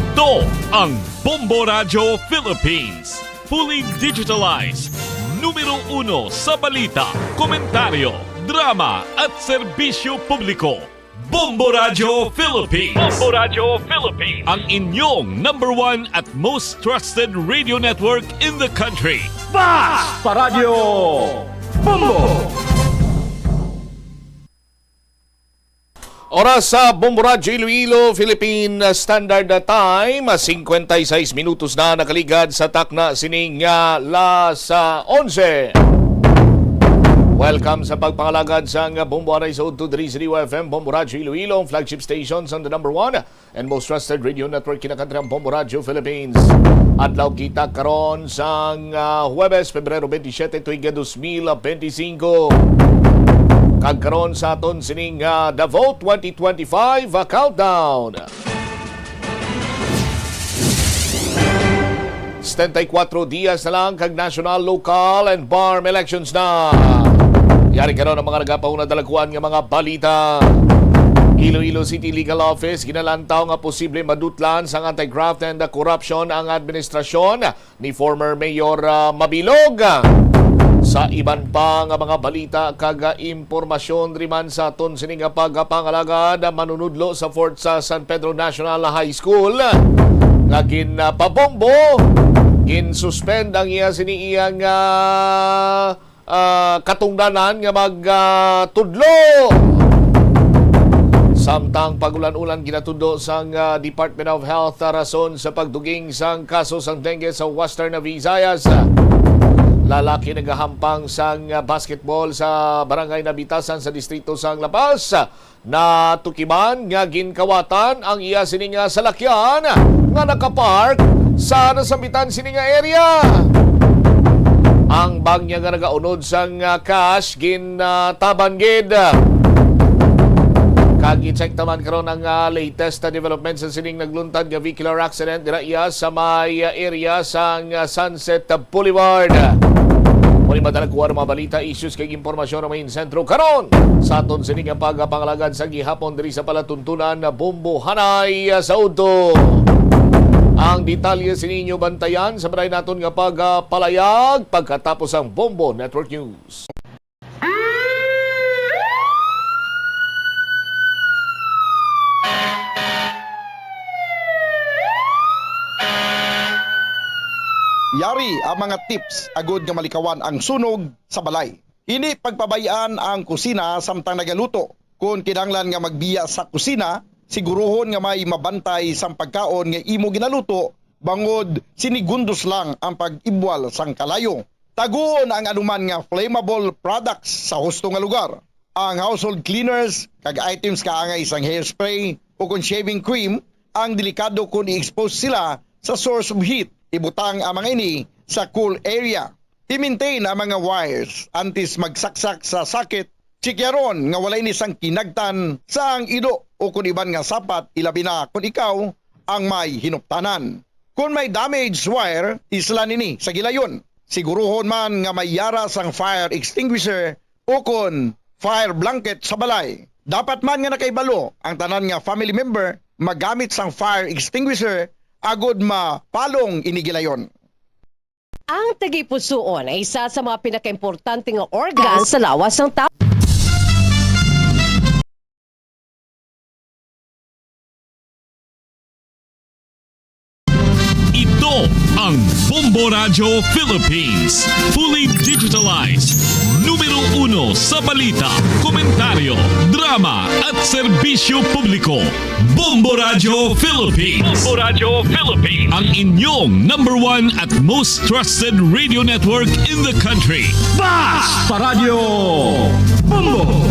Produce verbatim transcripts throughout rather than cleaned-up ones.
Ito ang Bombo Radyo Philippines. Fully digitalized. Numero uno sa balita, komentaryo, drama at serbisyo publiko. Bombo Radyo Philippines. Bombo Radyo Philippines. Ang inyong number one at most trusted radio network in the country. Basta Radyo Bombo! Oras sa Bombo Radyo Iloilo, Philippine Standard Time, cincuenta y seis minutos na nakaligad sa takna sining, ah, las, ah, onse. Welcome sa pagpangalagad sang Bombo Anay sa udto diri sa D Y F M, Bombo Radyo Iloilo, ang flagship station sang the number one and most trusted radio network kinakantrang Bombo Radyo Philippines. Adlaw kita karon sang, ah, Huwebes, Pebrero twenty-seven, tuig nga dos mil benti singko. Kag karon sa aton sining, ah, Davao twenty twenty-five, ah, countdown. Setenta y cuatro dias na lang kag national, local, and BARMM elections na. Yari karon ang mga nagapahuna dalagkuan nga mga balita. Iloilo City Legal Office ginalantaw nga posible madutlan sang anti-graft and corruption ang administrasyon ni former Mayor, ah, Mabilog. Sa iban pa nga mga balita kag, ah, impormasyon diri man sa aton sini nga pagpangalagad, ah, manunudlo sa Fort sa San Pedro National High School nga ginpabombo, ginsuspend ang iya sini iyang, ah, ah, katungdanan nga mag, ah, tudlo. Samtang pag-ulan-ulan, ginatudlo sang, ah, Department of Health, ah, rason sa pagduging sang kaso sang dengue sa Western Visayas. Lalaki nagahampang sang, ah, basketball sa Barangay Nabitasan sa distrito sang La Paz. Natukiman nga ginkawatan ang iya sini nga salakyan nga nakapark sa nasambitan sini nga area. Ang bag niya nga nagaunod sang, ah, cash gintaban gid. Kag i-check naman karon ang, ah, latest na development sa sining nagluntad nga vehicular accident dira iya sa may, ah, area sang, ah, Sunset Boulevard. Mao ni madala ko ang mga balita, issues kag impormasyon nga may sentro karon sa aton sini nga pagpangalagad sa gihapon diri sa palatuntunan na Bombo Anay sa udto. Ang detalye sini inyo bantayan sa balay naton nga pagpalayag pagkatapos ang Bombo Network News. Yari ang mga tips agud nga malikawan ang sunog sa balay. Hindi pagpabay-an ang kusina samtang nagaluto. Kon kinahanglan nga magbiya sa kusina, siguruhon nga may mabantay sang pagkaon nga imo ginaluto, bangod sinigundos lang ang pag-ibwal sang kalayo. Taguon ang anuman nga flammable products sa husto nga lugar. Ang household cleaners kag items kaangay sang hairspray o kon shaving cream ang delikado kon i-expose sila sa source of heat. Ibutang ang mga ini sa cool area. I-maintain ang mga wires antes magsaksak sa socket. Tsikyaron nga wala ini sang kinagtan sa ang ido o kon iban nga sapat, ilabi na kon ikaw ang may hinuptanan. Kon may damaged wire, islan ini sa gilayon. Siguruhon man nga may yara sang fire extinguisher o kon fire blanket sa balay. Dapat man nga nakahibalo ang tanan nga family member magamit sang fire extinguisher agod mapalong ini gilayon. Ang tagipusoon ay isa sa mga pinakaimportante nga organ sa lawas sang tawo. Ito ang Bombo Radyo Philippines. Fully digitalized. Numero uno sa balita, komentaryo, drama at serbisyo publiko. Bombo Radyo Philippines. Bombo Radyo Philippines. Ang inyong number one at most trusted radio network in the country. Basta Radyo Bombo!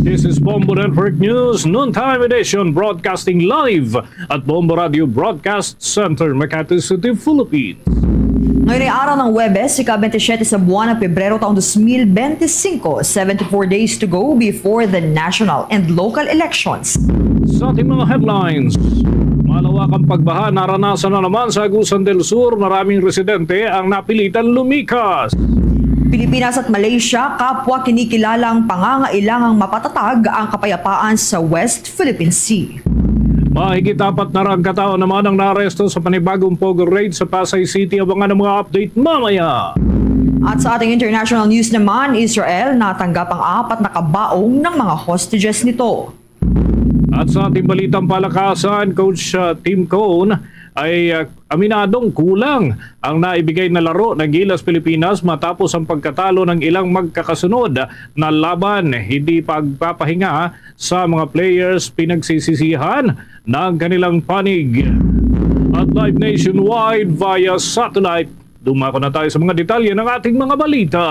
This is Bombo Network News, noontime edition, broadcasting live at Bombo Radio Broadcast Center, Makati City, Philippines. Ngayon ay araw ng Huwebes, ika-twenty-seven sa buwan ng Pebrero taong twenty twenty-five, seventy-four days to go before the national and local elections. Sa ating mga headlines, malawakang pagbaha naranasan na naman sa Agusan del Sur, maraming residente ang napilitan lumikas. Pilipinas at Malaysia, kapwa kinikilalang pangangailangang mapatatag ang kapayapaan sa West Philippine Sea. Mahigit apat na rang katao naman ang naaresto sa panibagong POGO raid sa Pasay City. Abangan ang mga update mamaya. At sa ating international news naman, Israel natanggap ang apat na kabaong ng mga hostages nito. At sa ating balitang palakasan, Coach, uh, Tim Cone ay, uh, aminadong kulang ang naibigay na laro ng Gilas Pilipinas matapos ang pagkatalo ng ilang magkakasunod na laban. Hindi pagpapahinga sa mga players pinagsisisihan ng kanilang panig. At live nationwide via satellite, dumako na tayo sa mga detalye ng ating mga balita.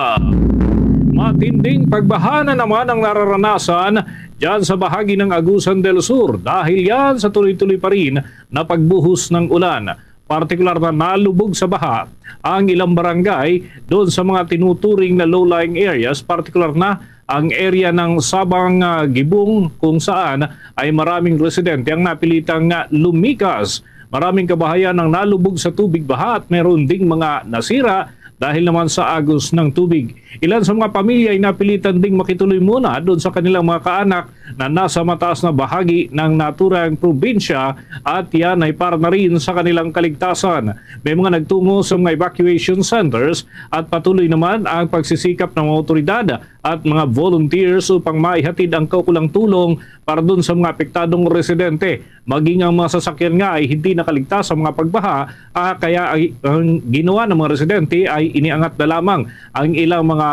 Matinding pagbaha na naman ang nararanasan dyan sa bahagi ng Agusan del Sur dahil yan sa tuloy-tuloy pa rin na pagbuhos ng ulan. Partikular na nalubog sa baha ang ilang barangay doon sa mga tinuturing na low-lying areas, partikular na ang area ng Sabang, ah, Gibong, kung saan ay maraming residente ang napilitang, ah, lumikas. Maraming kabahayan ang nalubog sa tubig baha at meron ding mga nasira dahil naman sa agos ng tubig. Ilan sa mga pamilya ay napilitan ding makituloy muna doon sa kanilang mga kaanak na nasa mataas na bahagi ng naturang probinsya at yan ay para na rin sa kanilang kaligtasan. May mga nagtungo sa mga evacuation centers at patuloy naman ang pagsisikap ng mga otoridad at mga volunteers upang maihatid ang kaukulang tulong para dun sa mga apektadong residente. Maging ang mga sasakyan nga ay hindi nakaligtas sa mga pagbaha, ah, kaya ay, ang ginawa ng mga residente ay iniangat na lamang ang ilang mga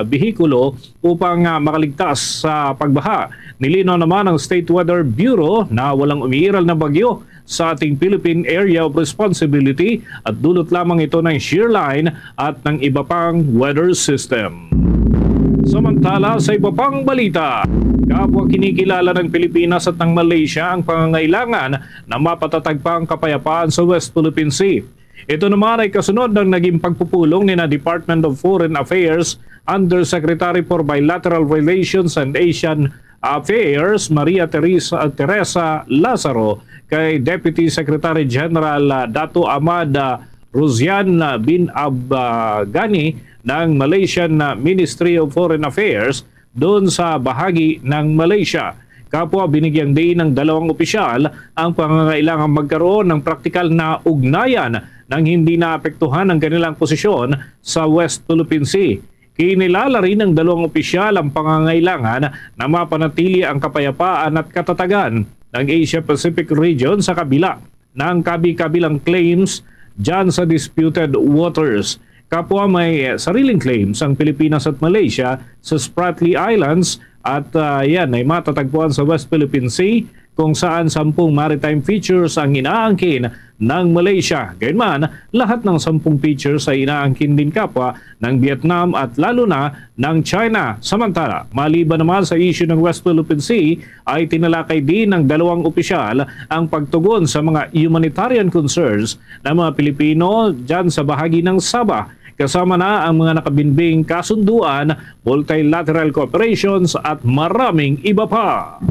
behikulo upang, ah, makaligtas sa pagbaha. Nilinaw naman ng State Weather Bureau na walang umiiral na bagyo sa ating Philippine Area of Responsibility at dulot lamang ito ng shear line at ng iba pang weather system. Samantala, sa iba pang balita, kapwa kinikilala ng Pilipinas at ng Malaysia ang pangangailangan na mapatatag pa ang kapayapaan sa West Philippine Sea. Ito naman ay kasunod ng naging pagpupulong ni na Department of Foreign Affairs Undersecretary for Bilateral Relations and Asian Affairs Maria Teresa, Teresa Lazaro kay Deputy Secretary General, ah, Dato Ahmad, ah, Ruzian, ah, bin Abagani ng Malaysian, ah, Ministry of Foreign Affairs doon sa bahagi ng Malaysia. Kapwa, binigyang diin ng dalawang opisyal ang pangangailangang magkaroon ng praktikal na ugnayan nang hindi naapektuhan ang kanilang posisyon sa West Philippine Sea. Kinilala rin ng dalawang opisyal ang pangangailangan na mapanatili ang kapayapaan at katatagan ng Asia-Pacific region sa kabila ng kabi-kabilang claims dyan sa disputed waters. Kapwa, may sariling claims ang Pilipinas at Malaysia sa Spratly Islands at, ah, yan ay matatagpuan sa West Philippine Sea, kung saan sampung maritime features ang inaangkin ng Malaysia. Gayunman, lahat ng sampung features ay inaangkin din kapwa ng Vietnam at lalo na ng China. Samantala, maliban naman sa issue ng West Philippine Sea, ay tinalakay din ng dalawang opisyal ang pagtugon sa mga humanitarian concerns ng mga Pilipino dyan sa bahagi ng Sabah, kasama na ang mga nakabinbing kasunduan, multilateral cooperations at maraming iba pa.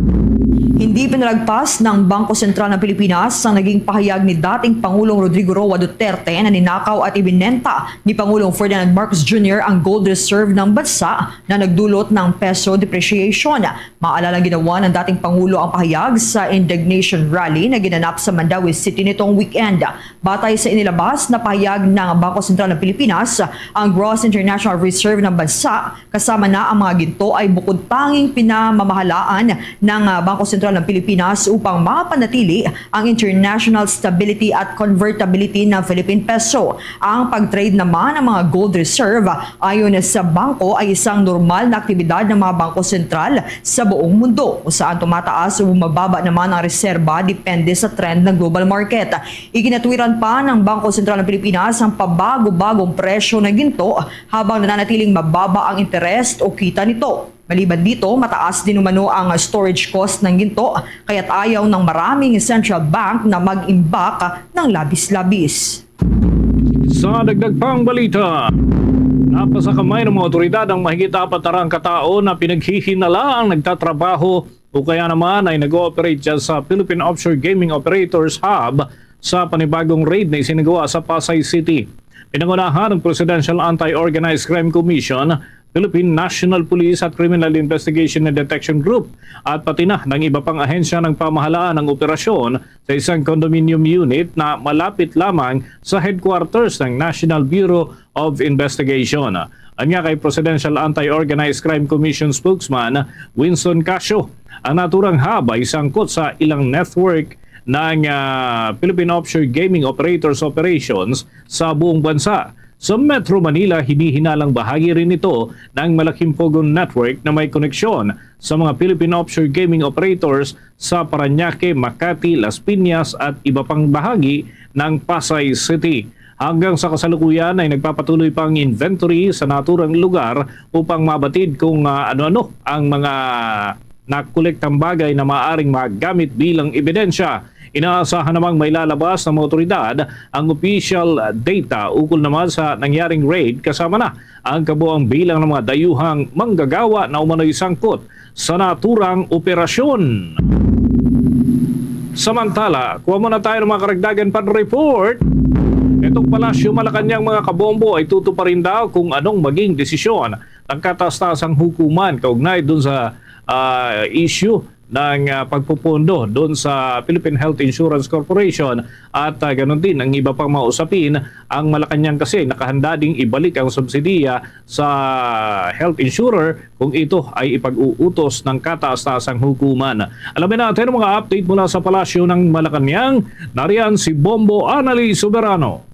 Hindi pinalagpas ng Bangko Sentral ng Pilipinas ang naging pahayag ni dating Pangulong Rodrigo Roa Duterte na ninakaw at ibinenta ni Pangulong Ferdinand Marcos Junior ang gold reserve ng bansa na nagdulot ng peso depreciation. Maalala, ginawa ng dating Pangulo ang pahayag sa indignation rally na ginanap sa Mandaue City nitong weekend. Batay sa inilabas na pahayag ng Bangko Sentral ng Pilipinas, ang gross international reserve ng bansa kasama na ang mga ginto ay bukod tanging pinamamahalaan ng, ah, Bangko Sentral ng Pilipinas upang mapanatili ang international stability at convertibility ng Philippine peso. Ang pag-trade naman ng mga gold reserve ayon sa bangko ay isang normal na aktibidad ng mga bangko sentral sa buong mundo, kung saan tumataas o bumababa naman ang reserba depende sa trend ng global market. Iginatwiran pa ng Bangko Sentral ng Pilipinas ang pabago-bagong presyo ng ginto habang nananatiling mababa ang interest o kita nito. Maliban dito, mataas din umano ang storage cost ng ginto, kaya't ayaw ng maraming central bank na mag-imbak ng labis-labis. Sa dagdag pang balita, napasakamay ng mga otoridad ang mahigit apat na rang katao na pinaghihinalaang nagtatrabaho o kaya naman ay nag-ooperate dyan sa Philippine Offshore Gaming Operators Hub sa panibagong raid na isinagawa sa Pasay City. Pinangunahan ng Presidential Anti-Organized Crime Commission Philippine National Police at Criminal Investigation and Detection Group at pati na ng iba pang ahensya ng pamahalaan ang operasyon sa isang condominium unit na malapit lamang sa headquarters ng National Bureau of Investigation. Anya kay Presidential Anti-Organized Crime Commission spokesman Winston Casio, ang naturang hub ay sangkot sa ilang network ng ah, Philippine Offshore Gaming Operators Operations sa buong bansa. Sa Metro Manila, hinihinalang bahagi rin ito ng malaking Pogo network na may koneksyon sa mga Philippine offshore gaming operators sa Parañaque, Makati, Las Piñas at iba pang bahagi ng Pasay City. Hanggang sa kasalukuyan ay nagpapatuloy pa ang inventory sa naturang lugar upang mabatid kung ah, ano-ano ang mga nakolektang bagay na maaaring magamit bilang ebidensya. Inaasahan namang may lalabas ng mga otoridad ang official data ukol naman sa nangyaring raid, kasama na ang kabuang bilang ng mga dayuhang manggagawa na umano'y sangkot sa naturang operasyon. Samantala, kuha muna tayo ng mga karagdagan pang report. Itong Palasyo Malacañang, mga kabombo, ay tutuparin daw kung anong maging desisyon ng kataas-taasang hukuman kaugnay dun sa ah, issue ng ah, pagpupondo doon sa Philippine Health Insurance Corporation at ah, ganun din ang iba pang mga usapin. Ang Malacañang kasi nakahanda ding ibalik ang subsidiya sa health insurer kung ito ay ipag-uutos ng kataas-taasang hukuman. Alamin natin ang mga update mula sa Palasyo ng Malacañang. Nariyan si Bombo Anali Soberano.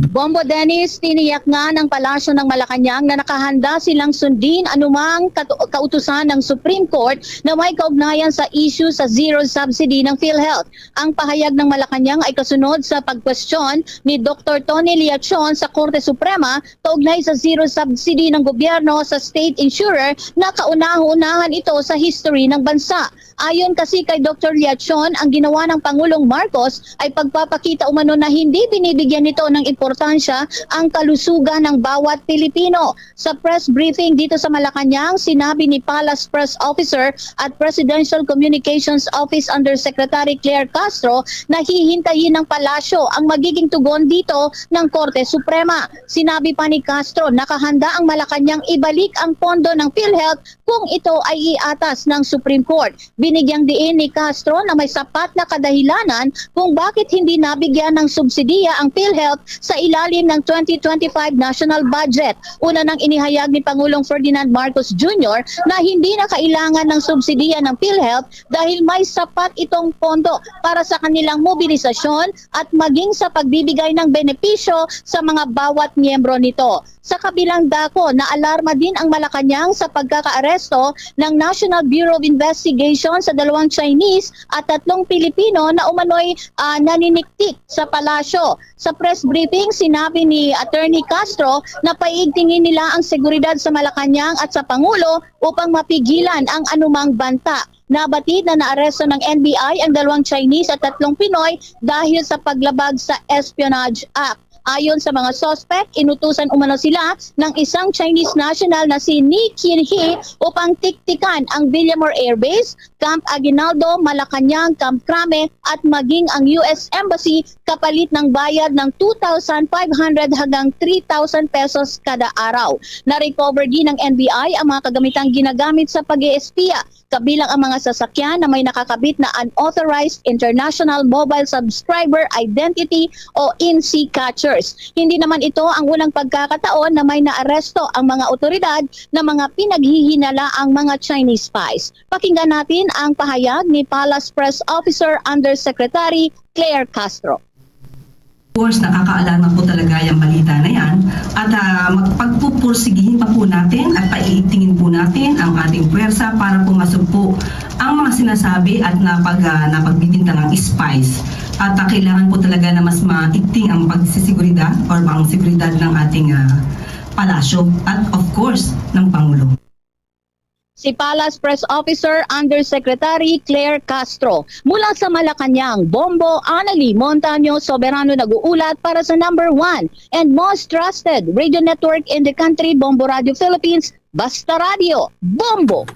Bombo Dennis, tiniyak nga ng Palasyo ng Malacañang na nakahanda silang sundin anumang kat- kautusan ng Supreme Court na may kaugnayan sa issue sa zero subsidy ng PhilHealth. Ang pahayag ng Malacañang ay kasunod sa pagkwestiyon ni Doktor Tony Liachon sa Korte Suprema kaugnay sa zero subsidy ng gobyerno sa state insurer na kauna-unahan ito sa history ng bansa. Ayon kasi kay Doktor Liachon, ang ginawa ng Pangulong Marcos ay pagpapakita umano na hindi binibigyan nito ng importansya ang kalusugan ng bawat Pilipino. Sa press briefing dito sa Malacañang, sinabi ni Palace Press Officer at Presidential Communications Office Undersecretary Claire Castro na hihintayin ng Palasyo ang magiging tugon dito ng Korte Suprema. Sinabi pa ni Castro, nakahanda ang Malacañang ibalik ang pondo ng PhilHealth kung ito ay iatas ng Supreme Court. Binigyang diin ni Castro na may sapat na kadahilanan kung bakit hindi nabigyan ng subsidiya ang PhilHealth sa ilalim ng twenty twenty-five national budget. Una nang inihayag ni Pangulong Ferdinand Marcos Junior na hindi na kailangan ng subsidiya ng PhilHealth dahil may sapat itong pondo para sa kanilang mobilisasyon at maging sa pagbibigay ng benepisyo sa mga bawat miyembro nito. Sa kabilang dako, naalarma din ang Malacañang sa pagkakaaresto ng National Bureau of Investigation sa dalawang Chinese at tatlong Pilipino na umano'y ah, naniniktik sa palasyo. Sa press briefing, sinabi ni Attorney Castro na paiigtingin nila ang seguridad sa Malacañang at sa Pangulo upang mapigilan ang anumang banta. Nabatid na naaresto ng N B I ang dalawang Chinese at tatlong Pinoy dahil sa paglabag sa Espionage Act. Ayon sa mga suspect, inutusan umano sila ng isang Chinese national na si Ni Kin Hee upang tiktikan ang Villamor Air Base, Camp Aguinaldo, Malacañang, Camp Crame at maging ang U S Embassy kapalit ng bayad ng two thousand five hundred hanggang three thousand pesos kada araw. Na-recover din ng N B I ang mga kagamitang ginagamit sa pag-eespiya, kabilang ang mga sasakyan na may nakakabit na unauthorized international mobile subscriber identity o INSI catchers. Hindi naman ito ang unang pagkakataon na may naaresto ang mga otoridad na mga pinaghihinalaang mga Chinese spies. Pakinggan natin ang pahayag ni Palace Press Officer Undersecretary Claire Castro. Of course, nakakaalarma po talaga yung balita na yan. At uh, pagpupursigihin pa po natin at paiigtingin po natin ang ating puwersa para po masugpo ang mga sinasabi at napag, uh, napagbibintangang spies. At uh, kailangan po talaga na mas maigting ang pagsisigurida or ang seguridad ng ating uh, palasyo at of course ng Pangulo. Si Palace Press Officer Undersecretary Claire Castro. Mula sa Malacañang, Bombo Anali Montaño Soberano nag-uulat para sa number one and most trusted radio network in the country, Bombo Radio Philippines, Basta Radio, Bombo!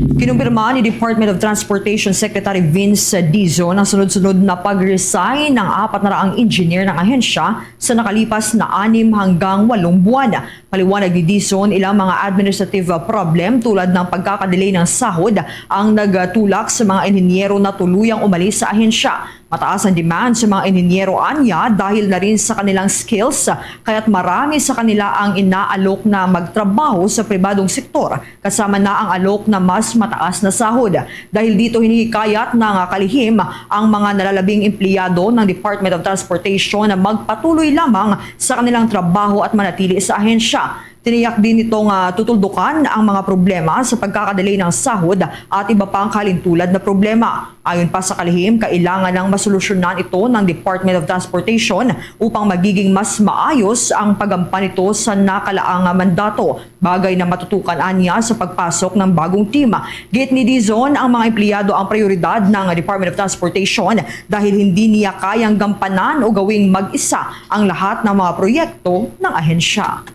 Kinumpirma ni Department of Transportation Secretary Vince Dizon ang sunod-sunod na pag-resign ng apat na raang engineer ng ahensya sa nakalipas na anim hanggang walong buwan. Paliwanag ni Dizon, ilang mga administrative problem tulad ng pagkakadelay ng sahod ang nagtulak sa mga inhinyero na tuluyang umalis sa ahensya. Mataas ang demand sa mga inhinyero anya dahil na rin sa kanilang skills, kaya't marami sa kanila ang inaalok na magtrabaho sa pribadong sektor, kasama na ang alok na mas mataas na sahod. Dahil dito, hinihikayat ng kalihim ang mga nalalabing empleyado ng Department of Transportation na magpatuloy lamang sa kanilang trabaho at manatili sa ahensya. Tiniyak din nito nga tutuldukan ang mga problema sa pagkakadelay ng sahod at iba pang kalintulad na problema. Ayon pa sa kalihim, kailangan nang masolusyonan ito ng Department of Transportation upang magiging mas maayos ang paggampan nito sa nakalaang mandato, bagay na matutukan anya sa pagpasok ng bagong team. Giit ni Dizon, ang mga empleyado ang prioridad ng Department of Transportation dahil hindi niya kayang gampanan o gawing mag-isa ang lahat ng mga proyekto ng ahensya.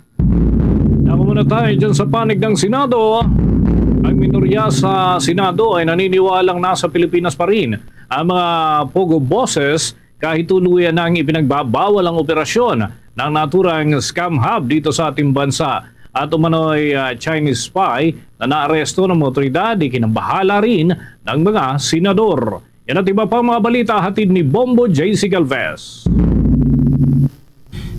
Ako muna tayo dyan sa panig ng Senado. Ang minorya sa Senado ay naniniwalang nasa Pilipinas pa rin ang mga POGO bosses kahit tuluyan nang ipinagbabawal ang operasyon ng naturang scam hub dito sa ating bansa. At umano'y ah, Chinese spy na naaresto ng mga otoridad, ikinabahala rin ng mga senador. Yan at iba pang mga balita hatid ni Bombo J C Galvez.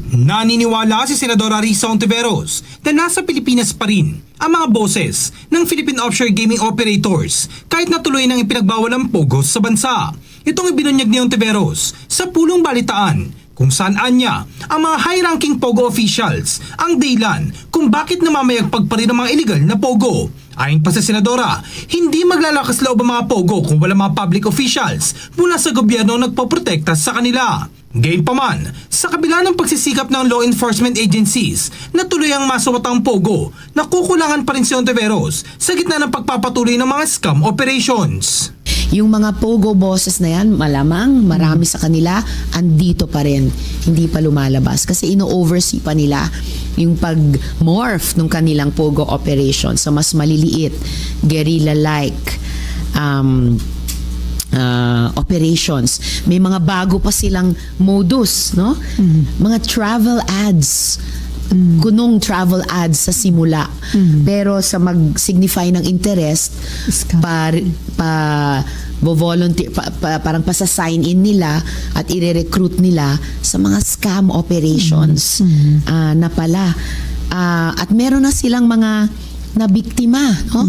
Naniniwala si Senadora Risa Ontiveros na nasa Pilipinas pa rin ang mga boses ng Philippine Offshore Gaming Operators kahit na tuloy nang ipinagbawal ang POGO sa bansa. Itong ibinunyag ni Ontiveros sa pulong balitaan kung saan anya ang mga high-ranking POGO officials ang dahilan kung bakit namamayagpag pa rin ang mga illegal na POGO. Ayon pa sa Senadora, hindi maglalakas loob ang mga POGO kung wala mga public officials mula sa gobyerno ang nagpoprotekta sa kanila. Gayunpaman, sa kabila ng pagsisikap ng law enforcement agencies na tuloy ang masawat ang POGO, nakukulangan pa rin si Ontiveros sa gitna ng pagpapatuloy ng mga scam operations. Yung mga POGO bosses na yan, malamang marami sa kanila andito pa rin, hindi pa lumalabas kasi ino-oversee pa nila yung pag-morph ng kanilang POGO operation sa mas maliliit, guerrilla-like um, uh, operations. May mga bago pa silang modus, no? Mga travel ads. Kunong travel ads sa simula. Pero sa mag-signify ng interest, pa, pa volunteer pa, pa, parang pasa-sign in nila at ire-recruit nila sa mga scam operations ah, na pala. Ah, at meron na silang mga na biktima, no?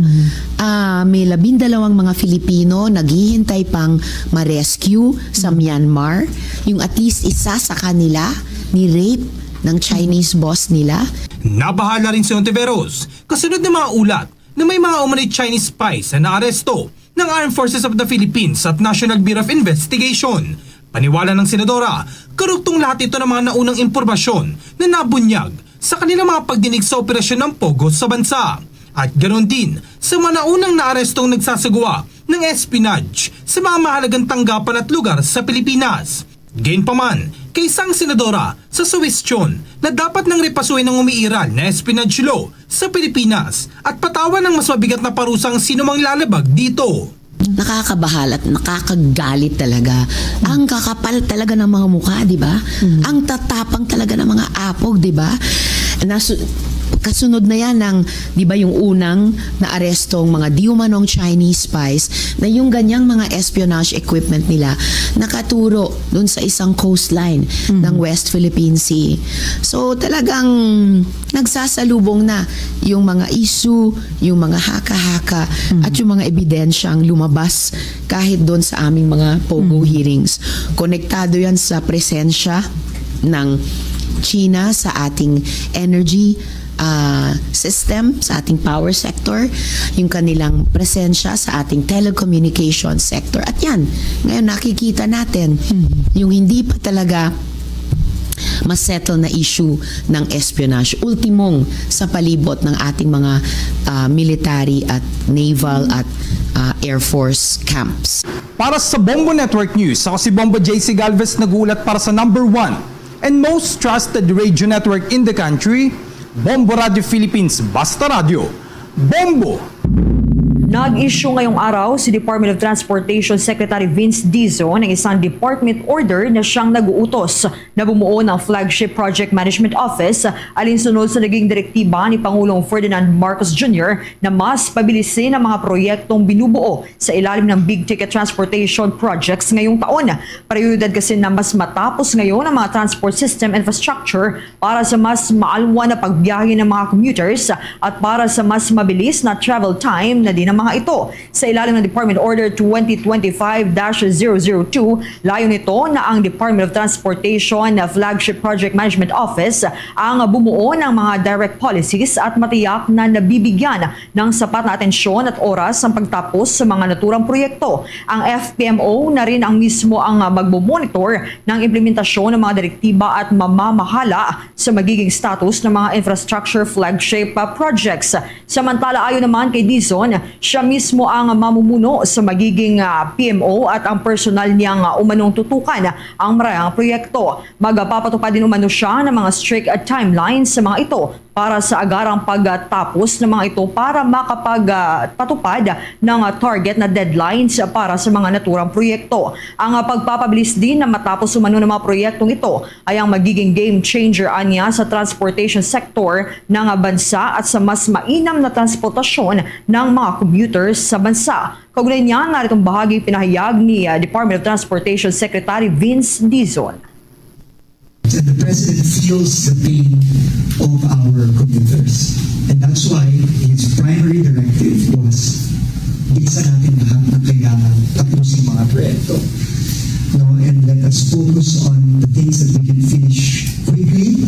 Ah, may labindalawang mga Filipino naghihintay pang ma-rescue sa Myanmar. Yung at least isa sa kanila ni-rape ng Chinese boss nila. Nabahala rin si Ontiveros kasunod ng mga ulat na may mga umano'y Chinese spies na naaresto ng Armed Forces of the Philippines at National Bureau of Investigation. Paniwala ng Senadora, karuktong lahat ito ng mga naunang impormasyon na nabunyag sa kanilang mga pagdinig sa operasyon ng POGO sa bansa. At ganoon din sa mga naunang naarestong nagsasagawa ng espionage sa mga mahalagang tanggapan at lugar sa Pilipinas. Gayunpaman, kay sang senadora sa suwestyon na dapat nang repasuhin ang umiiral na espionage law sa Pilipinas at patawan ng mas mabigat na parusa ang sinumang lalabag dito. Nakakabahala at nakakagalit talaga. Ang kakapal talaga ng mga mukha, di ba? Ang tatapang talaga ng mga apog, di ba? Nasu- kasunod na yan ng, di ba, yung unang naarestong mga diumanong Chinese spies na yung ganyang mga espionage equipment nila nakaturo dun sa isang coastline ng West Philippine Sea. So talagang nagsasalubong na yung mga issue, yung mga haka-haka, at yung mga ebidensyang lumabas kahit doon sa aming mga POGO hearings. Konektado yan sa presensya ng China sa ating energy ah, system, sa ating power sector, yung kanilang presensya sa ating telecommunication sector. At yan, ngayon nakikita natin yung hindi pa talaga masettle na issue ng espionage. Ultimong sa palibot ng ating mga ah, military at naval at ah, air force camps. Para sa Bombo Network News, ako si Bombo J C Galvez, nag-uulat para sa number one and most trusted radio network in the country, Bombo Radio Philippines, Basta Radio. Bombo! Nag-issue ngayong araw si Department of Transportation Secretary Vince Dizon ng isang department order na siyang nag-uutos na bumuo ng Flagship Project Management Office, alinsunod sa naging direktiba ni Pangulong Ferdinand Marcos Junior na mas pabilisin ang mga proyektong binubuo sa ilalim ng big-ticket transportation projects ngayong taon. Prioridad kasi na mas matapos ngayon ang mga transport system infrastructure para sa mas maalwan na pagbiyahe ng mga commuters at para sa mas mabilis na travel time na din ng mga ito. Sa ilalim ng Department Order twenty twenty-five dash zero zero two, layo nito na ang Department of Transportation Flagship Project Management Office ang bumuo ng mga direct policies at matiyak na nabibigyan ng sapat na atensyon at oras ang pagtapos sa mga naturang proyekto. Ang F P M O na rin ang mismo ang, ah, magmomonitor ng implementasyon ng mga direktiba at mamamahala sa magiging status ng mga infrastructure flagship, ah, projects. Samantala, ayon naman kay Dizon, siya mismo ang mamumuno sa magiging, ah, P M O at ang personal niyang, ah, umanong tutukan ang maraming proyekto. Magpapatupad din umano siya ng mga strict, ah, timelines sa mga ito para sa agarang pagtapos ng mga ito para makapagpatupad ng, ah, target na deadlines para sa mga naturang proyekto. Ang, ah, pagpapabilis din na matapos umano ng mga proyektong ito ay ang magiging game changer anya sa transportation sector ng, ah, bansa at sa mas mainam na transportasyon ng mga commuters sa bansa. Kaugnay niya, narito ang bahagi pinahayag ni, ah, Department of Transportation Secretary Vince Dizon. And the president feels the pain of our commuters. And that's why his primary directive was bilisan natin lahat ng kailangan tapusin mga proyekto. No? And let us focus on the things that we can finish quickly.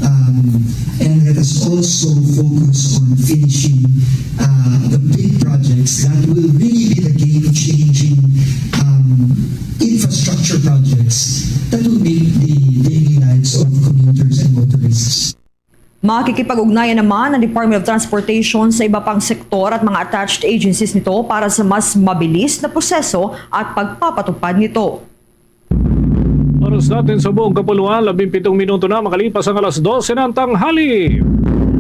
Um, and let us also focus on finishing uh, the big projects that will really be the game-changing um, infrastructure projects that will make the daily lives of commuters and motorists. Makikipag-ugnayan naman ang Department of Transportation sa iba pang sektor at mga attached agencies nito para sa mas mabilis na proseso at pagpapatupad nito. Oras natin sa buong kapuluan, labing pitong minuto na makalipas ang alas dose ng tanghali.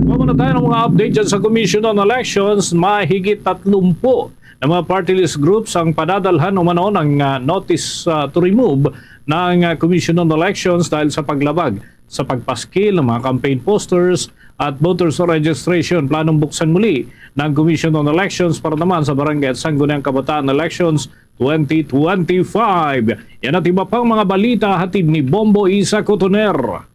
Mamuna tayo ng mga update dyan sa Commission on Elections. Mahigit tatlumpu na mga party list groups ang padadalhan umano ng, ah, notice, ah, to remove ng, ah, Commission on Elections dahil sa paglabag sa pagpaskil ng mga campaign posters at voters registration. Planong buksan muli ng Commission on Elections para naman sa barangay at sangguniang kabataan elections twenty twenty-five. Yan at iba pang mga balita hatid ni Bombo Isa Cotoner.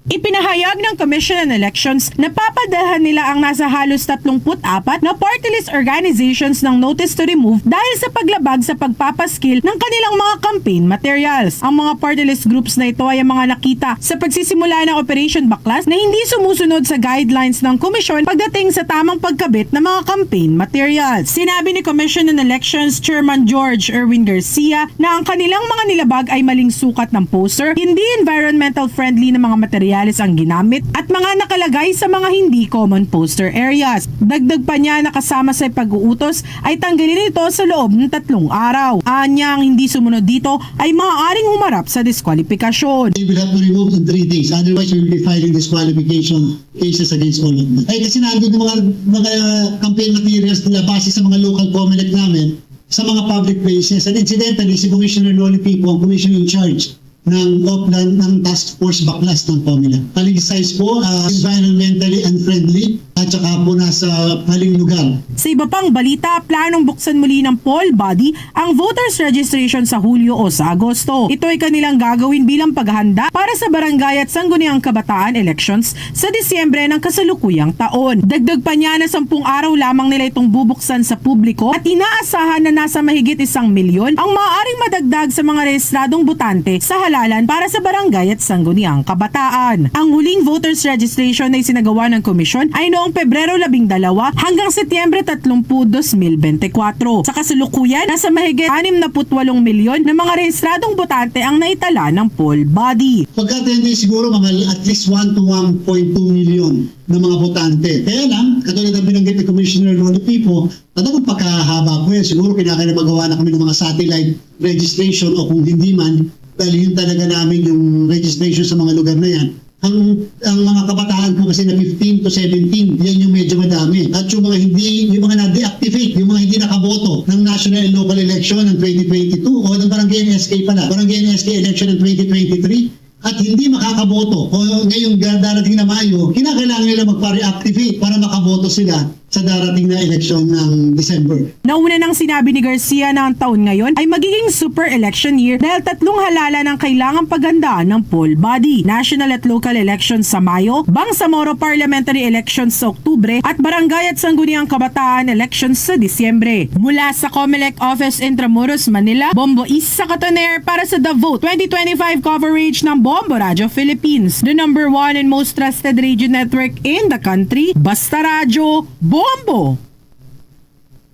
Ipinahayag ng Commission on Elections na papadalhan nila ang nasa halos tatlumpu't apat na party list organizations ng notice to remove dahil sa paglabag sa pagpapaskil ng kanilang mga campaign materials. Ang mga party list groups na ito ay ang mga nakita sa pagsisimula ng Operation Baklas na hindi sumusunod sa guidelines ng komisyon pagdating sa tamang pagkabit ng mga campaign materials. Sinabi ni Commission on Elections Chairman George Erwin Garcia na ang kanilang mga nilabag ay maling sukat ng poster, hindi environmental friendly na mga materyales ang ginamit, at mga nakalagay sa mga hindi common poster areas. Dagdag pa niya na kasama sa pag-uutos ay tanggalin ito sa loob ng tatlong araw. Anya, ang hindi sumunod dito ay maaaring humarap sa diskwalipikasyon. They will have to remove in three days. Otherwise, we will be filing disqualification cases against all of them. Ay, kasi nandun yung mga, mga campaign materials nila base sa mga local Comelec namin sa mga public places. And incidentally, si Commissioner Loli Pipo ang commissioner in charge ng Oplan, ng Task Force Baklas ng Comelec. Taligsayes po, ah, environmentally unfriendly at saka po nasa maling lugar. Sa iba pang balita, planong buksan muli ng poll body ang voters registration sa Hulyo o sa Agosto. Ito ay kanilang gagawin bilang paghahanda para sa Barangay at Sangguniang Kabataan elections sa Disyembre ng kasalukuyang taon. Dagdag pa niya na sampung araw lamang nila itong bubuksan sa publiko at inaasahan na nasa mahigit isang milyon ang maaaring madagdag sa mga rehistradong botante sa halalan para sa Barangay at Sangguniang Kabataan. Ang huling voters registration na isinagawa ng komisyon ay noong Pebrero labing dalawa hanggang Setyembre tatlumpu, dos mil bente kwatro. Sa kasalukuyan, nasa mahigit anim na put walong milyon na mga rehistradong botante ang naitala ng poll body. Pagka twenty, siguro mga at least one to one point two million na mga botante. Kaya lang, katulad ng binanggit ni Commissioner Lolo Pipo, talagang pagkahaba po yan. Siguro kinakailangan magawa na kami ng mga satellite registration o kung hindi man, dalhin talaga namin yung registration sa mga lugar na yan. Ang, ang mga kabataan po kasi na fifteen to seventeen, yan yung medyo madami. At yung mga hindi, yung mga na-deactivate, yung mga hindi nakaboto ng national and local election ng twenty twenty-two o ng barangay and S K pala, barangay and S K election ng twenty twenty-three, at hindi makakaboto o ngayong da-, darating na Mayo, kinakailangan nila magpa-reactivate para makaboto sila sa darating na eleksyon ng December. Nauna nang sinabi ni Garcia na ang taon ngayon ay magiging super election year dahil tatlong halalan ang kailangang paghandaan ng poll body, national at local elections sa Mayo, Bangsamoro parliamentary elections sa Oktubre, at barangay at sangguniang kabataan elections sa Disyembre. Mula sa Comelec Office, Intramuros, Manila, Bombo Isa Katoner para sa The Vote twenty twenty-five coverage ng Bombo Radio Philippines, the number one and most trusted radio network in the country. Basta Radyo, Bombo!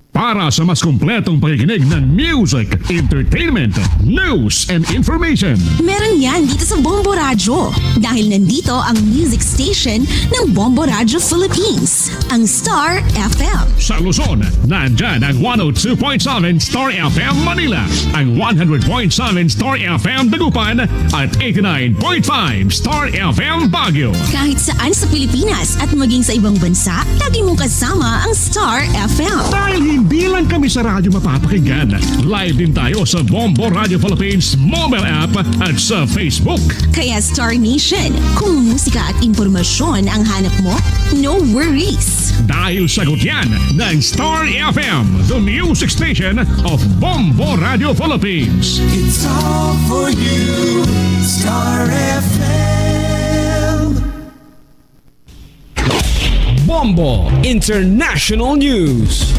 Para sa mas kompletong pakikinig ng music, entertainment, news, and information. Meron yan dito sa Bombo Radyo. Dahil nandito ang music station ng Bombo Radyo Philippines, ang Star F M. Sa Luzon, nandyan ang one oh two point seven Star F M Manila, ang one hundred point seven Star F M Dagupan, at eighty-nine point five Star F M Baguio. Kahit saan sa Pilipinas at maging sa ibang bansa, lagi mong kasama ang Star F M. Dahil hindi lang kami sa radyo mapapakinggan, live din tayo sa Bombo Radio Philippines mobile app at sa Facebook. Kaya Star Nation, kung musika at impormasyon ang hanap mo, no worries. Dahil sagot yan ng Star F M, the music station of Bombo Radio Philippines. It's all for you, Star F M. Bombo International News.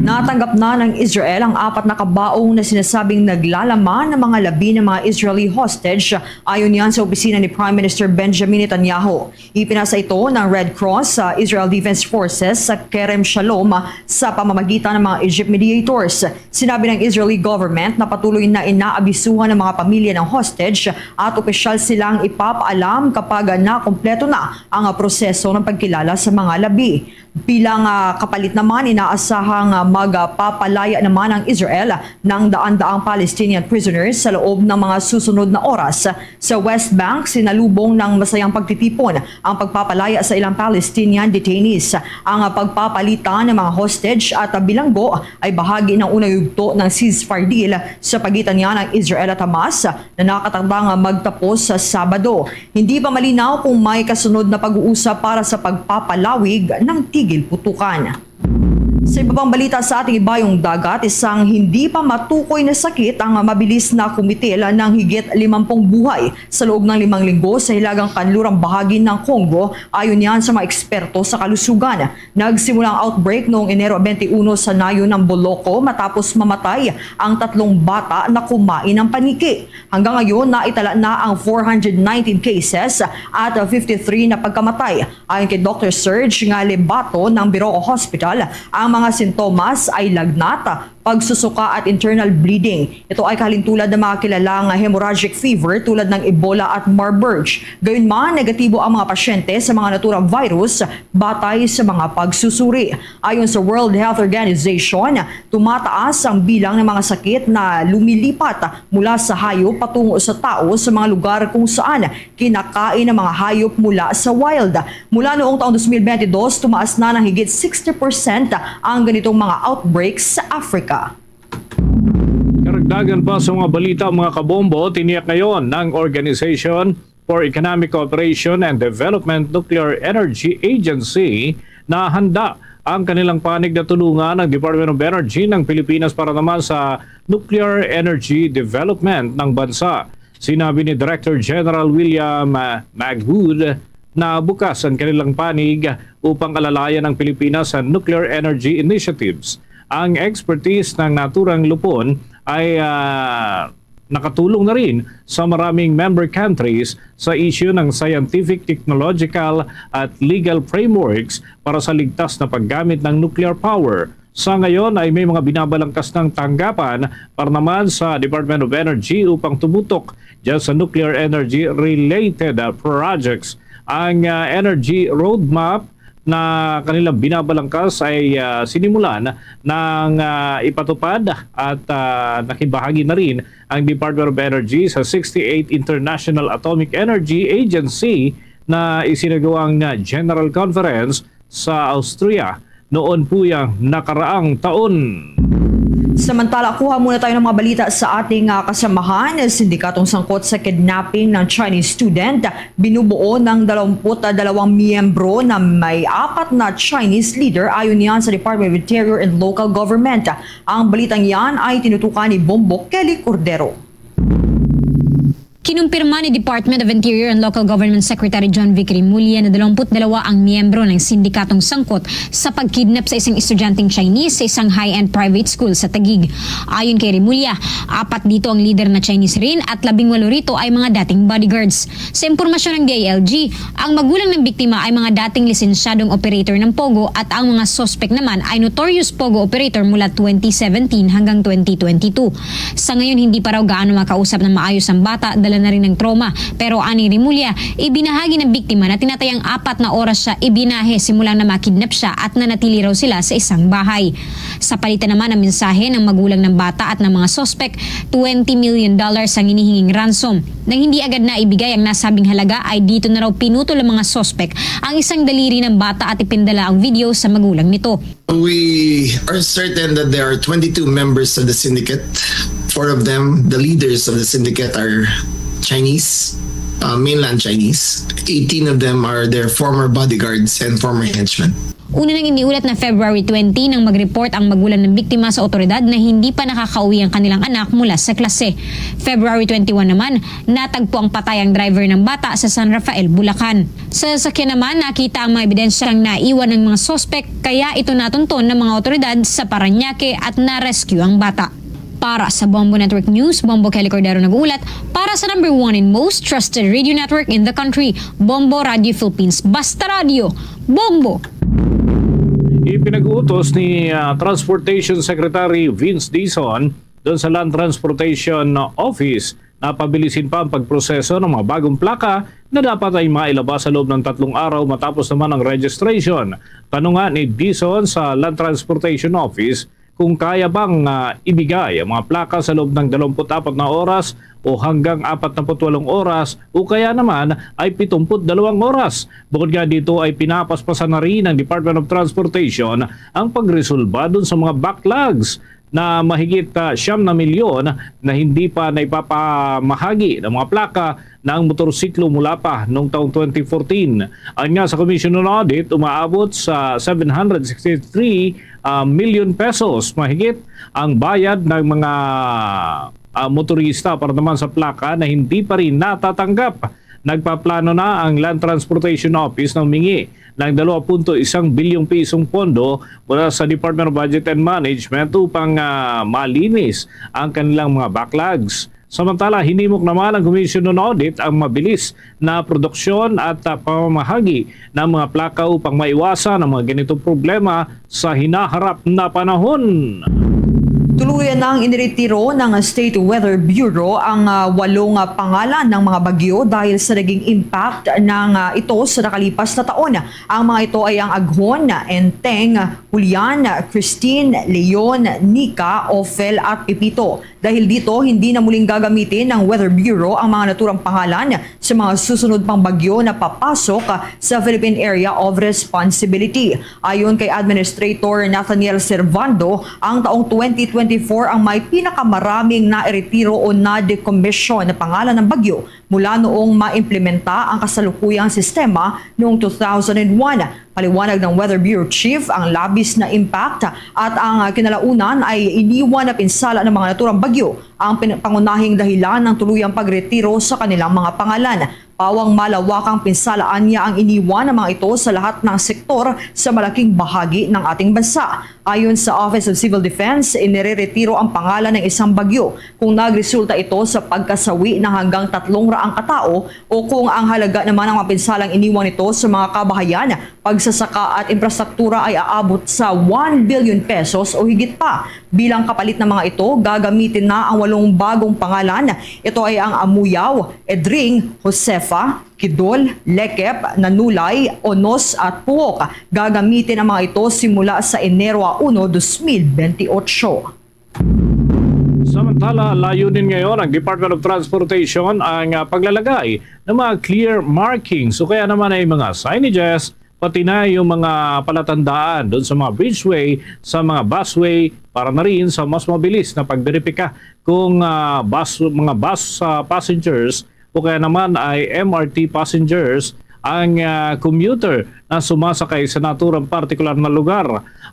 Natanggap na ng Israel ang apat na kabaong na sinasabing naglalaman ng mga labi ng mga Israeli hostage, ayon yan sa opisina ni Prime Minister Benjamin Netanyahu. Ipinasa ito ng Red Cross sa Israel Defense Forces sa Kerem Shalom sa pamamagitan ng mga Egypt mediators. Sinabi ng Israeli government na patuloy na inaabisuhan ng mga pamilya ng hostage at opisyal silang ipapaalam kapag nakumpleto na ang proseso ng pagkilala sa mga labi. Bilang, ah, kapalit naman, inaasahang, ah, magpapalaya naman ang Israel ng daan-daang Palestinian prisoners sa loob ng mga susunod na oras. Sa West Bank, sinalubong ng masayang pagtitipon ang pagpapalaya sa ilang Palestinian detainees. Ang pagpapalitan ng mga hostage at bilanggo ay bahagi ng unang yugto ng ceasefire deal sa pagitan niya ng Israel at Hamas na nakatakdang magtapos sa Sabado. Hindi pa malinaw kung may kasunod na pag-uusap para sa pagpapalawig ng tigil putukan. Sa iba pang balita sa ating ibayong dagat, isang hindi pa matukoy na sakit ang mabilis na kumitil ng higit limampung buhay sa loob ng limang linggo sa hilagang kanlurang bahagi ng Congo, ayon yan sa mga eksperto sa kalusugan. Nagsimula ang outbreak noong Enero twenty-one sa nayon ng Boloko matapos mamatay ang tatlong bata na kumain ng paniki. Hanggang ngayon, naitala na ang four hundred nineteen cases at fifty-three na pagkamatay. Ayon kay Doctor Serge Ngalebato ng Biroco Hospital, ang mga sintomas ay lagnat, pagsusuka at internal bleeding. Ito ay kahalintulad ng mga kilalang hemorrhagic fever tulad ng Ebola at Marburg. Gayunman, negatibo ang mga pasyente sa mga naturang virus batay sa mga pagsusuri. Ayon sa World Health Organization, tumataas ang bilang ng mga sakit na lumilipat mula sa hayop patungo sa tao sa mga lugar kung saan kinakain ang mga hayop mula sa wild. Mula noong taong twenty twenty-two, tumaas na ng higit sixty percent ang ganitong mga outbreaks sa Africa. Karagdagan pa sa mga balita, mga kabombo, tiniyak ngayon ng Organization for Economic Cooperation and Development Nuclear Energy Agency na handa ang kanilang panig na tulungan ang Department of Energy ng Pilipinas para naman sa nuclear energy development ng bansa. Sinabi ni Director General William, ah, Magwood na bukas ang kanilang panig upang alalayan ang Pilipinas sa nuclear energy initiatives. Ang expertise ng naturang lupon ay, ah, nakatulong na rin sa maraming member countries sa isyu ng scientific, technological at legal frameworks para sa ligtas na paggamit ng nuclear power. Sa ngayon ay may mga binabalangkas ng tanggapan para naman sa Department of Energy upang tumutok dyan sa nuclear energy related, ah, projects. Ang, ah, energy roadmap na kanilang binabalangkas ay, ah, sinimulan ng, ah, ipatupad at, ah, nakibahagi na rin ang Department of Energy sa sixty-eighth International Atomic Energy Agency na isinagawang, ah, General Conference sa Austria noon po yang nakaraang taon. Samantala, kuha muna tayo ng mga balita sa ating, ah, kasamahan. Sindikatong sangkot sa kidnapping ng Chinese student, binubuo ng dalawampu't dalawang miyembro na may apat na Chinese leader, ayon yan sa Department of Interior and Local Government. Ang balitang yan ay tinutukan ni Bombo Kelly Cordero. Kinumpirma ni Department of Interior and Local Government Secretary John Vic Remulla na dalawampu't dalawa ang miyembro ng sindikatong sangkot sa pagkidnap sa isang estudyanteng Chinese sa isang high-end private school sa Taguig. Ayon kay Remulla, apat dito ang lider na Chinese rin at labing walo rito ay mga dating bodyguards. Sa impormasyon ng D I L G, ang magulang ng biktima ay mga dating lisensyadong operator ng Pogo at ang mga suspek naman ay notorious Pogo operator mula twenty seventeen hanggang twenty twenty-two. Sa ngayon, hindi pa raw gaano makausap ng maayos ang bata, dala na rin ng trauma. Pero ani Remulla, ibinahagi ng biktima na tinatayang apat na oras siya ibinahe simulang na makidnap siya at nanatili raw sila sa isang bahay. Sa palitan naman ng mensahe ng magulang ng bata at ng mga suspek, twenty million dollars ang hinihinging ransom. Nang hindi agad na ibigay ang nasabing halaga, ay dito na raw pinutol ng mga suspek ang isang daliri ng bata at ipindala ang video sa magulang nito. We are certain that there are twenty-two members of the syndicate. Four of them, the leaders of the syndicate, are Chinese, uh, mainland Chinese. Eighteen of them are their former bodyguards and former henchmen. Una nang iniulat na February twenty nang mag-report ang magulang ng biktima sa otoridad na hindi pa nakakauwi ang kanilang anak mula sa klase. February twenty-one naman, natagpo ang patay ang driver ng bata sa San Rafael, Bulacan. Sa sasakyan naman, nakita ang mga ebidensyang naiwan ng mga suspek, kaya ito natunton ng mga otoridad sa Parañaque at na-rescue ang bata. Para sa Bombo Network News, Bombo Kelly Cordero nag-uulat para sa number one and most trusted radio network in the country, Bombo Radio Philippines. Basta Radio, Bombo! Ipinag-utos ni, ah, Transportation Secretary Vince Dizon doon sa Land Transportation Office na pabilisin pa ang pagproseso ng mga bagong plaka na dapat ay mailabas sa loob ng tatlong araw matapos naman ang registration. Tanong nga ni Dizon sa Land Transportation Office kung kaya bang, ah, ibigay ang mga plaka sa loob ng dalawampu't apat na oras o hanggang apat na put walong oras o kaya naman ay pitumput dalawang oras. Bukod nga dito ay pinapaspasan na rin ng Department of Transportation ang pagresolba dun sa mga backlogs na mahigit, ah, siyam na milyon na hindi pa naipapamahagi ng mga plaka ng motorsiklo mula pa noong taong twenty fourteen. Ayon nga sa Commission on Audit, umaabot sa seven hundred sixty-three, ah, million pesos mahigit ang bayad ng mga, ah, motorista para naman sa plaka na hindi pa rin natatanggap. Nagpaplano na ang Land Transportation Office na humingi ng dalawa punto isang bilyong pisong pondo mula sa Department of Budget and Management upang, ah, malinis ang kanilang mga backlogs. Samantala, hinimok naman ang Commission on Audit ang mabilis na produksyon at, ah, pamamahagi ng mga plaka upang maiwasan ang mga ganitong problema sa hinaharap na panahon. Tuluyan nang iniretiro ng State Weather Bureau ang, ah, walong, ah, pangalan ng mga bagyo dahil sa naging impact ng, ah, ito sa nakalipas na taon. Ang mga ito ay ang Aghon, Enteng, Julian, Christine, Leon, Nika, Ophel, at Pepito. Dahil dito, hindi na muling gagamitin ng Weather Bureau ang mga naturang pangalan sa mga susunod pang bagyo na papasok, ah, sa Philippine Area of Responsibility. Ayon kay Administrator Nathaniel Servando, ang taong twenty twenty-four ang may pinakamaraming nairetiro o na-decommission na pangalan ng bagyo mula noong maimplementa ang kasalukuyang sistema noong two thousand and one. Paliwanag ng Weather Bureau Chief, ang labis na impact at ang, ah, kinalaunan ay iniwan na pinsala ng mga naturang bagyo ang pin-, pangunahing dahilan ng tuluyang pagretiro sa kanilang mga pangalan. Pawang malawakang pinsala anya ang iniwan ng mga ito sa lahat ng sektor sa malaking bahagi ng ating bansa. Ayon sa Office of Civil Defense, inireretiro ang pangalan ng isang bagyo kung nagresulta ito sa pagkasawi ng hanggang tatlong raang katao o kung ang halaga naman ng mga pinsalang iniwan nito sa mga kabahayan pagsasaka at infrastruktura ay aabot sa one billion pesos o higit pa. Bilang kapalit ng mga ito, gagamitin na ang walong bagong pangalan. Ito ay ang Amuyaw, Edring, Josefa, Kidol, Lekep, Nanulay, Onos at Puok. Gagamitin ang mga ito simula sa Enero uno, dos mil bentiocho. Samantala, layunin ngayon ng Department of Transportation ang, ah, paglalagay ng mga clear markings o kaya naman ay mga signages, pati na yung mga palatandaan doon sa mga bridgeway, sa mga busway, para na rin sa mas mabilis na pagberipika kung, ah, bus, mga bus, ah, passengers o kaya naman ay M R T passengers ang, ah, commuter na sumasakay sa naturang partikular na lugar.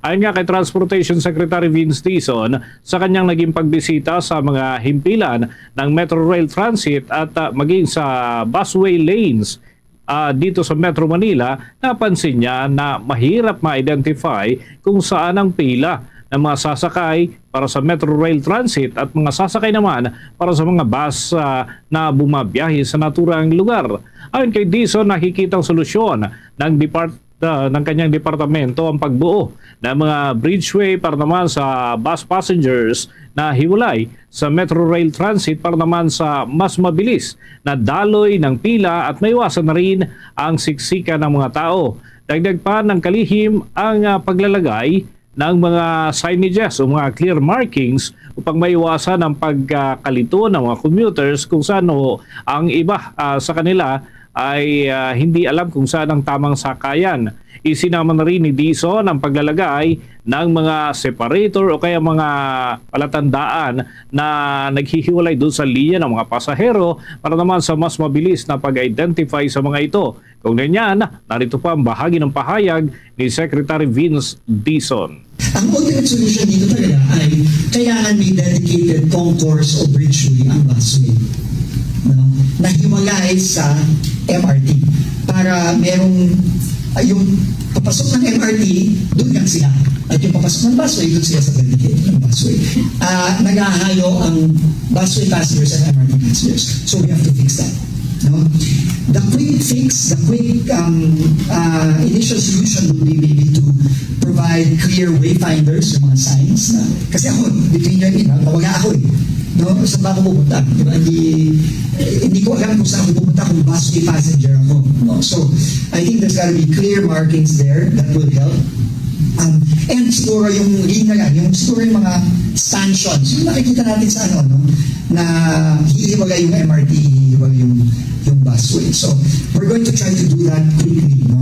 Ayon nga kay Transportation Secretary Vince Dizon, sa kanyang naging pagbisita sa mga himpilan ng Metro Rail Transit at, ah, maging sa busway lanes, ah, dito sa Metro Manila, napansin niya na mahirap ma-identify kung saan ang pila ng mga sasakay para sa Metro Rail Transit at mga sasakay naman para sa mga bus, ah, na bumabiyahe sa naturang lugar. Ayon kay Dizon, nakikita ang solusyon ng depart-, ah, ng kanyang departamento ang pagbuo ng mga bridgeway para naman sa bus passengers na hiwalay sa Metro Rail Transit para naman sa mas mabilis na daloy ng pila at maiwasan na rin ang siksikan ng mga tao. Dagdag pa ng kalihim ang, ah, paglalagay ng mga signages o mga clear markings upang maiwasan ang pagkakalito ng mga commuters kung saan ho ang iba, ah, sa kanila ay, ah, hindi alam kung saan ang tamang sakayan. Isinama na rin ni Dizon ang paglalagay ng mga separator o kaya mga palatandaan na naghihiwalay doon sa linya ng mga pasahero para naman sa mas mabilis na pag-identify sa mga ito. Kaugnay niyan, narito pa ang bahagi ng pahayag ni Secretary Vince Dizon. Ang ultimate solution dito talaga ay kailangan may dedicated concourse o bridgeway ang busway, no? Na hiwalay sa M R T para merong, ah, yung papasok ng M R T, doon lang sila. At yung papasok ng busway, doon sila sa dedicated ng busway. Ah, naghahayo ang busway passengers and M R T passengers. So we have to fix that. No? The quick fix, the quick, um, uh, initial solution would be maybe to provide clear wayfinders, yung mga signs na, kasi ako, between you and me, no, wala ako eh. No? Saan ba ako pupunta? Di ba? Hindi, eh, hindi ko alam kung saan ako pupunta kung busway passenger ako. No? So, I think there's gotta be clear markings there that will help. Um, and siguro yung, yun na lang, yung siguro yung mga stanchions, yung nakikita natin sa ano, no? Na hihiwalay yung M R T, hihiwalay yung, yung busway. So, we're going to try to do that quickly, no?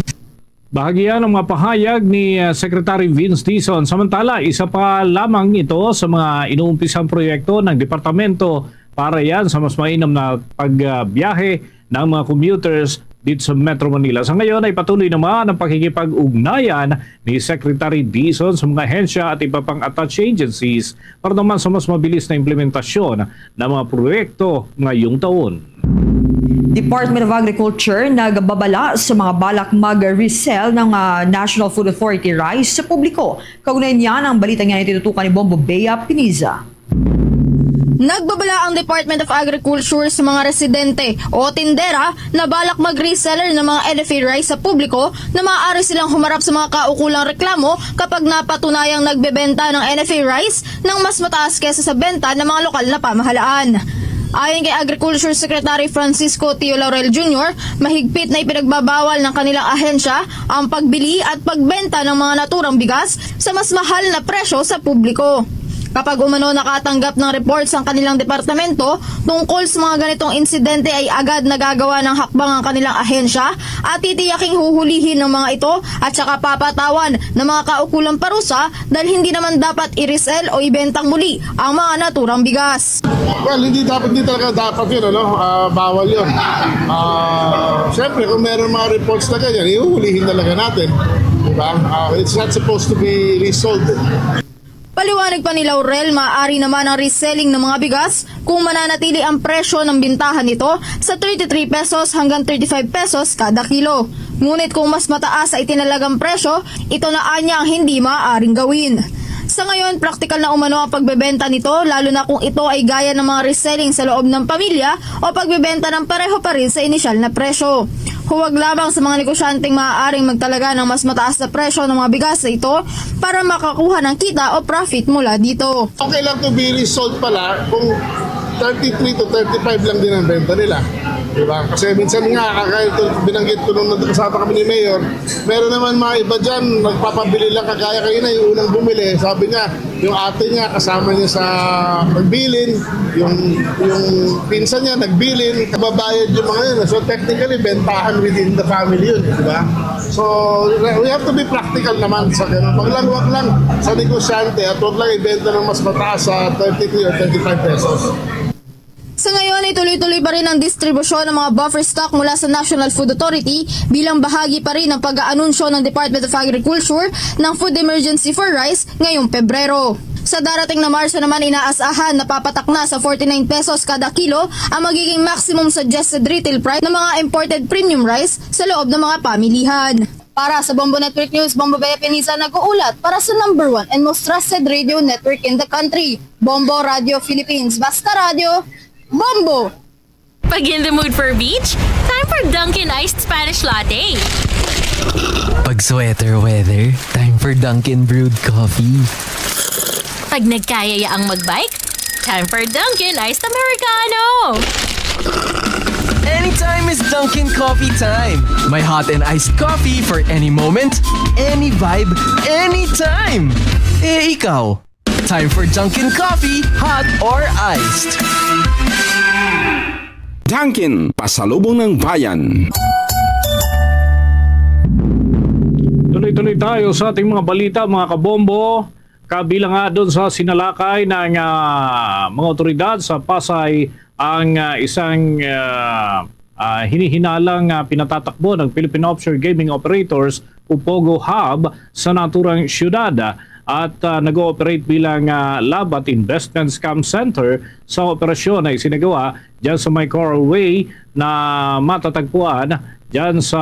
Bahagi yan ng mga pahayag ni, uh, Secretary Vince Dizon. Samantala, isa pa lamang ito sa mga inuumpisang proyekto ng departamento para yan sa mas mainam na pagbiyahe ng mga commuters dito sa Metro Manila. Sa ngayon ay patuloy naman ang pakikipag-ugnayan ni Secretary Dizon sa mga ahensya at iba pang attached agencies para naman sa mas mabilis na implementasyon ng mga proyekto ngayong taon. Department of Agriculture nagbabala sa mga balak mag-resell ng, ah, National Food Authority rice sa publiko. Kaugnay niyan ang balita nga itinutukan ni Bombo Bea Piniza. Nagbabala ang Department of Agriculture sa mga residente o tindera na balak mag-reseller ng mga N F A rice sa publiko na maaari silang humarap sa mga kaukulang reklamo kapag napatunayang nagbebenta ng N F A rice ng mas mataas kaysa sa benta ng mga lokal na pamahalaan. Ayon kay Agriculture Secretary Francisco Tio Laurel Junior, mahigpit na ipinagbabawal ng kanilang ahensya ang pagbili at pagbenta ng mga naturang bigas sa mas mahal na presyo sa publiko. Kapag umano nakatanggap ng report sa kanilang departamento tungkol sa mga ganitong insidente, ay agad nagagawa ng hakbang ang kanilang ahensya at titiyaking huhulihin ng mga ito at saka papatawan ng mga kaukulang parusa dahil hindi naman dapat i-resell o ibentang muli ang mga naturang bigas. Well, hindi dapat, hindi talaga dapat yun, ano? Ah, bawal yun. Ah, siyempre, kung meron mga reports na ganyan, ihuhulihin talaga natin. Diba? Ah, it's not supposed to be resold. Paliwanag pa ni Laurel, maaari naman ang reselling ng mga bigas kung mananatili ang presyo ng bintahan nito sa thirty-three pesos hanggang thirty-five pesos kada kilo. Ngunit kung mas mataas sa itinalagang presyo, ito na anya ang hindi maaaring gawin. Sa ngayon, praktikal na umano ang pagbebenta nito, lalo na kung ito ay gaya ng mga reselling sa loob ng pamilya o pagbebenta ng pareho pa rin sa inisyal na presyo. Huwag lamang sa mga negosyanteng maaaring magtalaga ng mas mataas na presyo ng mga bigas sa ito para makakuha ng kita o profit mula dito. Okay lang to be resolved pala kung thirty-three to thirty-five lang din ang benta nila. Diba? Kasi minsan nga, kagaya ito, binanggit ko nung nagkasama kami ni Mayor, meron naman mga iba dyan, nagpapabili lang kagaya kanina, yung unang bumili, sabi niya, yung ate niya, kasama niya sa pagbilin, yung, yung pinsan niya, nagbilin, kababayad yung mga yun. So technically, bentahan within the family yun, di ba? So we have to be practical naman sa ganun. Maglangwak lang sa negosyante at huwag lang ibenta ng mas mataas sa thirty-three or thirty-five pesos. Sa ngayon ay tuloy-tuloy pa rin ang distribusyon ng mga buffer stock mula sa National Food Authority bilang bahagi pa rin ng pag-aanunsyo ng Department of Agriculture ng food emergency for rice ngayong Pebrero. Sa darating na Marso naman, inaasahan na papatak na sa forty-nine pesos kada kilo ang magiging maximum suggested retail price ng mga imported premium rice sa loob ng mga pamilihan. Para sa Bombo Network News, Bombo Bea Pinisa nag-uulat para sa number one and most trusted radio network in the country, Bombo Radio Philippines. Basta radyo, Bombo! Pag in the mood for beach, time for Dunkin' Iced Spanish Latte. Pag sweater weather, time for Dunkin' Brewed Coffee. Pag nagkayaya ang magbike, time for Dunkin' Iced Americano. Anytime is Dunkin' Coffee time. May hot and iced coffee for any moment, any vibe, anytime. Eh, ikaw? Time for Dunkin' Coffee, hot or iced. Dunkin', pasalubong ng bayan. Tuloy-tuloy tayo sa ating mga balita, mga kabombo. Kabilang nga doon sa sinalakay ng, ah, mga otoridad sa Pasay ang, ah, isang, ah, ah, hinihinalang, ah, pinatatakbo ng Philippine Offshore Gaming Operators o POGO Hub sa naturang siyudad, at, ah, nag-ooperate bilang, ah, lab at investment scam center sa operasyon na isinagawa dyan sa may Coral Way na matatagpuan dyan sa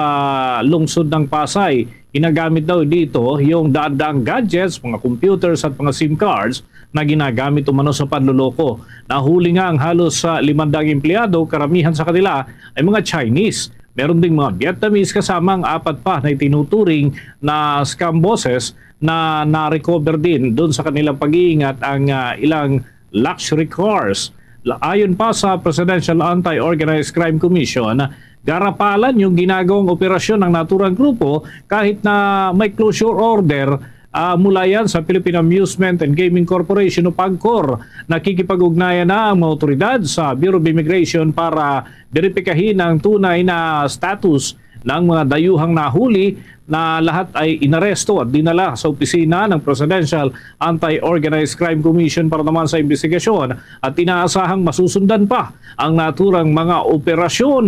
lungsod ng Pasay. Ginagamit daw dito yung daan-daang gadgets, mga computers at mga SIM cards na ginagamit umano sa panloloko. Nahuli nga ang halos sa limandang empleyado, karamihan sa kanila ay mga Chinese. Meron ding mga Vietnamese, kasama ang apat pa na itinuturing na scam bosses na na-recover din doon sa kanilang pag-iingat ang, ah, ilang luxury cars. La-, ayon pa sa Presidential Anti-Organized Crime Commission, garapalan yung ginagawang operasyon ng naturang grupo kahit na may closure order, ah, mula yan sa Philippine Amusement and Gaming Corporation o PAGCOR. Nakikipag-ugnayan na ang mga otoridad sa Bureau of Immigration para beripikahin ang tunay na status ng mga dayuhang nahuli na lahat ay inaresto at dinala sa opisina ng Presidential Anti-Organized Crime Commission para naman sa investigasyon at inaasahang masusundan pa ang naturang mga operasyon.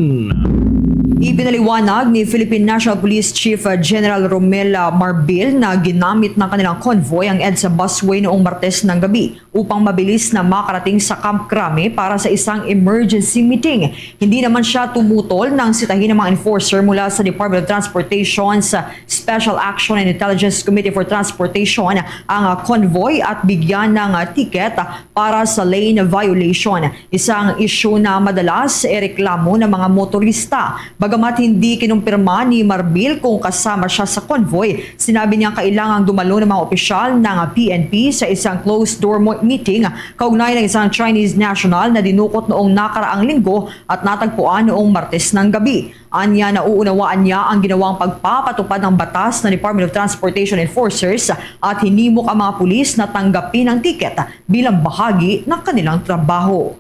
Ipinaliwanag ni Philippine National Police Chief, uh, General Romel, uh, Marbil na ginamit ng kanilang convoy ang EDSA busway noong Martes ng gabi upang mabilis na makarating sa Camp Crame para sa isang emergency meeting. Hindi naman siya tumutol nang sitahin ng mga enforcer mula sa Department of Transportation's Special Action and Intelligence Committee for Transportation ang, ah, convoy at bigyan ng, ah, ticket para sa lane violation, isang isyu na madalas ireklamo ng mga motorista. Bagamat hindi kinumpirma ni Marbil kung kasama siya sa convoy, sinabi niyang kailangang dumalo ng mga opisyal ng P N P sa isang closed-door mo-, meeting kaugnay ng isang Chinese national na dinukot noong nakaraang linggo at natagpuan noong Martes ng gabi. Anya, nauunawaan niya ang ginawang pagpapatupad ng batas ng Department of Transportation enforcers at hinimok ang mga pulis na tanggapin ang ticket bilang bahagi ng kanilang trabaho.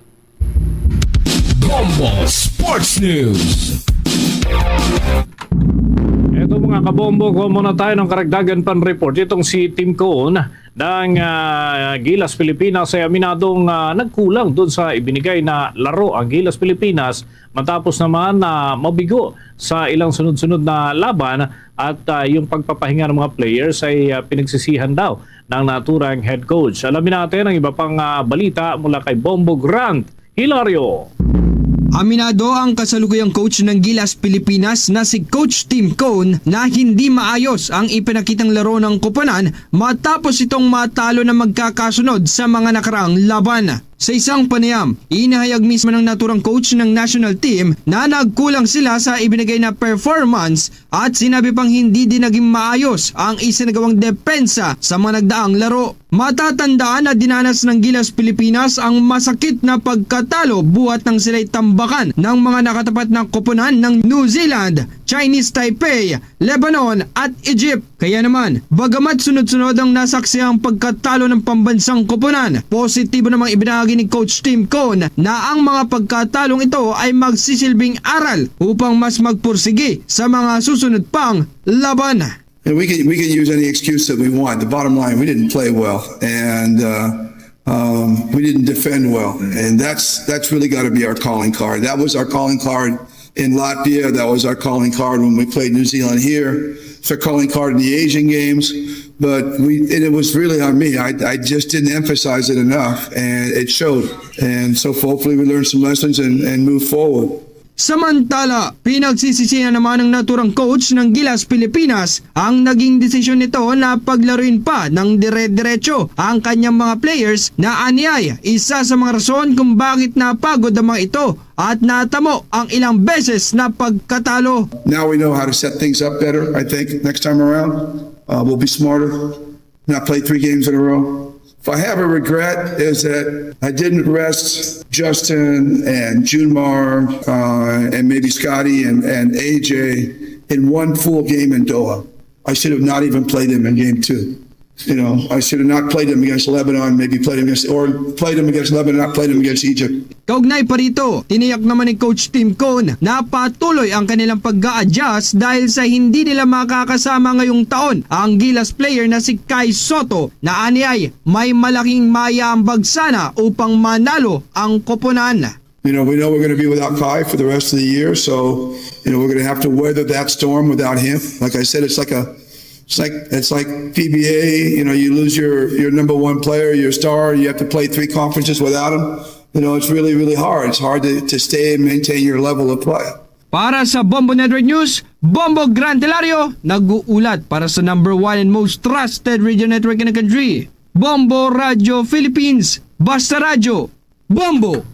Bombo Sports News. Eto, mga kabombo, kuha muna tayo ng karagdagan pan report. Itong si Team Cone ng, ah, Gilas Pilipinas ay aminadong, ah, nagkulang dun sa ibinigay na laro ang Gilas Pilipinas matapos naman na mabigo sa ilang sunod-sunod na laban at, ah, yung pagpapahinga ng mga players ay, ah, pinagsisihan daw ng naturang head coach. Alamin natin ang iba pang, ah, balita mula kay Bombo Grant Hilario. Aminado ang kasalukuyang coach ng Gilas Pilipinas na si Coach Tim Cone na hindi maayos ang ipinakitang laro ng koponan matapos itong matalo na magkakasunod sa mga nakaraang laban. Sa isang panayam, inihayag mismo ng naturang coach ng national team na nagkulang sila sa ibinigay na performance at sinabi pang hindi din naging maayos ang isinagawang depensa sa mga nagdaang laro. Matatandaan na dinanas ng Gilas Pilipinas ang masakit na pagkatalo buhat nang sila'y tambakan ng mga nakatapat na koponan ng New Zealand, Chinese Taipei, Lebanon at Egypt. Kaya naman, bagamat sunod-sunod ang nasaksihang pagkatalo ng pambansang koponan, positibo namang ibinahagi ni Coach Tim Cone na ang mga pagkatalong ito ay magsisilbing aral upang mas magpursigi sa mga susunod pang laban. And we can we can use any excuse that we want. The bottom line, we didn't play well, and uh, um, we didn't defend well, and that's that's really got to be our calling card. That was our calling card in Latvia. That was our calling card when we played New Zealand here. It's our calling card in the Asian games. But we, and it was really on me. I, I just didn't emphasize it enough, and it showed. And so hopefully we learn some lessons and, and move forward. Samantala, pinagsisisihan naman ng naturang coach ng Gilas Pilipinas ang naging desisyon nito na paglaruin pa ng dire-diretso ang kanyang mga players na aniay isa sa mga rason kung bakit napagod ang mga ito at natamo ang ilang beses na pagkatalo. Now we know how to set things up better, I think, next time around. Uh, we'll be smarter, not play three games in a row. If I have a regret is that I didn't rest Justin and Junmar uh, and maybe Scotty and, and A J in one full game in Doha. I should have not even played them in game two. You know, I should have not played them against Lebanon, maybe played them against, or played them against Lebanon, not played them against Egypt. Kaugnay pa rito, tiniyak naman ni Coach Tim Cone na patuloy ang kanilang pag-a-adjust dahil sa hindi nila makakasama ngayong taon ang Gilas player na si Kai Soto na aniay may malaking mayaambag sana upang manalo ang koponan. You know, we know we're going to be without Kai for the rest of the year, so you know we're going to have to weather that storm without him. Like I said, it's like a, it's like it's like P B A. You know, you lose your your number one player, your star. You have to play three conferences without him. You know, it's really really hard. It's hard to, to stay and maintain your level of play. Para sa Bombo Network News, Bombo Grant Hilario, nag-uulat para sa number one and most trusted radio network in the country, Bombo Radio Philippines, Basta Radyo, Bombo!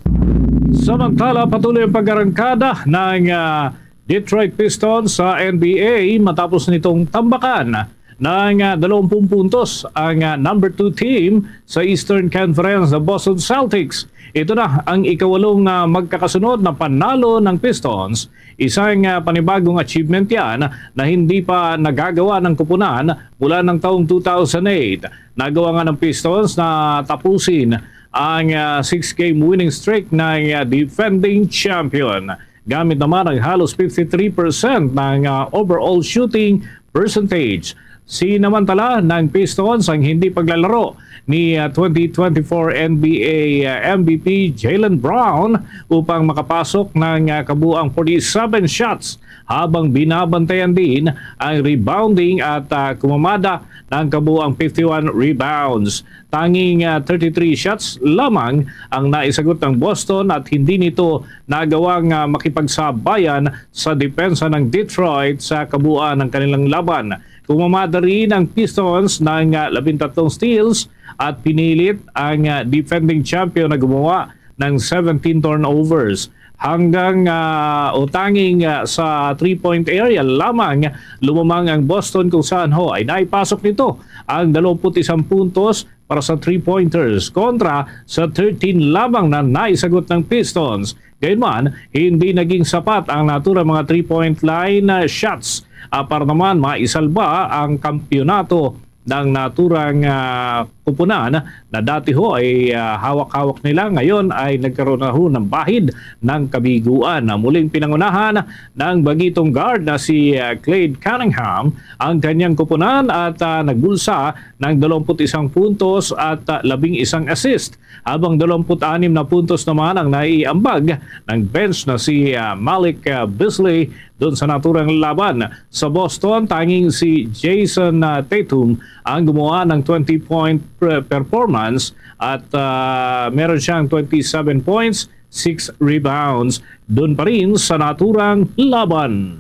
Samantala, patuloy ang pag-arangkada ng ah, Detroit Pistons sa N B A matapos nitong tambakan ng ah, dalawampu puntos ang ah, number two team sa Eastern Conference, the Boston Celtics. Ito na ang ikawalong ah, magkakasunod na panalo ng Pistons, isang ah, panibagong achievement yan na hindi pa nagagawa ng kupunan mula ng taong two thousand eight. Nagawa nga ng Pistons na tapusin ang ah, six-game winning streak ng ah, defending champion gamit naman ang halos fifty-three percent ng ah, overall shooting percentage. Sinamantala ng Pistons ang hindi paglalaro ni ah, twenty twenty-four N B A ah, M V P Jaylen Brown upang makapasok ng ah, kabuang forty-seven shots, habang binabantayan din ang rebounding at ah, kumamada ng kabuang fifty-one rebounds. Tanging ah, thirty-three shots lamang ang naisagot ng Boston at hindi nito nagawang ah, makipagsabayan sa depensa ng Detroit sa kabuuan ng kanilang laban. Kumamada rin ang Pistons ng ah, labintatlong steals at pinilit ang ah, defending champion na gumawa ng seventeen turnovers. Hanggang ah, o tanging ah, sa three-point area lamang lumamang ang Boston, kung saan ho ay naipasok nito ang dalawampu't isang puntos para sa three-pointers kontra sa thirteen lamang na naisagot ng Pistons. Gayunman, hindi naging sapat ang naturang mga three-point line ah, shots ah, para naman maisalba ang kampiyonato ng naturang ah, kupunan na dati ho ay ah, hawak-hawak nila, ngayon ay nagkaroon na ho ng bahid ng kabiguan. Na muling pinangunahan ng bagitong guard na si ah, Cade Cunningham ang kanyang kupunan at ah, nagbulsa ng dalawampu't isang puntos at ah, labing isang assist, habang dalawampu't anim na puntos naman ang naiambag ng bench na si ah, Malik ah, Beasley doon sa naturang laban. Sa Boston, tanging si Jayson ah, Tatum ang gumawa ng twenty-point pre- performance at ah, meron siyang twenty-seven points, six rebounds. Doon pa rin sa naturang laban.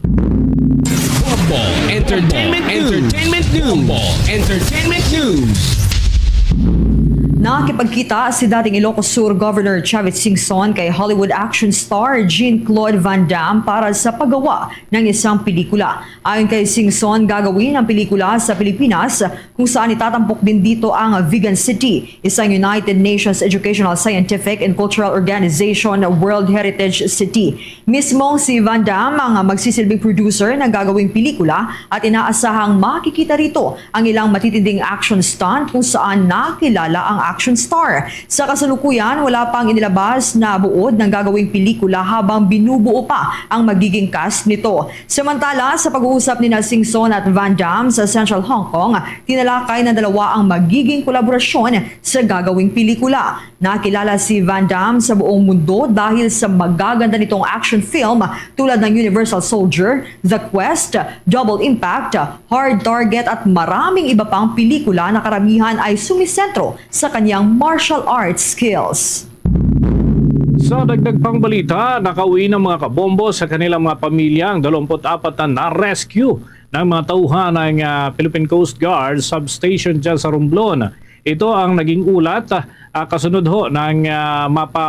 Bombo Entertainment News. Entertainment News. Bombo Entertainment News. Nakipagkita si dating Ilocos Sur Governor Chavit Singson kay Hollywood action star Jean-Claude Van Damme para sa paggawa ng isang pelikula. Ayon kay Singson, gagawin ang pelikula sa Pilipinas, kung saan itatampok din dito ang Vigan City, isang United Nations Educational, Scientific, and Cultural Organization World Heritage City. Mismo si Van Damme ang magsisilbing producer ng gagawing pelikula at inaasahang makikita rito ang ilang matitinding action stunt kung saan nakilala ang action star. Sa kasalukuyan, wala pang inilabas na buod ng gagawing pelikula habang binubuo pa ang magiging cast nito. Samantala, sa pag-uusap ni Singson at Van Damme sa Central Hong Kong, tinalakay ng dalawa ang magiging kolaborasyon sa gagawing pelikula. Nakilala si Van Damme sa buong mundo dahil sa magaganda nitong action film tulad ng Universal Soldier, The Quest, Double Impact, Hard Target at maraming iba pang pelikula na karamihan ay sumisentro sa kanyang martial arts skills. Sa dagdag pang balita, nakauwi ng mga kabombo sa kanilang mga pamilya ang dalawampu't apat na na-rescue ng mga tauhan ng ah, Philippine Coast Guard substation dyan sa Romblon. Ito ang naging ulat ah, kasunod ho ng ah, mapa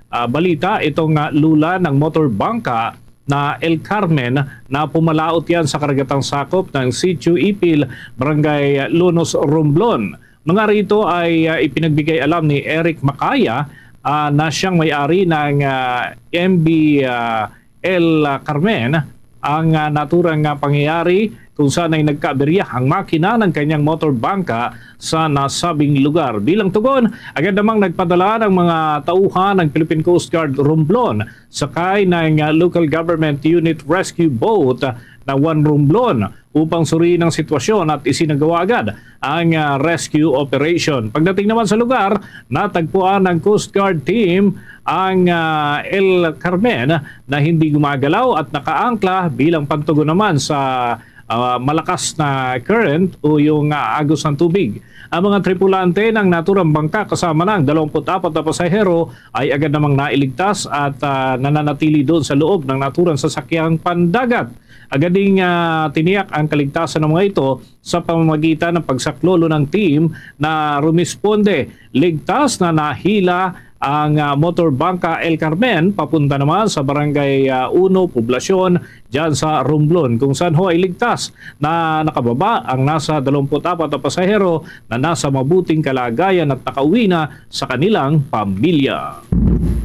ah, balita itong ah, lula ng motor bangka na El Carmen na pumalaot yan sa karagatang sakop ng Sitio Ipil, Barangay Lonos, Romblon. Mga rito ay ah, ipinagbigay alam ni Eric Macaya ah, na siyang may-ari ng ah, M B ah, El Carmen ang ah, naturang ah, pangyayari kung saan ay nagkaaberya ang makina ng kanyang motor bangka sa nasabing lugar. Bilang tugon, agad namang nagpadala ng mga tauhan ng Philippine Coast Guard Romblon sakay ng ah, local government unit rescue boat na One Romblon upang suriin ang sitwasyon at isinagawa agad ang ah, rescue operation. Pagdating naman sa lugar, natagpuan ng Coast Guard team ang ah, El Carmen na hindi gumagalaw at nakaangkla bilang pantugon naman sa ah, malakas na current o yung ah, agos ng tubig. Ang mga tripulante ng naturang bangka kasama na ang dalawampu't apat na pasahero ay agad namang nailigtas at ah, nananatili doon sa loob ng naturang sasakyang pandagat. Agad ding ah, tiniyak ang kaligtasan ng mga ito sa pamamagitan ng pagsaklolo ng team na rumisponde. Ligtas na nahila ang ah, motor bangka El Carmen papunta naman sa Barangay ah, Uno, Poblacion, dyan sa Romblon, kung saan ho ay ligtas na nakababa ang nasa dalawampu't apat na pasahero na nasa mabuting kalagayan at nakauwi na sa kanilang pamilya.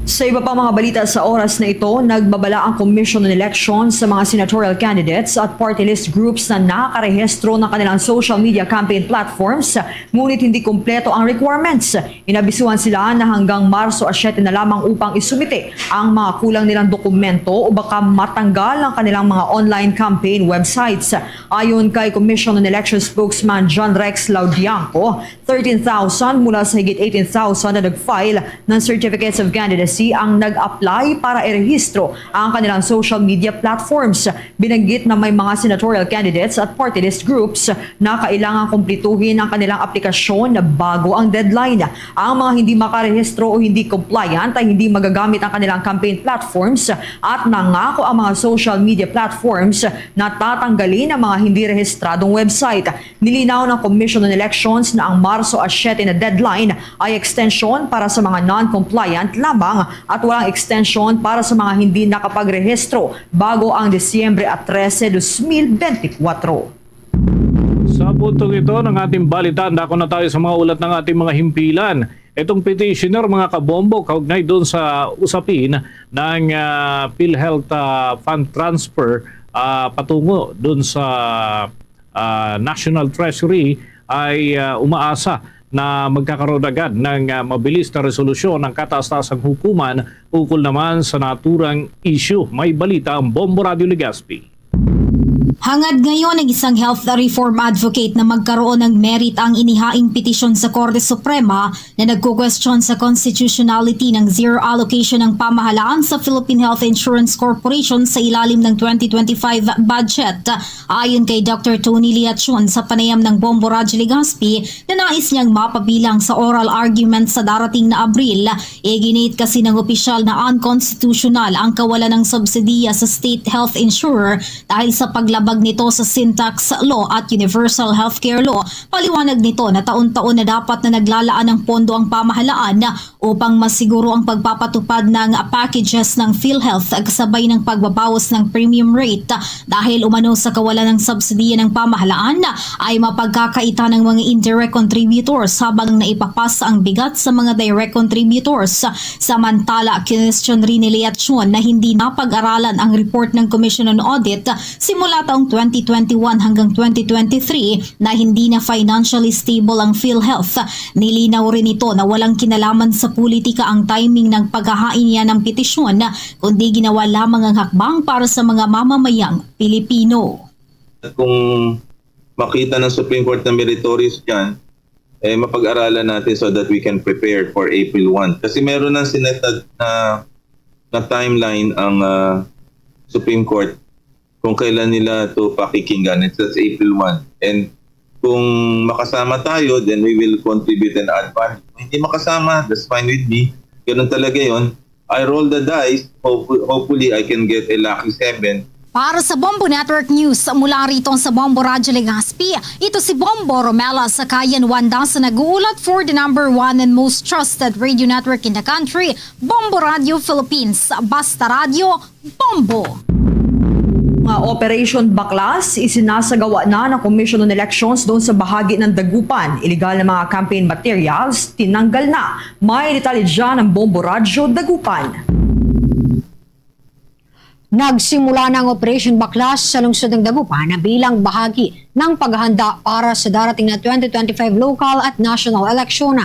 Sa iba pa mga balita sa oras na ito, nagbabala ang Commission on Elections sa mga senatorial candidates at party list groups na nakarehistro ng kanilang social media campaign platforms, ngunit hindi kompleto ang requirements. Inabisuhan sila na hanggang Marso a siyete na lamang upang isumite ang mga kulang nilang dokumento o baka matanggal ang kanilang mga online campaign websites. Ayon kay Commission on Election spokesman John Rex Laudianco, thirteen thousand mula sa higit eighteen thousand na nag-file ng Certificates of Candidacy ang nag-apply para irehistro ang kanilang social media platforms. Binanggit na may mga senatorial candidates at party list groups na kailangang kumplituhin ang kanilang aplikasyon bago ang deadline. Ang mga hindi makarehistro o hindi compliant ay hindi magagamit ang kanilang campaign platforms at nangako ang mga social media platforms na tatanggalin ang mga hindi rehistradong website. Nilinaw ng Commission on Elections na ang Marso a siyete na deadline ay extension para sa mga non-compliant lamang at walang extension para sa mga hindi nakapagrehistro bago ang Disyembre a trese, dos mil bentikuwatro. Sa puntong ito ng ating balita, dako na tayo sa mga ulat ng ating mga himpilan. Itong petitioner, mga kabombo, kaugnay doon sa usapin ng ah, PhilHealth ah, fund transfer ah, patungo doon sa ah, National Treasury ay ah, umaasa na magkakaroon agad ng ah, mabilis na resolusyon ang kataas-taasang hukuman ukol naman sa naturang issue. May balita ang Bombo Radio Legazpi. Hangad ngayon ang isang health reform advocate na magkaroon ng merit ang inihaing petisyon sa Korte Suprema na nagkukwestiyon sa constitutionality ng zero allocation ng pamahalaan sa Philippine Health Insurance Corporation sa ilalim ng twenty twenty-five budget. Ayon kay Doctor Tony Liachon sa panayam ng Bombo Radyo Legazpi na nais niyang mapabilang sa oral argument sa darating na Abril, iginit kasi ng opisyal na unconstitutional ang kawalan ng subsidiya sa state health insurer dahil sa paglabag pag nito sa sin-tax law at universal healthcare law. Paliwanag nito na taon-taon na dapat na naglalaan ng pondo ang pamahalaan upang masiguro ang pagpapatupad ng packages ng PhilHealth kasabay ng pagbabawas ng premium rate. Dahil umano sa kawalan ng subsidiya ng pamahalaan, ay mapagkakaita ng mga indirect contributors habang naipapasa ang bigat sa mga direct contributors. Samantala, kinwestiyon rin ni Leachon na hindi napag-aralan ang report ng Commission on Audit simula taong twenty twenty-one hanggang twenty twenty-three na hindi na financially stable ang PhilHealth. Nilinaw rin nito na walang kinalaman sa politika ang timing ng paghahain niya ng petisyon, kundi ginawa lamang ang hakbang para sa mga mamamayang Pilipino. At kung makita ng Supreme Court na meritorious dyan, eh, mapag-aralan natin so that we can prepare for April one. Kasi meron ng sinetad na, na timeline ang ah, Supreme Court kung kailan nila ito pakikinggan. It's that's April one. And kung makasama tayo, then we will contribute and add value. Kung hindi makasama, that's fine with me. Ganun talaga yon. I roll the dice. Hopefully, hopefully I can get a lucky seven. Para sa Bombo Network News, mula rito sa Bombo Radyo Legazpi, ito si Bombo Romela Sakayan Wanda sa nag-uulat for the number one and most trusted radio network in the country, Bombo Radio Philippines. Basta Radyo, Bombo! Nga Operation Baklas, isinasagawa na ng Commission on Elections doon sa bahagi ng Dagupan. Iligal na mga campaign materials, tinanggal na. May detalye dyan ang Bombo Radyo Dagupan. Nagsimula na ang Operation Baklas sa lungsod ng Dagupan na bilang bahagi ng paghahanda para sa darating na twenty twenty-five local at national election.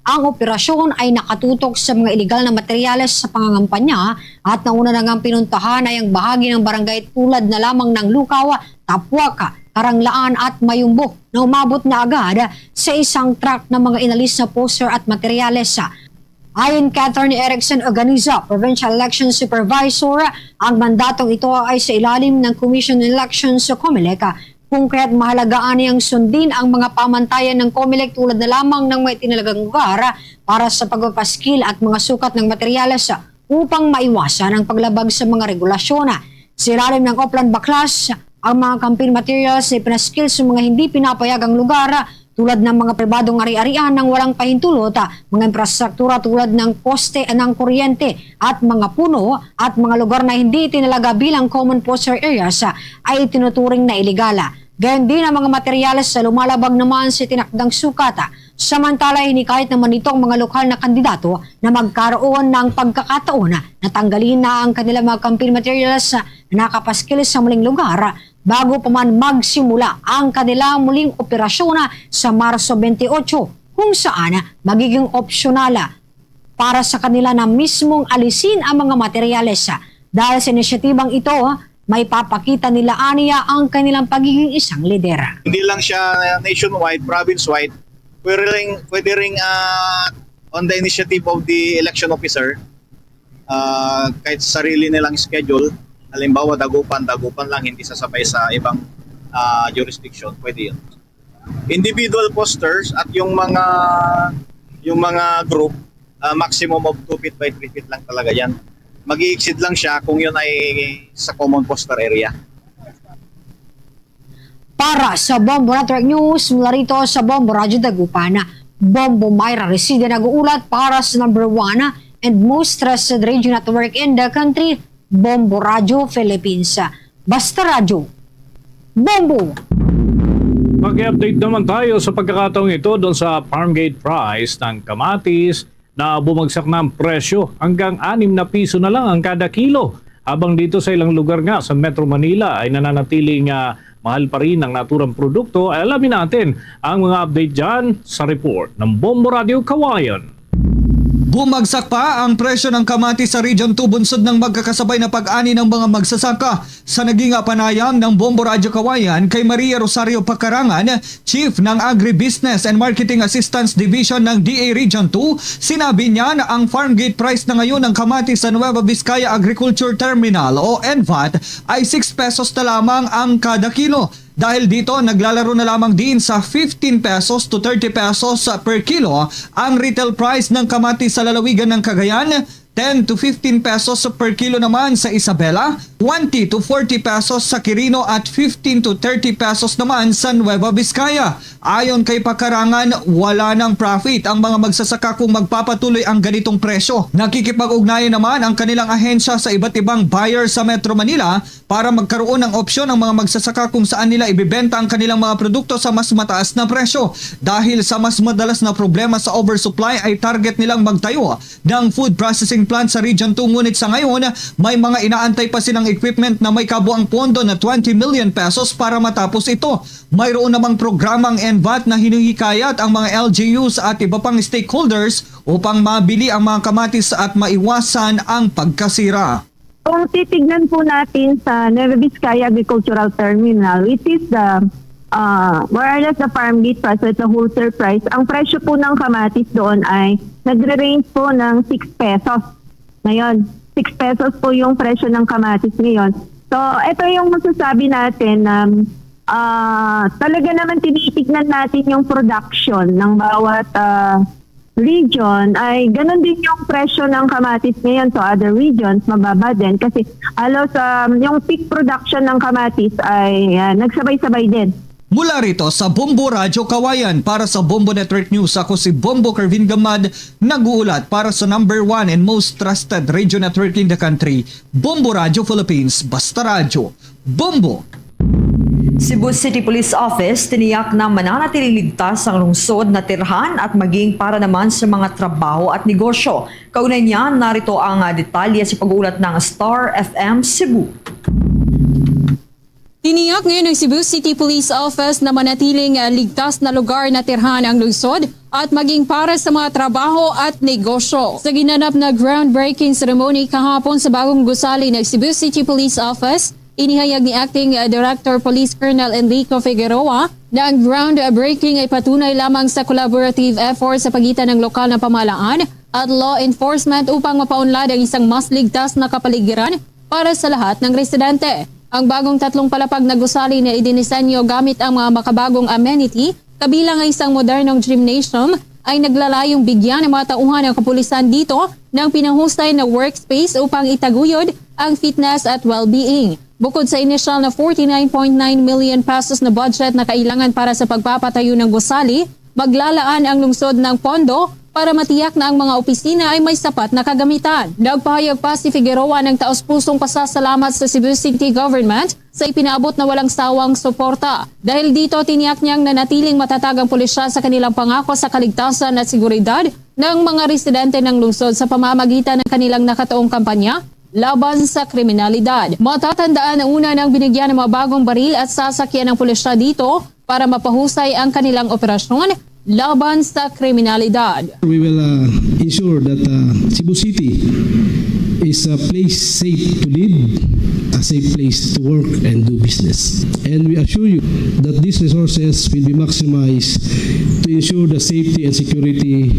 Ang operasyon ay nakatutok sa mga iligal na materyales sa pangangampanya at nauna na ngang pinuntahan ay ang bahagi ng barangay tulad na lamang ng Lukaw, Tapuac, Karanglaan at Mayumbo na umabot na agad sa isang truck ng mga inalis na poster at materyales. Ayon kay Attorney Erickson Organiza, Provincial Election Supervisor, ang mandatong ito ay sa ilalim ng Commission on Elections o COMELEC, kung kaya't mahalaga aniyang sundin ang mga pamantayan ng COMELEC tulad na lamang ng may tinalagang lugar para sa pagpapaskil at mga sukat ng materyales upang maiwasan ang paglabag sa mga regulasyon. Sa ilalim ng Oplan Baklas, ang mga campaign materials ay pinaskil sa mga hindi pinapayagang lugar tulad ng mga pribadong ari-arian ng walang pahintulot, mga infrastruktura tulad ng poste ng kuryente at mga puno at mga lugar na hindi itinalaga bilang common poster areas ay itinuturing na ilegal. Gayon din ang mga materyales sa lumalabag naman sa tinakdang sukat. Samantala, hinikayat naman nito ang mga lokal na kandidato na magkaroon ng pagkakataon na tanggalin na ang kanilang mga campaign materials na nakapaskil sa maling lugar bago pa man magsimula ang kanilang muling operasyon sa Marso twenty-eight, kung saan magiging opsyonal para sa kanila na mismong alisin ang mga materyales. Dahil sa inisyatibang ito, may papakita nila aniya ang kanilang pagiging isang lider. Hindi lang siya nationwide, province-wide. Pwede ring, pwede ring ah, on the initiative of the election officer, ah, kahit sarili nilang schedule, halimbawa Dagupan, Dagupan lang, hindi sasabay sa ibang ah, jurisdiction, pwede yun. Individual posters at yung mga yung mga group, ah, maximum of two feet by three feet lang talaga yan. Mag-i-exceed lang siya kung yun ay sa common poster area. Para sa Bombo Network News, mula rito sa Bombo Radyo Dagupan, Bombo Myra Reside nag-uulat para sa number one and most trusted radio network in the country, Bombo Radyo Philippines. Basta Radyo, Bombo! Mag-update naman tayo sa pagkakataong ito doon sa farm gate price ng kamatis na bumagsak na ang presyo hanggang anim na piso na lang ang kada kilo. Habang dito sa ilang lugar nga sa Metro Manila ay nananatiling ah, mahal pa rin ang naturang produkto, ay alamin natin ang mga update dyan sa report ng Bombo Radio Kawayan. Bumagsak pa ang presyo ng kamatis sa Region two bunsod ng magkakasabay na pag-ani ng mga magsasaka. Sa naging panayam ng Bombo Radyo Kawayan kay Maria Rosario Pacarangan, Chief ng Agribusiness and Marketing Assistance Division ng D A Region two, sinabi niya na ang farm gate price na ngayon ng kamatis sa Nueva Vizcaya Agriculture Terminal o NVAT ay six pesos na lamang ang kada kilo. Dahil dito, naglalaro na lamang din sa fifteen pesos to thirty pesos per kilo ang retail price ng kamatis sa lalawigan ng Cagayan, ten to fifteen pesos per kilo naman sa Isabela, twenty to forty pesos sa Quirino at fifteen to thirty pesos naman sa Nueva Vizcaya. Ayon kay Pakarangan, wala nang profit ang mga magsasaka kung magpapatuloy ang ganitong presyo. Nakikipag-ugnayan naman ang kanilang ahensya sa iba't ibang buyer sa Metro Manila para magkaroon ng opsyon ang mga magsasaka kung saan nila ibebenta ang kanilang mga produkto sa mas mataas na presyo. Dahil sa mas madalas na problema sa oversupply, ay target nilang magtayo ng food processing plant sa Region two, ngunit sa ngayon, may mga inaantay pa silang equipment na may kabuang pondo na twenty million pesos para matapos ito. Mayroon namang programang N V A T na hinuhikayat ang mga L G Us at iba pang stakeholders upang mabili ang mga kamatis at maiwasan ang pagkasira. Kung titignan po natin sa Nueva Vizcaya Agricultural Terminal, which is the, uh, more or less the farm gate price, so it's a wholesale price, ang presyo po ng kamatis doon ay nagre-range po ng six pesos. Ngayon, six pesos po yung presyo ng kamatis ngayon. So, ito yung masasabi natin na, ah, talaga naman tinitignan natin yung production ng bawat, ah, region, ay ganun din yung presyo ng kamatis ngayon. So, other regions, mababa din kasi halos, um, yung peak production ng kamatis ay, ah, nagsabay-sabay din. Mula rito sa Bombo Radyo Kawayan, para sa Bombo Network News, ako si Bombo Kervin Gamad, nag-uulat para sa number one and most trusted radio network in the country, Bombo Radyo Philippines, Basta Radyo, Bombo! Cebu City Police Office tiniyak na mananatiling ligtas ang lungsod na tirhan at maging para naman sa mga trabaho at negosyo. Kaugnay niyan, narito ang, ah, detalye sa pag-uulat ng Star F M Cebu. Tiniyak ngayon ng Cebu City Police Office na manatiling, ah, ligtas na lugar na tirhan ang lungsod at maging para sa mga trabaho at negosyo. Sa ginanap na groundbreaking ceremony kahapon sa bagong gusali ng Cebu City Police Office, inihayag ni Acting, ah, Director Police Colonel Enrico Figueroa na ang groundbreaking ay patunay lamang sa collaborative effort sa pagitan ng lokal na pamahalaan at law enforcement upang mapaunlad ang isang mas ligtas na kapaligiran para sa lahat ng residente. Ang bagong tatlong palapag na gusali na idinisenyo gamit ang mga makabagong amenity, kabilang ang isang modernong gymnasium, ay naglalayong bigyan ng mga tauhan ng kapulisan dito ng pinahusay na workspace upang itaguyod ang fitness at well-being. Bukod sa inisyal na forty-nine point nine million pesos na budget na kailangan para sa pagpapatayo ng gusali, maglalaan ang lungsod ng pondo para matiyak na ang mga opisina ay may sapat na kagamitan. Nagpahayag pa si Figueroa ng taos-pusong pasasalamat sa Cebu City Government sa ipinaabot na walang sawang suporta. Dahil dito, tiniyak niyang nanatiling matatag ang pulisya sa kanilang pangako sa kaligtasan at seguridad ng mga residente ng lungsod sa pamamagitan ng kanilang nakatuong kampanya laban sa kriminalidad. Matatandaan na una nang binigyan ng mga bagong baril at sasakyan ng pulisya dito para mapahusay ang kanilang operasyon laban sa kriminalidad. We will, uh, ensure that, uh, Cebu City is a place safe to live, a safe place to work and do business. And we assure you that these resources will be maximized to ensure the safety and security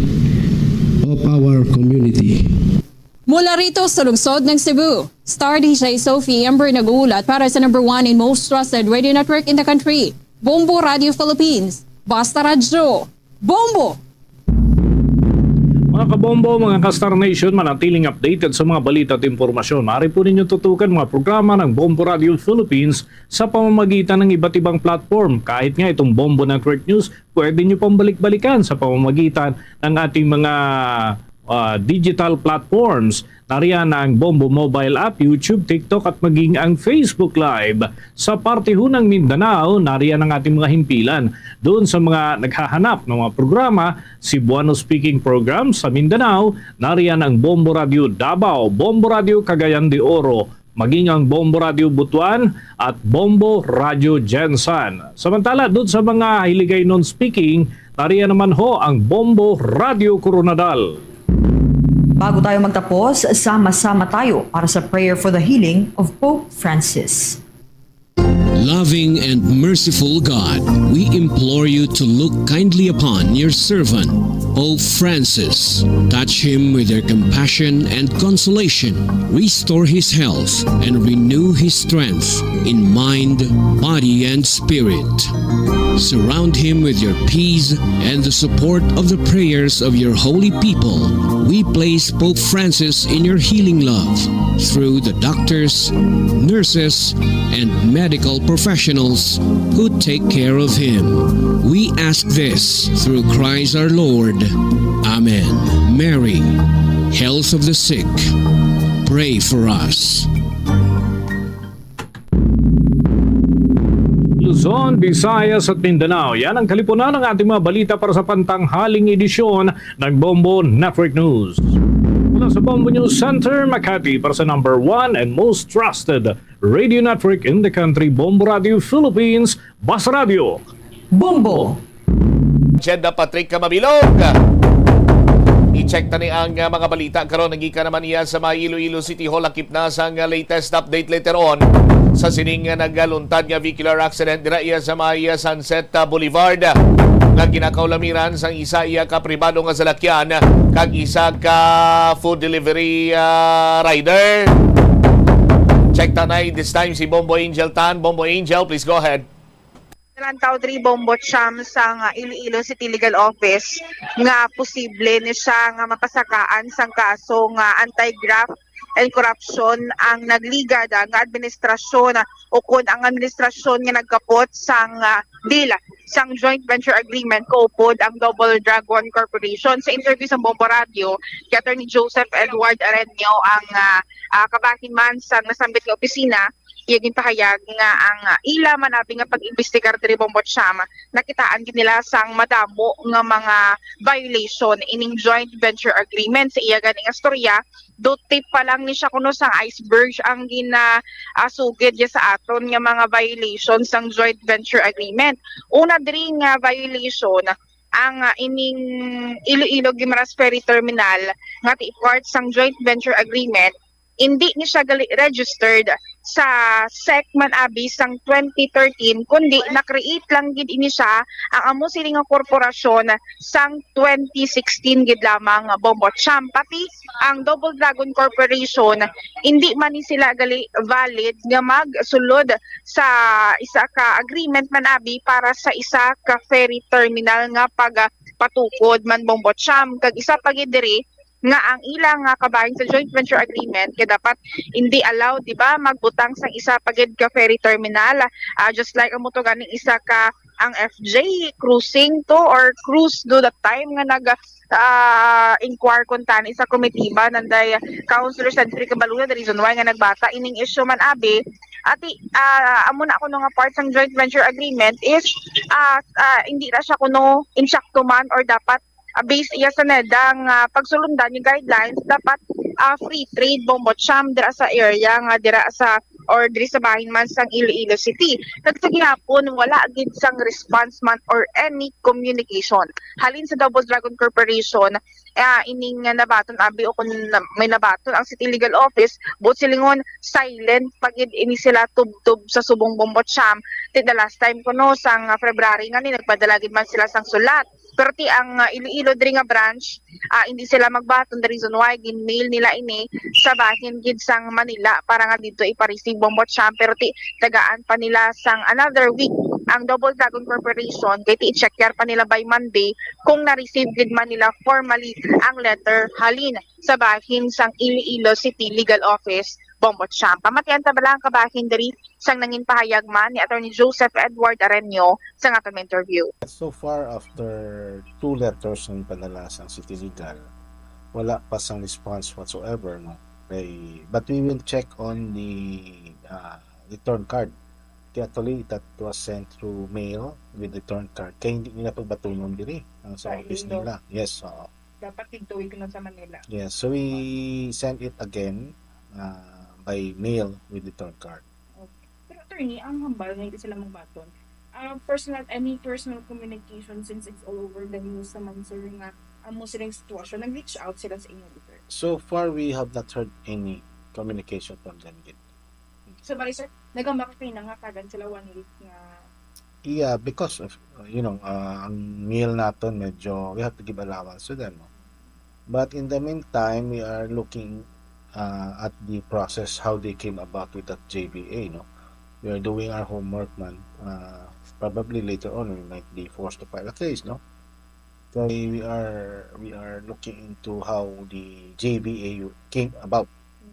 of our community. Mula rito sa lungsod ng Cebu, Star D J Sophie Amber nag-uulat para sa number one and most trusted radio network in the country, Bombo Radio Philippines. Basta Radyo, Bombo! Mga kabombo, mga ka-Star Nation, manatiling updated sa mga balita at impormasyon. Maaari po ninyo tutukan mga programa ng Bombo Radio Philippines sa pamamagitan ng iba't ibang platform. Kahit nga itong Bombo Network News, pwede nyo pang balik-balikan sa pamamagitan ng ating mga, ah, digital platforms. Nariyan ang Bombo Mobile App, YouTube, TikTok, at maging ang Facebook Live. Sa parte ho ng Mindanao, nariyan ang ating mga himpilan. Doon sa mga naghahanap ng mga programa, Cebuano speaking program sa Mindanao, nariyan ang Bombo Radio Davao, Bombo Radio Cagayan de Oro, maging ang Bombo Radio Butuan at Bombo Radio Gensan. Samantala, doon sa mga Hiligaynon speaking, nariyan naman ho ang Bombo Radio Koronadal. Bago tayo magtapos, sama-sama tayo para sa prayer for the healing of Pope Francis. Loving and merciful God, we implore you to look kindly upon your servant, Pope Francis. Touch him with your compassion and consolation. Restore his health and renew his strength in mind, body, and spirit. Surround him with your peace and the support of the prayers of your holy people. We place Pope Francis in your healing love through the doctors, nurses, and medical professionals who take care of him. We ask this through Christ our Lord. Amen. Mary, health of the sick, pray for us. Luzon, Visayas at Mindanao. Yan ang kalipunan ng ating mga balita para sa pantanghaling edisyon ng Bombo Network News. Mula sa Bombo News Center, Makati, para sa number one and most trusted radio network in the country, Bombo Radio Philippines, Basta Radio. Bombo. Jed Patrick Mabilog. I-check ta ni ang, uh, mga balita karon. Nagika naman iya sa may Iloilo City Hall. Lakip na sang, uh, latest update later on sa sining, uh, nagaluntad nga vehicular accident dira iya sa may, uh, Sunset, uh, Boulevard, nga ginakaulamiran sang isa iya ka pribado nga salakyan kag isa ka food delivery, uh, rider. Check ta na this time si Bombo Angel Tan. Bombo Angel, please go ahead. Nalantaw diri, Bombo Cham, sang Iloilo City Legal Office nga posible ni siya nga mapasakaan sang kaso nga anti-graft and corruption ang nagligad, ah, nga administrasyon, ah, ukon ang administrasyon nga nagkapot sang, ah, deal sang joint venture agreement kaupod ang Double Dragon Corporation. Sa interview sa Bombo Radio kay Attorney Joseph Edward Areño, ang, ah, ah, kabahin man sang nasambit nga opisina, iya ginpahayag nga ang, ah, ila man abi nga pag-imbestigar diri, Bombo Cham, nakitaan gid nila sang madamo nga mga violation ining joint venture agreement. Sa iya gani nga storya, do tip pa lang ni siya kuno sang iceberg ang gina, ah, sugid niya sa aton nga mga violation sang joint venture agreement. Una diri nga violation, ang, ah, ining Iloilo Guimaras Ferry Terminal nga ti part sang joint venture agreement, indi ni siya gali registered sa sec man abi sang twenty thirteen, kundi na-create lang gid ini siya ang amo sini nga korporasyon sang twenty sixteen gid lamang, Bombo Cham. Pati ang Double Dragon Corporation, indi man ni sila gali valid nga magsulod sa isa ka agreement man abi para sa isa ka ferry terminal nga pagapatukod man, Bombo Cham. Kag isa pa gid diri, nga ang ila nga kabahin sa joint venture agreement kay dapat hindi allowed, di ba, magbutang sang isa pa gid ka ferry terminal, ah, just like amo to ganing isa ka ang F J cruising to or cruise do that time nga nag, ah, inquire kuntani sa komitiba nanday Councilor Cedric Cabaluna, the reason why nga nagbata ining issue man abi. Ati, ah, amo na kuno nga part sang joint venture agreement is, ah, ah, hindi na siya kuno insakto man or dapat, ah, based iya sa NEDA nga pagsulundan yung guidelines, dapat, ah, free trade, Bombo Cham, dira sa area nga dira sa, or diri sa bahin man sang Iloilo City. Kag sa gihapon, wala gid sang response man or any communication halin sa Double Dragon Corporation, ah, ining nga nabaton abi o kung na-, may nabaton ang City Legal Office, buot silingon, silent pa gid ini sila tubtob sa subong, Bombo Cham. Ti the last time kuno sang, ah, February nga ni, nagpadala gid man sila sang sulat. Pero ti ang, ah, Iloilo diri nga branch, ah, hindi sila magbaton. The reason why, gin-mail nila ini sa bahin gid sang Manila para nga dito ipa-receive, Bombo Cham. Pero ti tagaan pa nila sang another week ang Double Dragon Corporation, kay ti i-check yar pa nila by Monday kung na-receive gid man nila formally ang letter halin sa bahin sang Iloilo City Legal Office, Bombo Cham. Pamatian ta bala ang kabahin diri sang nangin pahayag man ni Attorney Joseph Edward Areño sa nga aton interview. So far, after two letters nga padala sa City Legal, wala pa sang response whatsoever, no? Kay, but we will check on the, ah, return card. Kaya actually, that was sent through mail with return card. Kaya hindi nila pagbatunon diri ang sa Sa office Iloilo. Nila. Yes, oo. Dapat didto, ig-, no, sa Manila. Yes, so we send it again, uh, by mail with the return card. Okay. Pero, attorney, ang hambal nga hindi sila magbaton, ah, personal, any personal communication, since it's all over the news naman, sir, nga amo silang sitwasyon, nag-reach out sila sa inyo, sir? So far, we have not heard any communication from them yet. So, bali, sir, nagambak kayo na nga tagan sila one week nga. Yeah, because of, uh, you know, uh, ang meal naton medyo, we have to give allowance to them, no? But in the meantime, we are looking, uh, at the process, how they came about with that J B A, no? We are doing our homework, man. Uh, probably later on, we might be forced to file a case, no? So we are, we are looking into how the J B A came about. Mm-mm.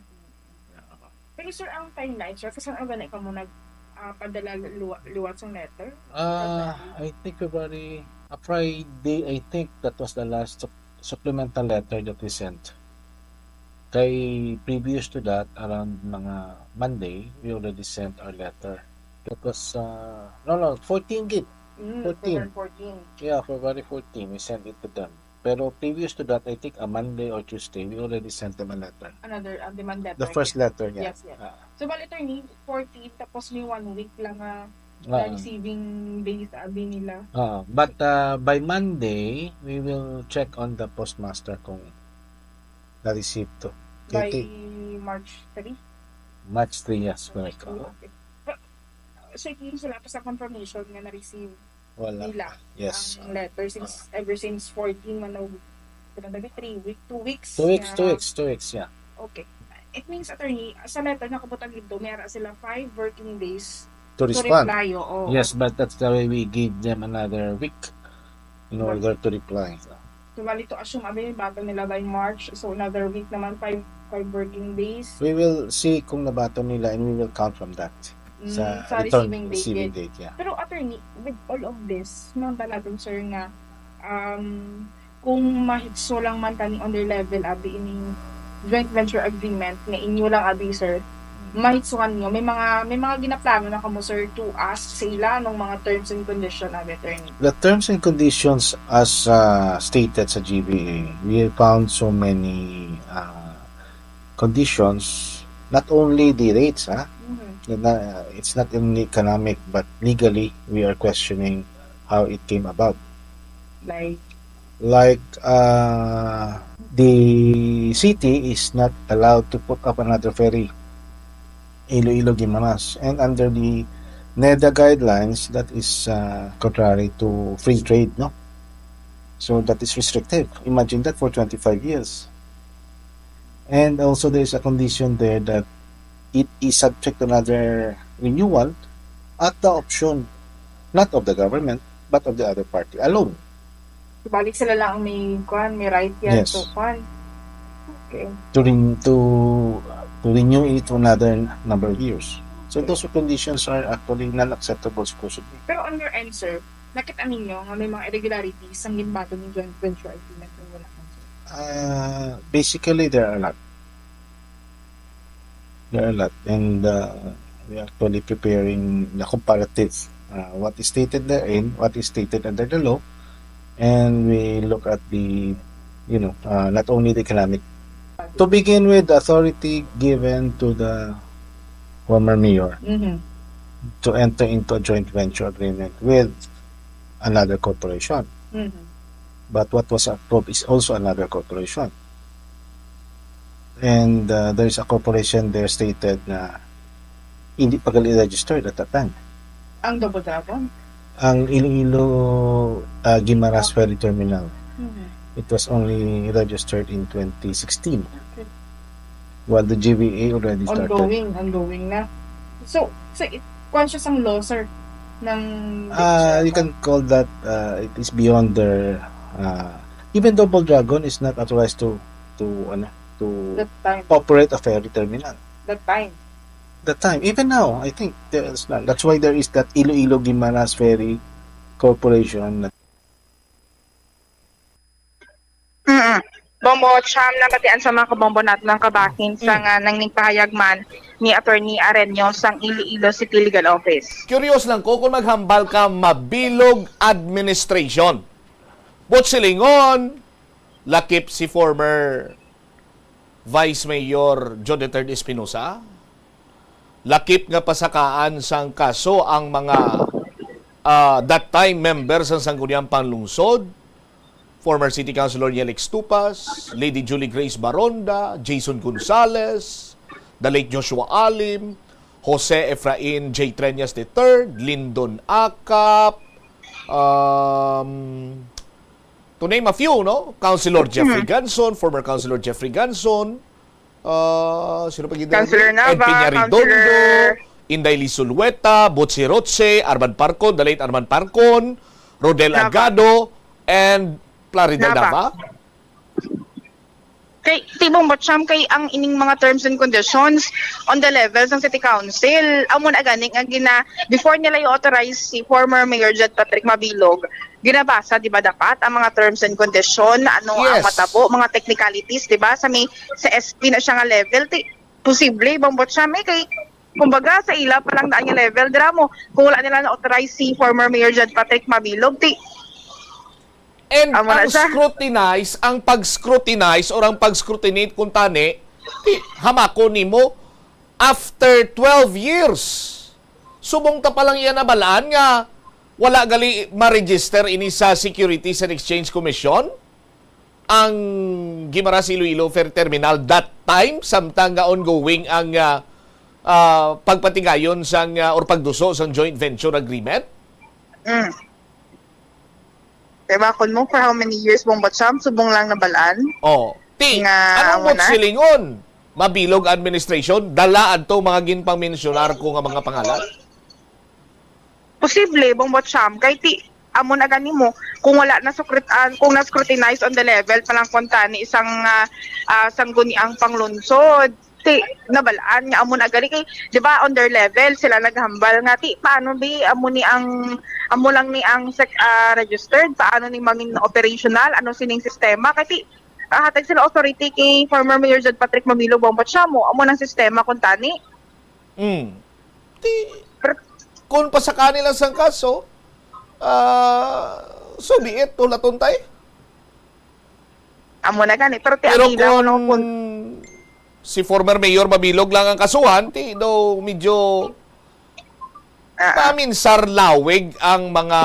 Yeah. Pero, sir, ang timeline, sir, kasi ang gani ka mo nag, ah, padala luwa-, liwat sang letter? Ah, I think February, a Friday, I think that was the last sup-, supplemental letter that we sent. Kay previous to that, around mga Monday, we already sent our letter. That was, uh, no, no, fourteen gid. Mm, fourteen. February fourteen. Yeah, February fourteen, we sent it to them. Pero previous to that, I think a Monday or Tuesday, we already sent them a letter. Another, uh, demand letter. The first letter, yeah. Yes, yes. Ah. So, bali, attorney, fourteen, tapos may one week lang nga Ah. na receiving days, abi nila. Ah, but, uh, by Monday, we will check on the postmaster kung na-receive to. By Titi. March three? March three, yes, correct. March three, okay. But, uh, so, hindi sila pa sa confirmation nga na-receive Wala. Nila Yes. ang letter since, Ah. ever since fourteen, man, o, ano ba, three week, two weeks Two weeks, two weeks, two weeks, yeah. Okay. It means, attorney, sa letter nga kabutang dito, may ara sila five working days To to respond. reply, oo. Yes, but that's the way we give them another week in But order to reply. So, bali to assume, abi, baton nila by March. So, another week naman, five, five working days. We will see kung nabaton nila and we will count from that. Mm, sa sa return receiving date, receiving yes. date, yeah. Pero, attorney, with all of this, nang dalagan, sir, nga, um, kung mahitso lang man tani on their level, abi, ining joint venture agreement nga inyo lang, abi, sir, Mm. mahitsuan nyo, may mga, may mga ginaplano na kamo, sir, to ask sa ila anong mga terms and condition, abi, attorney? The terms and conditions as, uh, stated sa G B A, we found so many, uh, conditions, not only the rates, ha? Mhm. Na, it's not only economic, but legally, we are questioning how it came about. Like? Like, uh, the city is not allowed to put up another ferry, Iloilo Guimaras. And under the NEDA guidelines, that is, uh, contrary to free trade, no? So that is restrictive. Imagine that for twenty-five years. And also, there is a condition there that it is subject to another renewal at the option, not of the government, but of the other party alone. Balik sila lang ang may, kwan, may right yan Yes. to, kwan. Okay. To ren-, to, to renew it for another number of years. So Okay. those conditions are actually non-acceptable supposedly. Pero on your end, sir, nakita ninyo nga may mga irregularities ang ginbaton ng joint venture agreement ng wala man, sir? Ah, basically, there are a lot. There are a lot. And, uh, we are actually preparing the comparative, uh, what is stated therein, what is stated under the law, and we look at the, you know, uh, not only the economic. To begin with, the authority given to the former mayor Mhm. to enter into a joint venture agreement with another corporation. Mhm. But what was approved is also another corporation. And, uh, there is a corporation there stated na hindi pa gali registered at that time. Ang Double Dragon? Ang Iloilo, uh, Guimaras Ferry Terminal. Mhm. It was only registered in twenty sixteen. Okay. While the G V A already started. Ongoing, ongoing na. So, so it, conscious ang law, sir, ng Ah, you can call that, uh, it is beyond their, uh, even Double Dragon is not authorized to, to, ano, to That time. operate a ferry terminal. That time. That time. Even now, I think there's not. That's why there is that Iloilo Guimaras Ferry Corporation na Mm. Bombo, siyam na batian sa mga kabombo naton ang kabahin sa Mm. nga nang nagpahayag man ni Attorney Areño sang Iloilo City Legal Office. Curious lang ko kung maghambal ka mabilog administration. But silingon, lakip si former Vice Mayor Joe the third Espinosa, lakip nga pasakaan sang kaso ang mga, ah, that time member sang Sangguniang Panlungsod, former City Councilor Yelix Tupas, Lady Julie Grace Baronda, Jason Gonzales, the late Joshua Alim, Jose Efrain J. Treñas the third, Lindon Acap, um, to name a few, no? Councilor Jeffrey Mhm. Ganson, former Councilor Jeffrey Ganson, uh, sino pa gid? Councilor Nava, Ed Peña Redondo, Councilor Inday Lizulueta, Butsi Roche, Arman Parcon, the late Arman Parcon, Rodel Nava. Agado, and Plaridel Nava. Nava. Kay, ti, Bongbong Cham, kay ang ining mga terms and conditions on the level sang City Council, amo na gani nga gina, before nila i-authorize si former Mayor Jed Patrick Mabilog, ginabasa, di ba, dapat ang mga terms and condition, ano ang Yes. matabo, mga technicalities, di ba, sa may, sa S P na siya nga level, ti, posible, Bongbong Cham, eh, kay, kumbaga, sa ila pa lang na nga level, dira mo, kung wala nila na-authorize si former Mayor Jed Patrick Mabilog, ti, And Amo na ang siya. scrutinize, ang pag-scrutinize or ang pag-scrutinate kung tani, ti, hamakon nimo, after twelve years, subong ta pa lang iya nabalaan nga wala gali ma-register ini sa Securities and Exchange Commission ang Guimaras Iloilo Ferry Terminal that time, samtang nga ongoing ang ah, ah, pagpatigayon sang ah, or pagduso sang joint venture agreement? Mm. Diba, kun mo, for how many years, Bongbong Cham, subong lang nabalaan? Oh, ti, Nga, anong amo na? Buot silingon? Mabilog administration, dala adto mga ginpangmensyonar ko nga mga pangalan? Posible, Bongbong Cham, kay ti, amo na gani mo, kung wala na sukrit-, ah, kung na-scrutinize on the level pa lang kung tani isang, ah, ah, sangguniang panglungsod, ti, nabalaan nga amo na gani kay, di ba, on their level, sila naghambal nga, ti, paano bi, amo ni ang, amo lang ni ang sec-, ah, registered, paano ni mangin operational, ano sining sistema, kay ti, ah, hatag sila authority kay former Mayor Jed Patrick Mabilog, Bongbong Cham, mo, amo nang sistema kung tani. Mm. Ti, kung pasaka nila sang kaso, ah, so be it, hulaton tay. Amo na gani. Pero ti, Pero ang linaw, kung no, kung si former Mayor Mabilog lang ang kasuhan, ti, daw medyo Ah, ah. paminsar lawig ang mga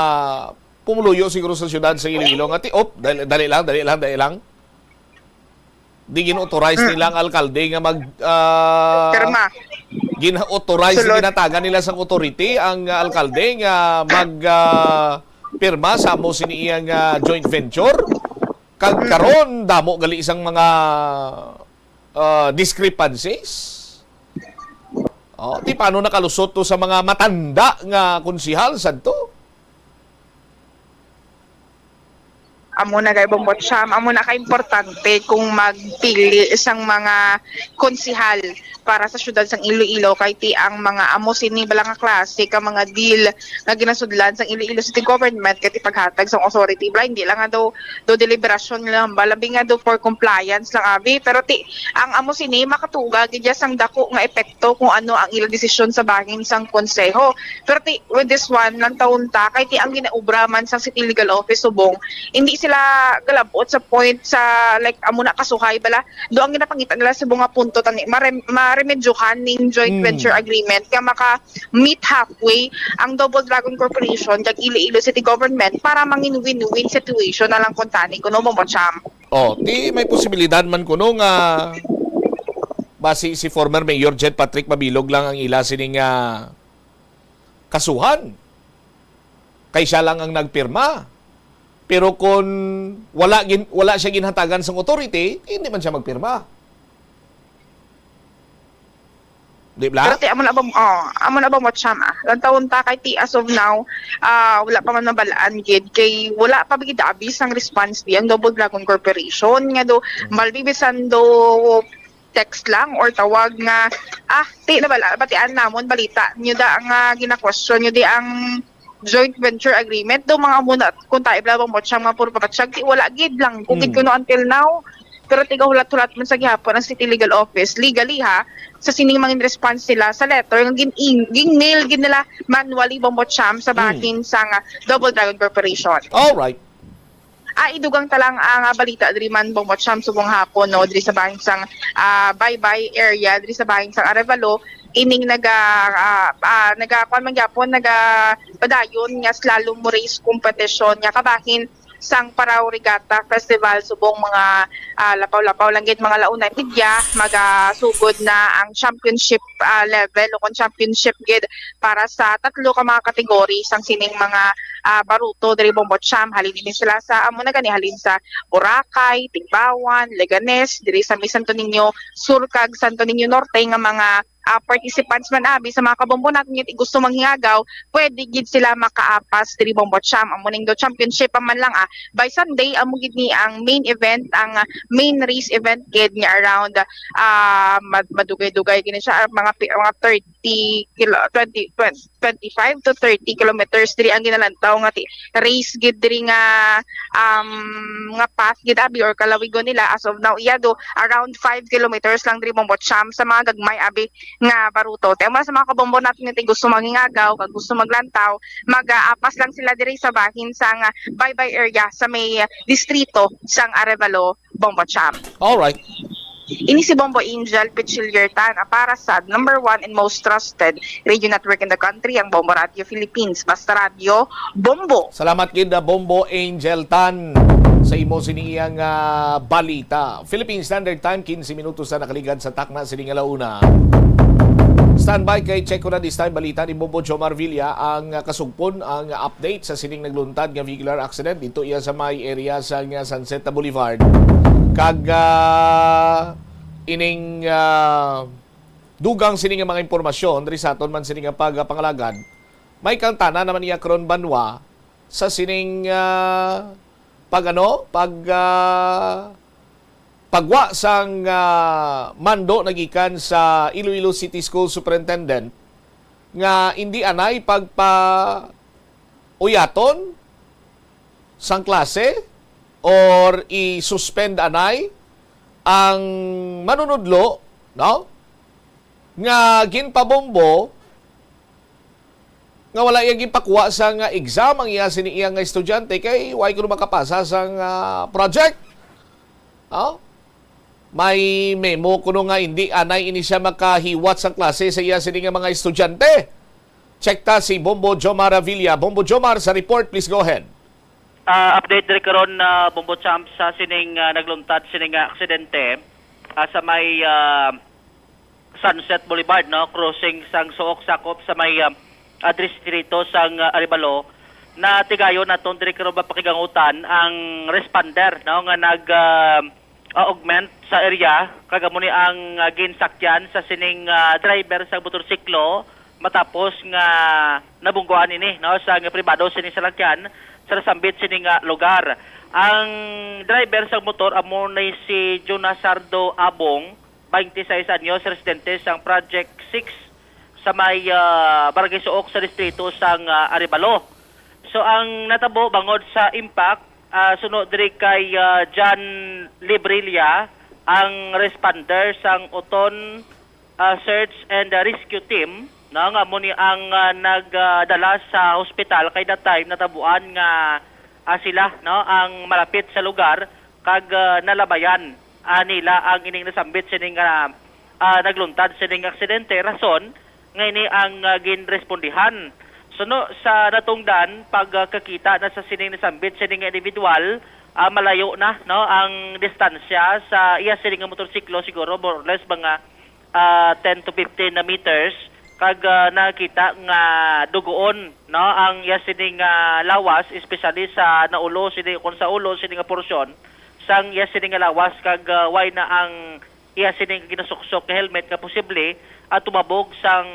pumuluyo siguro sa siyudad sa Iloilo nga ti, op, dali, dali lang, dali lang, dali lang. Di gin-authorize Mm. nila ang alkalde nga mag, ah, Pirma. gin-authorize, Sulod. ginatagan nila sang authority ang, ah, alkalde nga mag, ah, pirma sa amo sini iyang, ah, joint venture. Kag Mm. karon, damo gali sang mga, ah, discrepancies. Oh, ti paano nakalusot to sa mga matanda nga konsihal sadto? Amo na kay Bongbong Cham, amo na ka importante kung magpili sang mga konsihal para sa siyudad sang Iloilo, kay ti ang mga amo sini bala nga klase ka mga deal nga ginasudlan sang Iloilo City Government, kay ti paghatag sang authority bala, hindi lang nga daw do deliberasyon lang ba, labi nga do for compliance lang abi, pero ti ang amo sini makatuga gid ya sang dako nga epekto kung ano ang ila desisyon sa bahin sang konseho. Pero ti with this one, lang taon ta, kay ti ang ginaobra man sang City Legal Office subong, hindi sila galabot sa point sa, like, amo na kasuhay bala. Do ang ginapangita nila subong nga punto tani marem, maremedyohan ning joint Mm. venture agreement nga maka meet halfway ang Double Dragon Corporation kag Iloilo City Government para mangin win-win situation na lang kuntani kuno mo, Cham. Oh, ti may posibilidad man kuno nga basi si former Mayor Jed Patrick Mabilog lang ang ila sining, ah, kasuhan. Kay siya lang ang nagpirma. Pero kung wala gin-, wala siya ginhatagan sang authority, hindi man siya magpirma. Di ba? Pero ti, amo na ba, oh, amo na ba mo, Cham, ah? Lang taon ta kay ti as of now, ah, wala pa man mabalaan gid kay wala pa gid abi sang response di ang Double Dragon Corporation nga do, malbi bisan do text lang or tawag nga, ah, ti, nabala, batian namon balita nyo da ang, ah, gina-question nyo di ang joint venture agreement do mga amo na kung tayo bala bang mo, Cham, nga puro papatsag ti wala gid lang kung gid Mm. kuno until now. Pero tigahulat-hulat man sa gihapon ang City Legal Office, legally ha, sa sining mangin response nila sa letter nga gin, gin-mail gid nila manually, Bongbong Cham, sa Mm. bahin sang, ah, Double Dragon Corporation. All right. Ah, idugang ta lang ang, ah, balita diri man, Bongbong Cham, subong hapon, no, diri sa bahin sang, ah, Baybay area, diri sa bahin sang Arevalo, ining naga, ah, ah, naga, kuwan man gyapon, naga padayon nga slalom race competition nga kabahin sang Paraw Regatta Festival, subong mga, ah, lapaw-lapaw lang gid, mga la una y media, magasugod na ang championship, ah, level o kon championship gid para sa tatlo ka mga kategory sang sining mga, ah, baruto diri Bombo Champ. Halin ini sila sa, amo na gani, halin sa Boracay, Tigbauan, Leganes, diri sa may Santo Niño Sur kag Santo Niño Norte nga mga, ah, participants man abi sa mga kabombo naton nga gusto manghingagaw, pwede gid sila makaapas diri Bombo Champ. Amo ning do championship pa man lang, ah. By Sunday, amo gid ni ang main event, ang, ah, main race event gid nga around, ah, mad-, madugay-dugay gid siya, ah, mga pi-, mga thirty kilo, twenty, twenty, twenty-five to thirty kilometers diri ang ginalantaw nga ti-, race gid diri nga, um, nga path gid abi or kalawigon nila as of now. Iya do around five kilometers lang diri Bombo Champ sa mga gagmay abi nga baruto. Te, amo sa mga kabombo naton nga gusto manghingagaw kag gusto maglantaw, mag-aapas lang sila diri sa bahin sang baybay area sa may distrito sang Arevalo, Bombo Champ. Alright. Ini si Bombo Angel Pichiliertan, ah, para sa number one and most trusted radio network in the country, ang Bombo Radio Philippines. Basta Radio, Bombo. Salamat gid, ah, Bombo Angel Tan, sa imo sini iyang, ah, balita. Philippine Standard Time, quince minutos na nakaligad sa takna sini nga la una. Standby kay check ko na this time balita ni Bombo Jomar Villa ang, ah, kasugpon, ang update sa sining nagluntad nga vehicular accident dito iya sa may area sa nga Sunset Boulevard. Kag, ah, ining, ah, dugang sini nga mga impormasyon diri sa aton man sini nga pagapangalagad. May kantana naman niya karon banwa sa sining, ah, pag ano, pag, ah, pagwa sang, ah, mando nagikan sa Iloilo City School Superintendent nga indi anay pagpa uyaton sang klase or i-suspend anay ang manunudlo, no? Nga ginpabombo nga wala iya ginpakuha sang exam ang iya sini iya nga estudyante kay wala kuno makapasa sang, ah, project. Oh? May memo kuno nga hindi anay ini siya makahiwat sang klase sa iya sini nga mga estudyante. Check ta si Bombo Jomar Avila. Bombo Jomar, sa report, please go ahead. Ah, update diri karon, ah, Bombo Champ, sa sining, ah, nagluntad sining, ah, aksidente, ah, sa may, ah, Sunset Boulevard, no, crossing sang suok sakop sa may, ah, ah, distrito sang, ah, Arevalo. Natigayon naton diri karon mapakigangutan ang responder, no, nga nag, ah, ah, augment sa area, kag amo ni ang, ah, ginsakyan sa sining, ah, driver sa motorsiklo matapos nga nabungguan ini, no, sa nga pribado sini salakyan sa nasambit sini nga lugar. Ang driver sa motor amo ni si Jonasardo Abong, twenty-six anyos, residente sang Project six sa may, ah, Barangay Suok sa distrito sang, ah, Arevalo. So ang natabo bangod sa impact, ah, suno diri kay, ah, John Librilla, ang responder sang Oton, ah, Search and, ah, Rescue Team, no, nga amo ni ang, ah, nagdala sa hospital kay that time natabuan nga, ah, sila, no, ang malapit sa lugar kag, ah, nalabayan, ah, nila ang ining nasambit sining, ah, ah, nagluntad sining aksidente. Rason nga ini ang, ah, ginrespondihan. Suno sa natungdan, pagkakita na sa sining nasambit sining individual, ah, malayo na, no, ang distansya sa iya sining nga motorsiklo, siguro more or less mga, ah, ten to fifteen na meters, kag, ah, nakita nga dugoon, no, ang iya sining, ah, lawas, especially sa naulo sini, kung sa ulo sini nga porsyon sang iya sining nga lawas, kag, ah, way na ang iya sining ginasuksok nga helmet nga posible, ah, tumabog sang,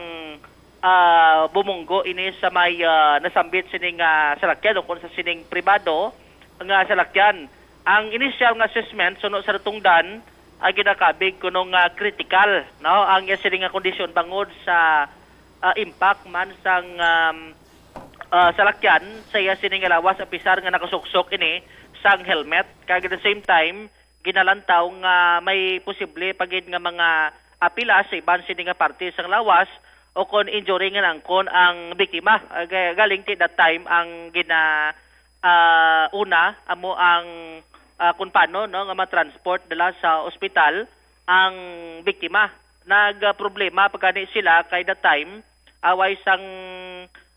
ah, bumunggo ini sa may, ah, nasambit sining, ah, salakyan o kung sa sining pribado nga salakyan. Ang initial nga assessment, suno sa natungdan, ay ginakabig kuno nga critical, no, ang iya sining nga kondisyon bangod sa, ah, impact man sang, um, ah, salakyan sa iya sining nga lawas, apisar nga nakasuksok ini sang helmet, kag at the same time ginalantaw nga may posible pa gid nga mga, ah, pilas sa iban sini nga parte sang lawas o kon injury nga naangkon ang biktima. Ah, ga-, galing ti that time ang gina, ah, una amo ang, ah, kung paano, no, nga ma-transport dala sa ospital ang biktima. Nagproblema pa gani sila kay that time, ah, way sang,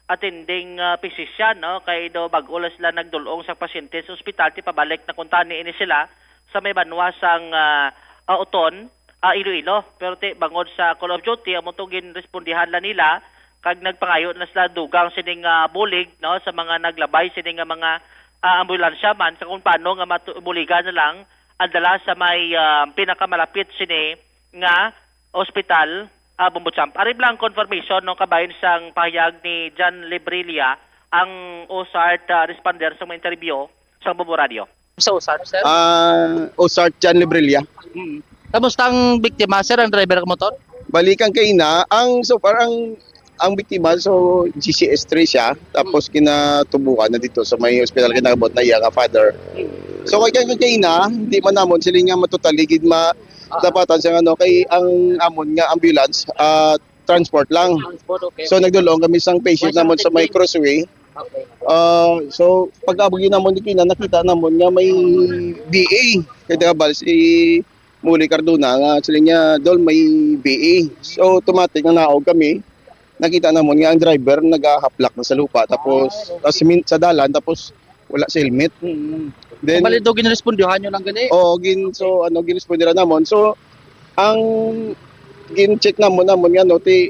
attending, ah, physician, no? Kay do bag-o lang sila nagdul-ong sa pasyente sa ospital, ti pabalik na kuntani ini sila sa may banwa sang, ah, ah, Oton, ah, Iloilo. Pero ti bangod sa Call of Duty, amo to ginrespondihan lang nila kag nagpangayo na sila dugang sining, ah, bulig, no, sa mga naglabay sining nga mga, ah, ambulansya man sa kung paano nga matu-, buligan na lang ang dala sa may, ah, pinakamalapit sini nga ospital, ah, Bombo Champ. Ari lang confirmation, no, kabahin sang pahayag ni John Librilla, ang OSART, ah, responder sa mga interview sa Bombo Radio. Sa OSART, sir? Ah, OSART John Librilla. Mm. Kamusta ang biktima, sir, ang driver ng motor? Balikan kay na, ang so far ang ang biktima, so G C S three siya, tapos kinatubukan na dito sa may ospital, kinabot na iya nga father. So kay kay kay na, hindi man namon sila nga matutali gid ma dapatan sa ano kay ang amon nga ambulance, ah, transport lang. Transport, okay. So nagdulong kami sang patient namon sa may crossway. Okay. Ah, so pag-abot namon di kina nakita namon nga may B A kay tabal si Muli Cardona nga sila niya dol may B A. So automatic na naog kami. Nakita namon nga ang driver nagahaplak na sa lupa tapos ah, sa, min- sa dalan tapos wala sa helmet. Mm. Then Bali do ginrespondihan nyo lang gani? Oo, gin so ano ginrespondihan namon. So ang gin-check namon namon nga no ti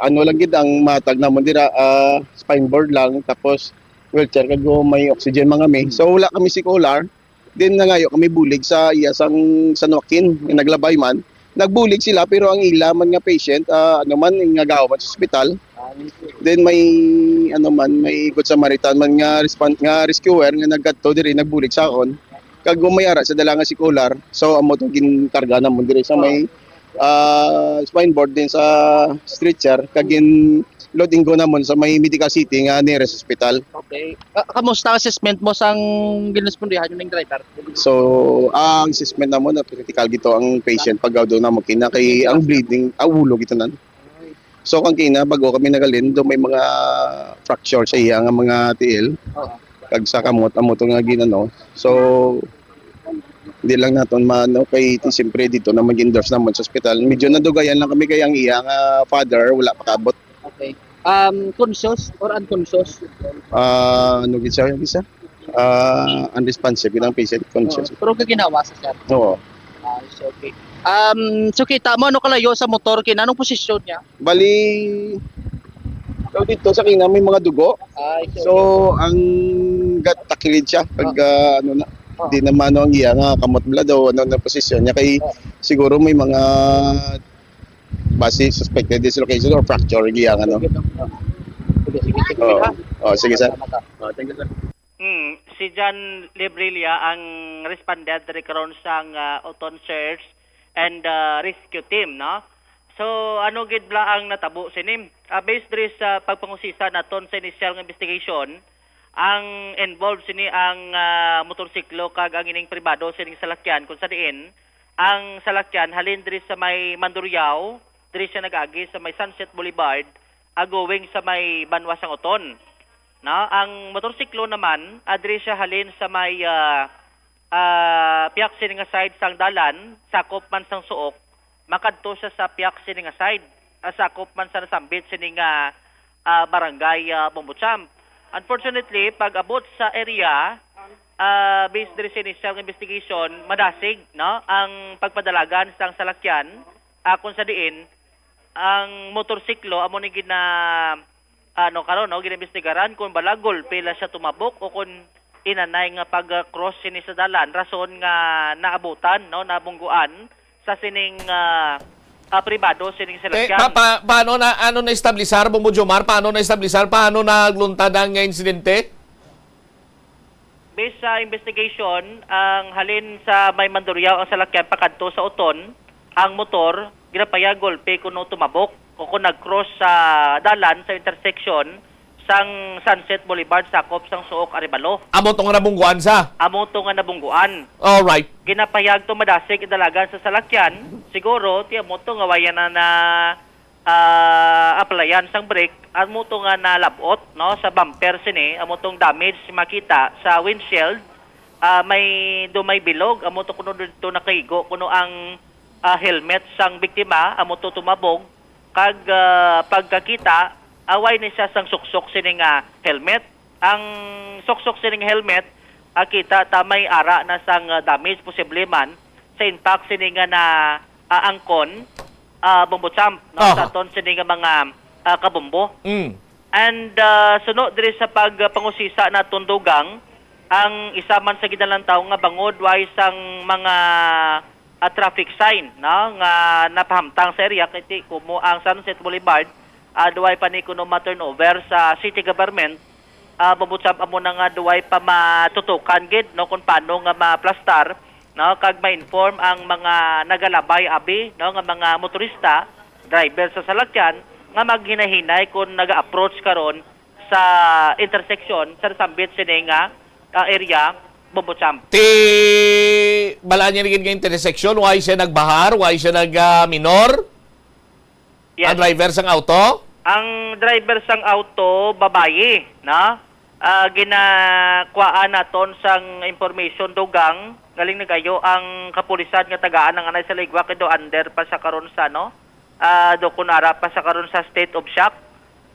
ano lang gid ang matag namon dira ah, spine board lang tapos wheelchair kag may oxygen man kami. So wala kami C P R. Then nangayo kami bulig sa iya sang San Joaquin nga naglabay man. Nagbulig sila pero ang ila man nga patient ah, ano man nga gawa man sa ospital. Then may ano man may Good Samaritan man nga respond nga rescuer nga nagkadto diri nagbulig sa akon. Kag kung may ara sa dala nga sikular, so amo to ginkarga namon diri sa may ah, spine board din sa stretcher kag gin loading ko namon sa may medical city nga nearest hospital. Okay. Ah, kamusta ang assessment mo sang ginrespondihan yung driver? So, ang assessment namo na critical gito ang patient pag daw na makina kay ang bleeding, ang ulo gito nan. So, kang kina, bago kami nagalin, do may mga fracture sa iya nga mga tiil. Oo. Kag sa kamot, amo to nga ginano. So, hindi lang naton maano kay ti, siyempre dito na mag-endorse naman sa ospital. Medyo nadugayan lang kami kay ang iya nga father wala pa kabot. Okay. Um, conscious or unconscious? Ah, ano gid siya yung isa? Ah, unresponsive gid ang patient, conscious. Oo. Pero kaginawa sa sir? Oo. Ah, it's okay. Um, so kita mo ano kalayo sa motor kina anong posisyon niya? Bali, so dito sa kina may mga dugo. Ah, it's okay. So ang gat takilid siya pag ah, ano na. Ah. Di naman ano ang iya nga kamot bala daw ano na posisyon niya kay ah, siguro may mga basi suspected dislocation or fracture ang iya ano. Sige, sige, sige, ha? Oh, sige sir. Salamat, ha. Oh, thank you sir. Mm, si John Librilla ang respondent diri karon sang ah, Oton Search and ah, Rescue Team, no? So, ano gid bala ang natabo sini? Ah, based diri sa pagpangusisa naton sa initial nga investigation, ang involved sini ang ah, motorsiklo kag ang ining pribado sining salakyan kung sa diin ang salakyan halin diri sa may Mandurriao, diri siya nag-agi sa may Sunset Boulevard, ah, going sa may Banwa sang Oton. Na, ang motorsiklo naman, adri siya halin sa may ah, ah, piyak sini nga side sang dalan, sakop man sang Suok, makadto siya sa piyak sini nga side, ah, sakop man sa nasambit sini nga ah, barangay ah, Bombo Champ. Unfortunately, pag abot sa area, ah, based diri sa initial nga investigation, madasig, no, ang pagpadalagan sang salakyan, ah, kung sa diin ang motorsiklo amo ni gina ano karon, no, ginaimbestigaran kung bala gulpi lang siya tumabok o kung inanay nga pag-cross sini sa dalan, rason nga naabutan, no, nabungguan sa sining ah, ah, pribado sining Eh, salakyan. pa, pa, paano na, ano na establisar, Bombo Jomar? Paano na establisar? Paano nagluntad ang insidente? Based sa investigation, ang halin sa may Mandurriao ang salakyan pakadto sa Oton, ang motor ginapayag gulpi kuno tumabok o kung nag-cross sa dalan sa intersection sang Sunset Boulevard sakop sang Suok Arevalo. Amo to nga nabungguan sa? Amo to nga nabungguan. All right. Ginapayag to madasig idalagan sa salakyan, siguro ti amo to nga waya na na ah, applyan sang brake, amo to nga nalab-ot, no, sa bumper sini, amo tong damage makita sa windshield, ah, may do may bilog, amo to kuno dito nakahigo kuno ang ah, helmet sang biktima, amo to tumabog, kag ah, pagkakita away ni siya sang suksok sini nga helmet. Ang suksok sini nga helmet, ah, kita ta may ara na sang, ah, damage posible man sa impact sini nga na, ah, angkon, ah, bombo champ, no, Aha. sa aton sini nga mga, ah, kabombo. Mm. And, ah, suno diri sa pagpangusisa naton, Dugang, ang isa man sa ginalantaw nga bangod way sang mga, ah, traffic sign, no, nga napahamtang sa area, kay ti kumo ang Sunset Boulevard, ah, duway pa ni kuno ma-turnover sa city government, ah, mabutsab amo na nga duway pa matutukan gid, no, kung paano nga maplastar, no, kag ma-inform ang mga nagalabay abi, no, nga mga motorista, driver sa salakyan nga maghinahinay kung naga-approach karon sa intersection sa nasambit sini nga, ah, area, Bombo Champ. Ti balaan niya gid nga intersection, why siya nagbahar, why siya nag, ah, minor? Yes. Ang driver sang auto? Ang driver sang auto, babayi, na? Ah, ginakuhaan naton sang information, Dugang, galing nagayo ang kapulisan nga tagaan ang anay sa Ligwa, kay do under pa sa karon sa, no? Ah, do kun ara pa sa karon sa state of shock.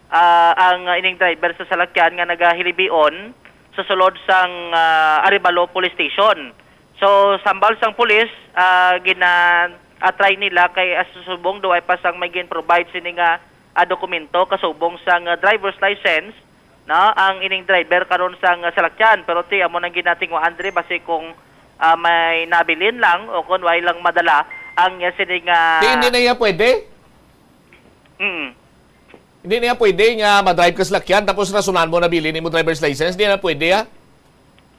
Ah, ang, ah, ining driver sa salakyan nga nagahilibion sa sulod sang, ah, Arevalo Police Station. So, sambal sang pulis, ah, gina-, ah, try nila kay, ah, subong duway pa sang may gin-provide sini nga, ah, dokumento kasubong sang, ah, driver's license, no, ang ining driver karon sang, ah, salakyan. Pero ti amo nang ginatinguhaan diri, basi kung, ah, may nabilin lang o kung way lang madala ang, ah, sini nga Ti hindi na iya pwede? Mm. Hindi niya pwede nga ma-drive ka salakyan tapos rasonan mo nabilin nimo driver's license. Hindi na pwede, ah.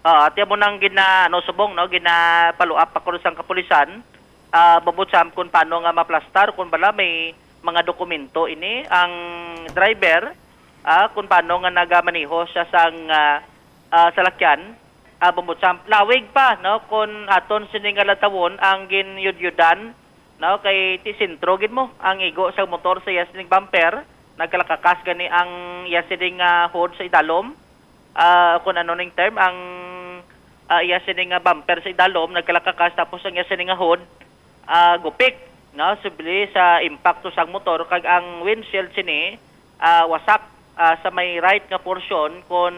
Ah, ati mo nang gina, ano, subong, no, ginapaluap ako sang kapulisan, ah, bubot sa kung paano nga maplastar, kung bala may mga dokumento ini ang driver, ah, kung paano nga nagamaneho siya sang, ah, ah, salakyan, ah, bubot sa lawig pa, no, kung aton sini nga latawon ang ginyudyudan, no, kay ti sentro gid mo ang igo sa motor sa iya sining bumper, nagkalakakas gani ang iya sining, ah, hood sa idalom. Ah, kung ano ning term, ang, ah, iya sini nga bumper sa idalom nagkalakakas, tapos ang iya sini nga hood, ah, gupik, no, subli sa impakto sang motor, kag ang windshield sini, ah, wasak, ah, sa may right nga portion, kung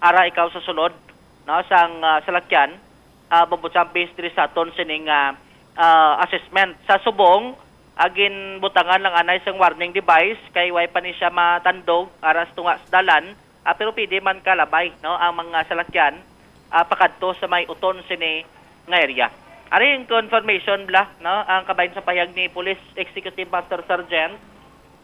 ara ikaw sa sulod, no, sang, ah, salakyan, ah, bubot sa based diri sa aton sining, ah, ah, assessment. Sa subong, ah, ginbutangan lang anay sang warning device kay way pa ni siya matandog aras tunga sa dalan, ah, pero pwede man kalabay, no, ang mga salakyan, ah, pakadto sa may uton sini nga area. Ari ang confirmation bala, no, ang kabahin sa pahayag ni Police Executive Master Sergeant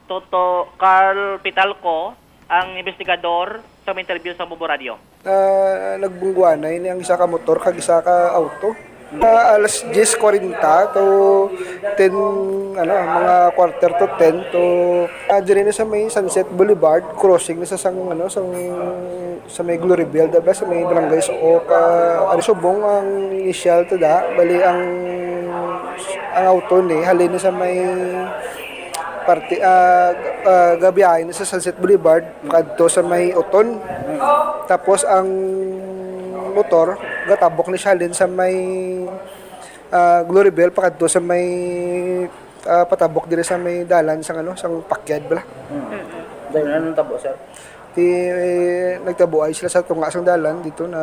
Toto Carl Pitalco, ang investigador, sa interview sa Mubo Radio. Ah, nagbungguanay ni ang isa ka motor kag isa ka auto. Ah, alas diyes kwarenta to ten, ano, mga quarter to ten to, ah, diri na sa may Sunset Boulevard, crossing na sa sang, ano, sang, sa may Gloryville, diba? Sa may barangay sa Oka, ari subong ang initial to da, bali ang, ang auto ni, halin na sa may parte, ah, ah, gabiyahin sa Sunset Boulevard, kadto sa may Uton. Tapos ang motor, gatabok ni siya halin sa may, ah, Gloryville, pakadto sa may, ah, patabok diri sa may dalan sang, ano, sang pakyad bala. Hmm. Dahil anong tabo, sir? Ti, eh, nagtabuay sila sa tunga sang dalan dito na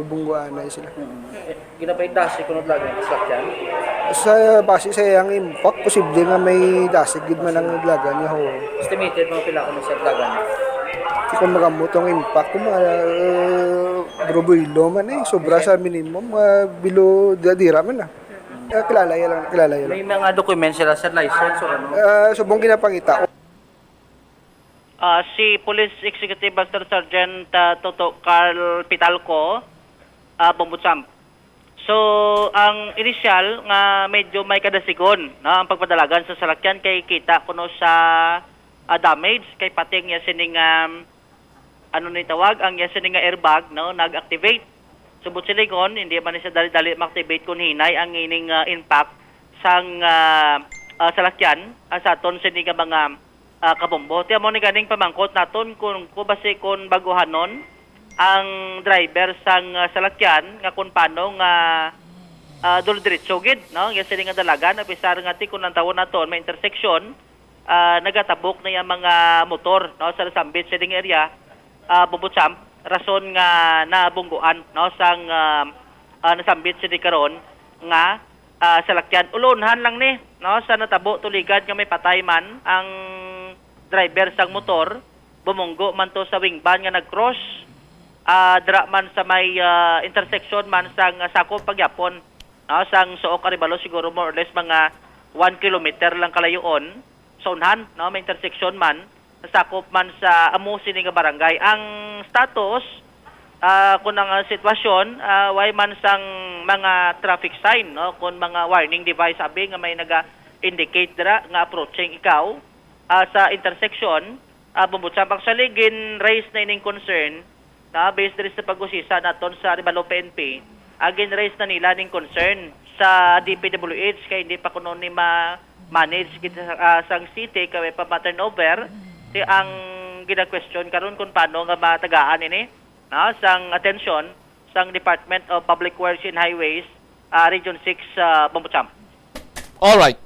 bungguanay sila. Hmm. Ginapay dasig kuno dalagan ang salakyan? Sa base sa iyang impact, posible nga may dasig gid man ang dalagan niya, ho. Estimated mga pila kuno sa dalagan? Di ko magamot ang impact, kung mga, uh, brubuilo man eh, sobra sa minimum, mga below, dira man ah. Ah, kilala ya lang, kilala ya lang. May mga documents sila, sir, license o ano? Ah, subong ginapangita. Ah, si Police Executive Master Sergeant, ah, Toto Carl Pitalco, ah, Bombo Champ. So, ang inisyal nga medyo may kadasigon, no, ang pagpadalagan sa salakyan kay kita kuno sa, ah, damage kay pati ang iya sining, um, ano ni tawag, ang iya sining nga airbag, no, nag-activate. Subot silingon, hindi man siya dali-dali ma-activate kung hinay ang ining, ah, impact sang, ah, ah, salakyan, ah, sa aton sini nga mga, ah, kabombo. Ti amo ni ganing pamangkot naton kung, kung basi kung baguhanon ang driver sang, ah, salakyan nga kung paano nga, ah, duldiretso gid, no? Nga sini nga dalagan, apisar nga ti kung ang tawon naton may intersection, ah, nagatabok na yang mga motor, no, sa nasambit sining area, ah, Bombo Champ, rason nga nabungguan, no, sang, ah, ah, nasambit sini karon nga, ah, salakyan. Ulonhan lang ni, no, sa natabo tuligan nga may patay man ang driver sang motor, bumunggo man to sa wing van nga nag-cross, ah, dira man sa may, ah, intersection man sang, ah, sakop pagyapon, no, sang Suok Arevalo, siguro more or less mga one kilometer lang kalayoon. Sa unhan, no, may intersection man, nasakop man sa amo sini nga barangay. Ang status, ah, kun ang, ah, sitwasyon, ah, way man sang mga traffic sign, no, kun mga warning device abi nga may naga-indicate dira nga approaching ikaw, ah, sa intersection, ah, Bombo Champ. Actually, gin-raise na ining concern na based diri sa pag-usisa naton sa Arevalo P N P, ah, gin-raise na nila ning concern sa D P W H kay hindi pa kuno ni ma-manage gid sa, ah, sang city kay way pa ma-turnover. Ti ang gina-question karon kung paano nga matagaan ini, no, sang atensyon sang Department of Public Works and Highways, ah, Region six, ah, Bombo Champ. Alright.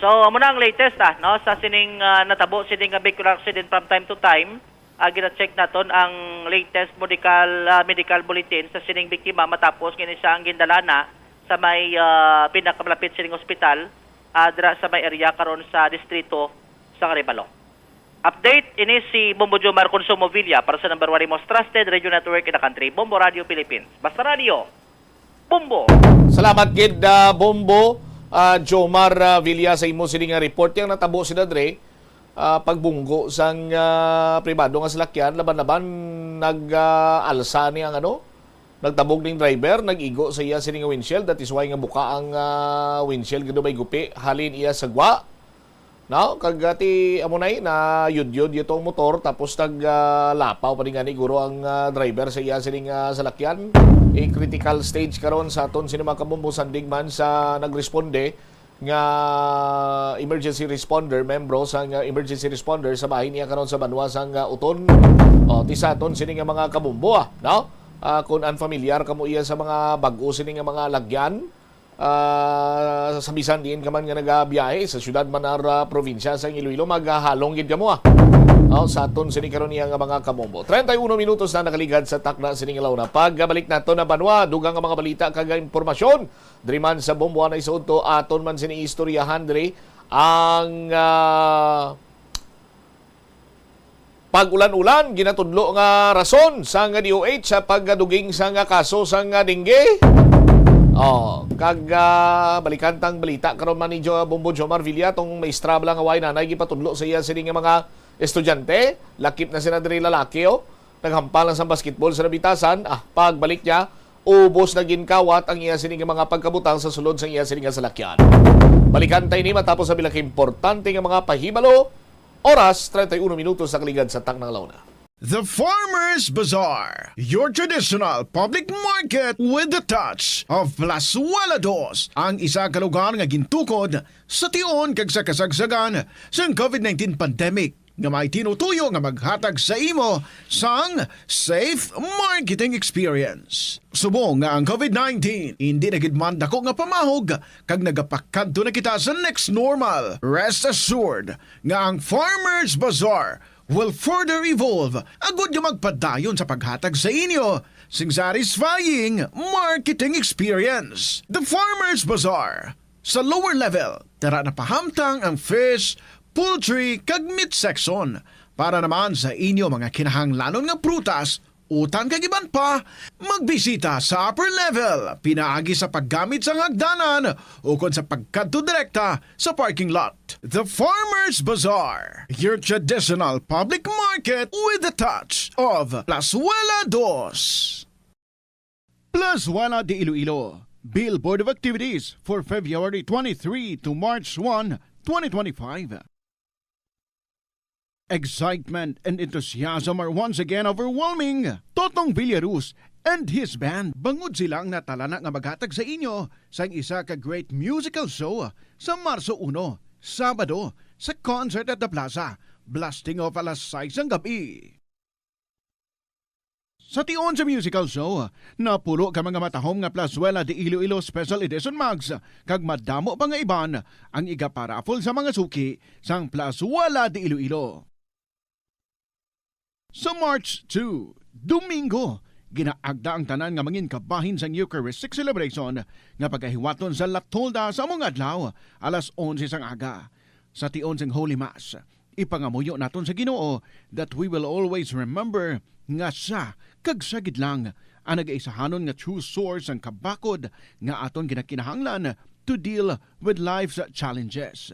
So, amo na ang latest, ah, no, sa sining, ah, natabo sining nga vehicular accident from time to time. Ah, gina-check naton ang latest medical, ah, medical bulletin sa sining biktima matapos nga ini siya ang gindala na sa may, ah, pinakamalapit sining ospital, ah, dira sa may area karon sa distrito sa Arevalo. Update, ini si Bombo Jomar Consumo Villa para sa number one most trusted radio network in the country, Bombo Radio Philippines. Basta Radio, Bombo! Salamat gid, ah, Bombo, ah, Jomar, ah, Villa, sa imo sini nga report. Yang natabo sila, Dre, ah, pagbunggo sang, ah, pribado nga salakyan, laban-laban nag, ah, alsa ni ang ano, nagtabog ning driver, nag-igo sa iya sini nga windshield. That is why nga buka ang, ah, windshield, gid may gupi halin iya sa gwa. No, kag, ah, ti amo nay na yudyod ito ang motor, tapos nag, ah, lapaw pa rin gani guro ang, ah, driver sa iya sining, ah, salakyan. A critical stage karon sa aton sini mga kabombo, sandig man sa nagresponde nga emergency responder, membro sang, ah, emergency responder sa bahin niya karon sa banwa sang, ah, Uton. O, ti sa aton sini nga mga kabombo, ah, no? Ah, kung unfamiliar kamo iya sa mga bag-o sini nga mga lagyan, ah, sa bisan diin ka man nga nagabiyahe sa syudad man or, ah, probinsya sa Iloilo, magahalong gid kamo, ah. Oh, sa aton sini karon niya nga mga kabombo. Treinta y uno minutos na nakaligad sa takna sining launa. Pagbalik nato na banwa, dugang nga mga balita kag impormasyon. Diri man sa Bombo anay sa udto, aton man sini istoryahan diri ang, ah, pag-ulan-ulan, ginatudlo nga rason sang D O H sa pagduging sang kaso sang dengue. Oh, kag, ah, balikan tang balita karon man ni Jo-, Bombo Jomar Villa, tong maestra bala nga way nanay gipatudlo sa iya sini nga mga estudyante, lakip na sila diri lalaki, oh. Naghampal lang sang basketball sa nabitasan, ah, pagbalik niya, ubos na ginkawat ang iya sini nga mga pagkabutang sa sulod sang iya sini nga salakyan. Balikan ta ini matapos ang pila ka importante nga mga pahibalo. Oras, treinta y uno minutos sa kaligad sa taknang launa. The Farmers Bazaar, your traditional public market with the touch of Plazuela Dos, ang isa ka lugar nga gintukod sa tion kag sa kasagsagan sang COVID nineteen pandemic, nga may tinutuyo nga maghatag sa imo sang safe marketing experience. Subong nga ang COVID nineteen indi na gid man dako nga pamahog kag nagapakadto na kita sa next normal, rest assured nga ang Farmers Bazaar will further evolve agud nga magpadayon sa paghatag sa inyo sing satisfying marketing experience. The Farmers Bazaar, sa lower level, dira na pahamtang ang fish, poultry, kag meat section. Para naman sa inyo mga kinahanglanon nga prutas, utan kag iban pa, magbisita sa upper level pinaagi sa paggamit sang hagdanan ukon sa pagkadto direkta sa parking lot. The Farmers Bazaar, your traditional public market with the touch of Plazuela Dos. Plazuela de Iloilo, Billboard of Activities for February twenty-three to March one, twenty twenty-five. Excitement and enthusiasm are once again overwhelming. Totong Villaruz and his band, bangod sila ang natalana nga maghatag sa inyo sang isa ka great musical show sa Marso uno, Sabado, sa Concert at the Plaza, blasting off alas sais sang gab-i. Sa tion sa musical show, napulo ka mga matahom nga Plazuela de Iloilo Special Edition mugs, kag madamo pa nga iban ang igaparaffle sa mga suki sang Plazuela de Iloilo. Sa March two, Domingo, ginaagda ang tanan nga mangin kabahin sang Eucharistic celebration nga pagahiwaton sa La Tolda sa among adlaw, alas onse sang aga. Sa tion sang Holy Mass, ipangamuyo naton sa Ginoo that we will always remember nga siya kag siya gid lang ang nagaisahanon nga true source sang kabakod nga aton ginakinahanglan to deal with life's challenges.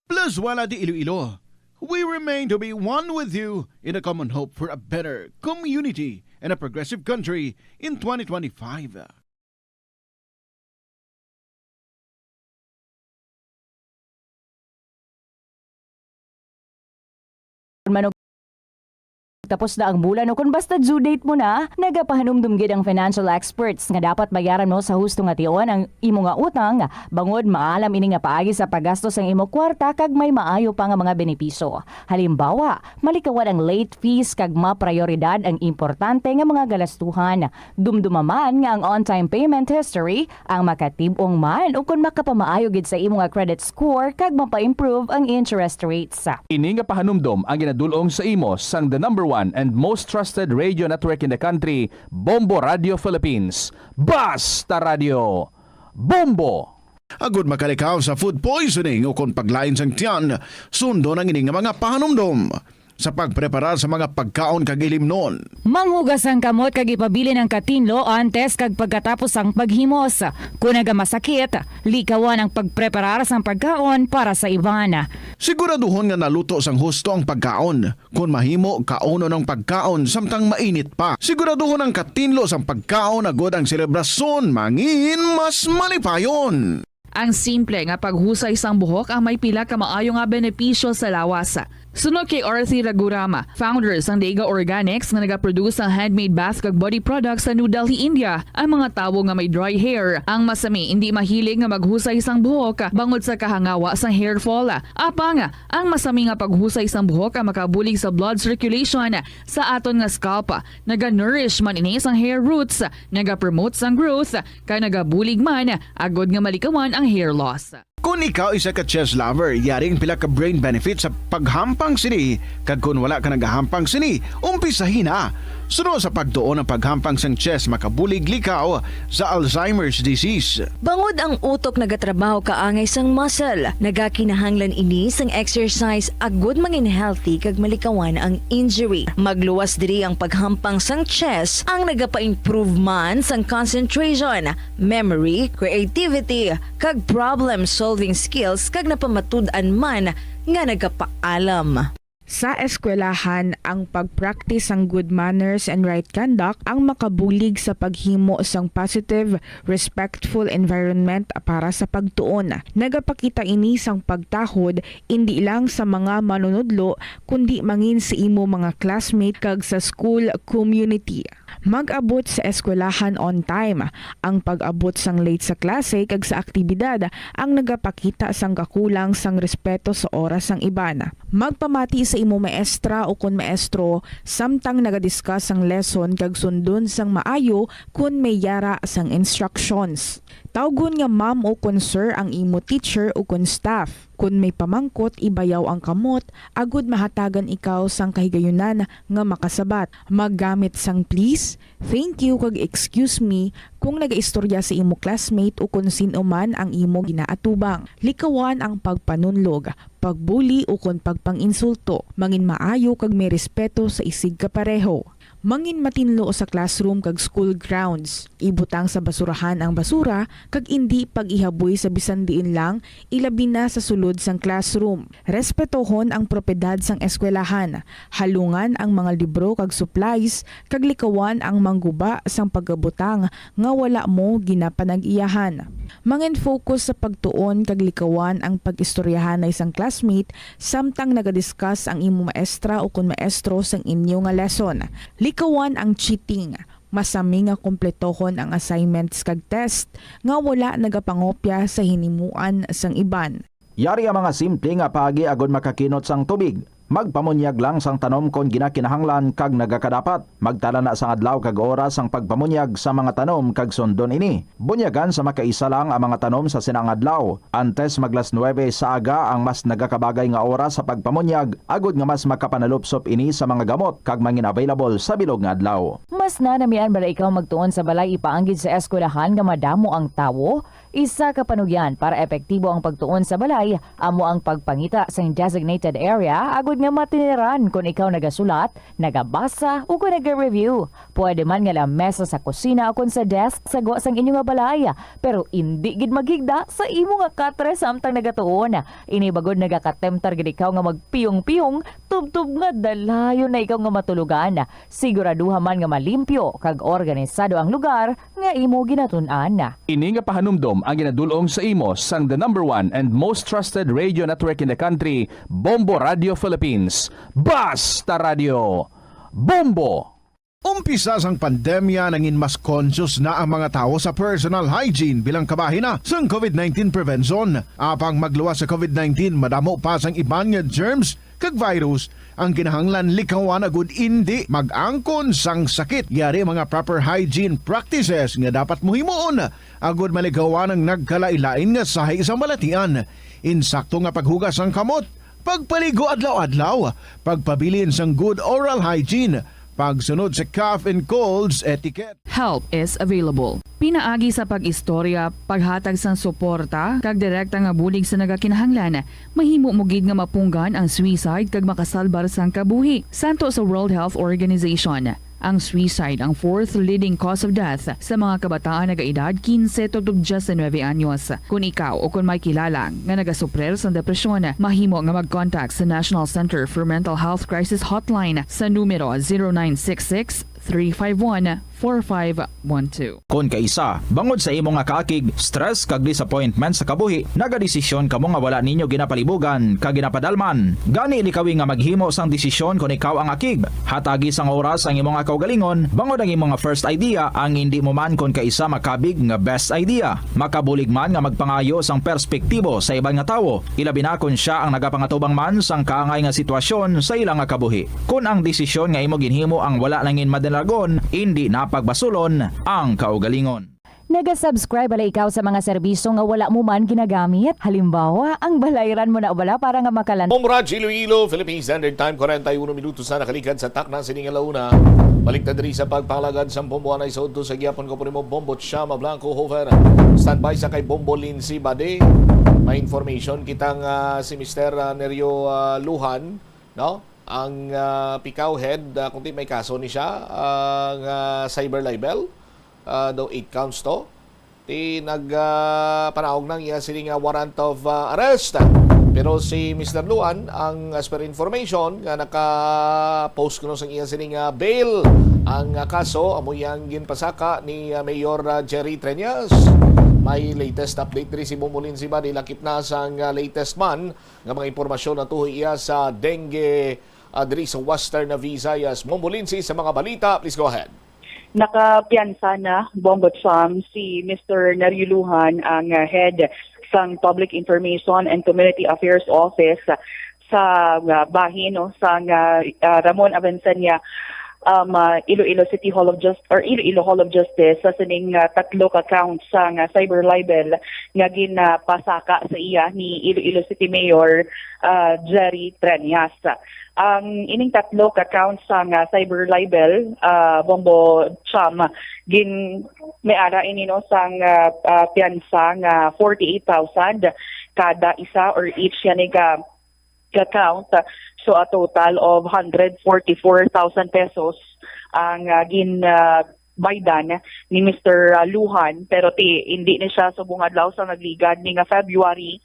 Plazuela de Iloilo, we remain to be one with you in a common hope for a better community and a progressive country in twenty twenty-five. Tapos na ang bulan, no? Kung basta June eight mo na, nagapahanumdom gid ang financial experts nga dapat mayaran mo sa husto nga tion ang imong kwarta kag malikawan ang injury. Magluwas diri ang paghatag sang pagkaon, paghinumdom sang pagkaon para sa iban. Siguraduhon ang katinlo sang pagkaon agud makakita sang paghinumdom nga makabulig sa imo sang chest makabuli, likawon ang pagkaon agud mahatag ang insurance rates. Kon magkakaon ka sa mga restaurant, may maayo pa nga mga benepisyo. Halimbawa, malikawan ang late fees kag maprayoridad ang importante nga mga galastuhan. Dumduma man nga ang on-time payment history ang makatib-ong man ukon makapamaayo gid sa imo nga credit score kag mapa-improve ang interest rates. Ini nga pahanumdom ang ginadul-ong sa imo sang the number one and most trusted radio network in the country, Bombo Radio Philippines. Basta Radio, Bombo! Agud makalikaw sa food poisoning ukon paglain sang tiyan, sundon ang ini nga mga pahanumdom sa pagpreparar sa mga pagkaon kag ilimnon. Manghugas ang kamot kag ipabilin ang katinlo antes kag pagkatapos sang paghimos. Kon nagamasakit, likawan ang pagpreparar sang pagkaon para sa iban. Siguraduhon nga naluto sang husto ang pagkaon. Kon mahimo, kaunon ang pagkaon samtang mainit pa. Siguraduhon ang katinlo sang pagkaon agud ang selebrasyon mangin mas malipayon. Ang simple nga paghusay sang buhok ang may pila ka maayo nga benepisyo sa lawas. Suno kay Arthi Raghuram, founder sang Dega Organics nga nagaproduce sang handmade bath kag body products sa New Delhi, India, ang mga tawo nga may dry hair ang masami indi mahilig nga maghusay sang buhok bangod sa kahangawa sang hair fall. Apang ang masami nga paghusay sang buhok ang makabulig sa blood circulation sa aton nga scalp. Naga-nourish man ini sang hair roots, naga-promote sang growth, kag nagabulig man agud nga malikawan ang hair loss. Kon ikaw isa ka chest lover, yari ang pila ka brain benefits sa paghampang sini, kag kon wala ka nagahampang sini, umpisahi na. Suno sa pagtuon ang paghampang sang chest makabulig likaw sa Alzheimer's disease. Bangod ang utok nagatrabaho kaangay sang muscle, nagakinahanglan ini sang exercise agud mangin healthy kag malikawan ang injury. Magluwas diri ang paghampang sang chest, ang nagapa-improve man sang concentration, memory, creativity, kag problem-solving skills, kag napamatud-an man nga nagapaalam. Sa eskwelahan, ang pag-practice sang good manners and right conduct ang makabulig sa paghimo sang positive, respectful environment para sa pagtuon. Nagapakita ini sang pagtahod indi lang sa mga manunudlo, kundi mangin sa imo mga classmate kag sa school community. Mag-abot sa eskwelahan on time. Ang pag-abot sang late sa klase kag sa aktibidad ang nagapakita sang kakulang sang respeto sa oras sang iban. Magpamati sa imo maestra ukon maestro samtang naga-discuss sang lesson kag sundon sang maayo kon may yara sang instructions. Tawgon nga ma'am ukon sir ang imo teacher ukon staff. Kon may pamangkot, ibayaw ang kamot agud mahatagan ikaw sang kahigayunan nga makasabat. Maggamit sang please, thank you, kag excuse me kon nagaistorya sa imo classmate ukon sin-o man ang imo ginaatubang. Likawan ang pagpanunlog, pagbuli, ukon pagpang-insulto. Mangin maayo kag may respeto sa isigkapareho. Mangin matinlo sa classroom kag school grounds. Ibutang sa basurahan ang basura kag indi pag-ihaboy sa bisan diin lang, ilabi na sa sulod sang classroom. Respetohon ang propiedad sang eskwelahan. Halungan ang mga libro kag supplies, kag likawan ang mangguba sang pagabutang nga wala mo ginapanag-iyahan. Mangin-focus sa pagtuon kag likawan ang pag-istoryahanay sang classmate samtang naga-discuss ang imo maestra ukon maestro sang inyo nga lesson. Likawan ang cheating. Masami nga kumpletohon ang assignments kag test nga wala nagapangopya sa hinimuan sang iban. Yari ang mga simple nga paagi agud makakinot sang tubig. Magpamunyag lang sang tanom kon ginakinahanglan kag nagakadapat. Magtala na sang adlaw kag oras ang pagpamunyag sa mga tanom kag sundon ini. Bunyagan sa makaisa lang ang mga tanom sa sina nga adlaw. Antes mag las nuebe sa aga ang mas nagakabagay nga oras sa pagpamunyag, agod nga mas makapanalupsop ini sa mga gamot kag mangin available sa bilog nga adlaw. Mas nanamian bala ikaw magtuon sa balay ipaanggid sa eskwelahan nga madamo ang tawo? Isa ka panugyan para epektibo ang pagtuon sa balay amo ang pagpangita sang designated area agod nga matiniran kon ikaw nagasulat, nagabasa, o kon naga-review. Pwede man nga lamesa sa kusina o kon sa desk sa gwa sang inyo nga balay, pero indi gid maghigda sa imo nga katre samtang nagatuon. Ini bagod nagakatemtar gid ikaw nga magpiyong-piyong tubtob nga dalayon na ikaw nga matulogan. Siguraduha man nga malimpyo kag organisado ang lugar nga imo ginatun-an. Ini nga pahanumdom ang ginadul-ong sa imo sang the number one and most trusted radio network in the country, Bombo Radio Philippines. Basta Radio, Bombo! Umpisa sang pandemya, nangin mas conscious na ang mga tawo sa personal hygiene bilang kabahin na sang covid nineteen prevention. Apang magluwas sa covid nineteen, madamo pa sang iban nga germs kag virus ang kinahanglan likawan agud indi mag-angkon sang sakit. Yari mga proper hygiene practices nga dapat mo himuon agud malikawan ang nagkalain-lain nga sahi sa balatian. Insakto nga paghugas sang kamot, pagpaligo adlaw-adlaw, pagpabilin sang good oral hygiene, pagsunod sa cough and colds etiquette. Help is available. Pinaagi sa pag-istorya, paghatag sang suporta, kag direkta nga bulig sa nagakinahanglan, mahimo mo gid nga mapunggan ang suicide kag makasalbar sang kabuhi. Santo sa World Health Organization, ang suicide ang fourth leading cause of death sa mga kabataan nagaedad kinse tubtob diyes nuebe anyos. Kon ikaw o kon may kilala nga nagasuprir sang depresyon, mahimo nga mag-contact sa National Center for Mental Health Crisis Hotline sa numero zero nine six six, three five one, four five one two. Kon kaisa, bangod sa imo nga kaakig, stress kag disappointment sa kabuhi, nagadesisyon kamo nga wala ninyo ginapalibugan kag ginapadalman. Gani, likawi nga maghimo sang desisyon kon ikaw ang akig. Hatagi sang oras ang imo nga kaugalingon, bangod ang imo nga first idea ang indi mo man kon kaisa makabig nga best idea. Makabulig man nga magpangayo sang perspektibo sa iban nga tawo, ilabi na kon sia ang nagapangatubang man sang kaangay nga sitwasyon sa ila nga kabuhi. Kon ang desisyon nga imo ginhimo ang wala nangin madalagon, indi na pagbasulon ang kaugalingon. Naga-subscribe bala ikaw sa mga serbisyo nga wala mo man ginagamit? Halimbawa, ang balayran mo na bala para nga makalan- Bombo Radyo Iloilo, Philippine Standard Time, kwarenta y uno minutos na nakalikad sa takna sini nga launa. Balik ta diri sa pagpalagad sang bombo anay sa udto sa gihapon ko po nimo, Bombo Chama Blanco Hofer. Standby sa kay Bombo Lindsay Bade. May information kita nga si Mister, ah, Nerio, ah, Luhan, no? Ang, ah, Picao head, ah, kung di may kaso ni siya, ah, nga cyber libel, ah, daw eight counts to. Ti nag, ah, panaog na ang iya sini nga warrant of, ah, arrest. Pero si Mister Luan, ang as per information nga naka-post kuno sang iya sini nga bail, ang, ah, kaso amo yang ginpasaka ni, ah, Mayor, ah, Jerry Treñas. May latest update diri si Bombo Lindsay Bade, lakip na sang, ah, latest man nga mga impormasyon natuhoy iya sa dengue, ah, diri sa Western Visayas. Bombo Lindsay sa mga balita, please go ahead. Nakapiyansa na, Bombo Cham, si Mister Nerio Luhan, ang, ah, head sang Public Information and Community Affairs Office sa, ah, bahin, no, sang, ah, ah, Ramon Avenzaña, um, ah, Iloilo City Hall of Justice or Iloilo Hall of Justice sa sining, ah, tatlo ka counts sang, ah, cyber libel nga ginapasaka sa iya ni Iloilo City Mayor, ah, Jerry Treñas. Ang ining tatlo ka counts sang, ah, cyber libel, ah, Bombo Cham, gin may ara ini, no, sang, ah, ah, piyansa nga forty-eight thousand kada isa or each yani ka, ka count. So, a total of hundred forty-four thousand pesos ang, ah, gin, ah, baydan ni Mister Luhan, pero ti, hindi ni siya subong adlaw sa nagligad ni nga February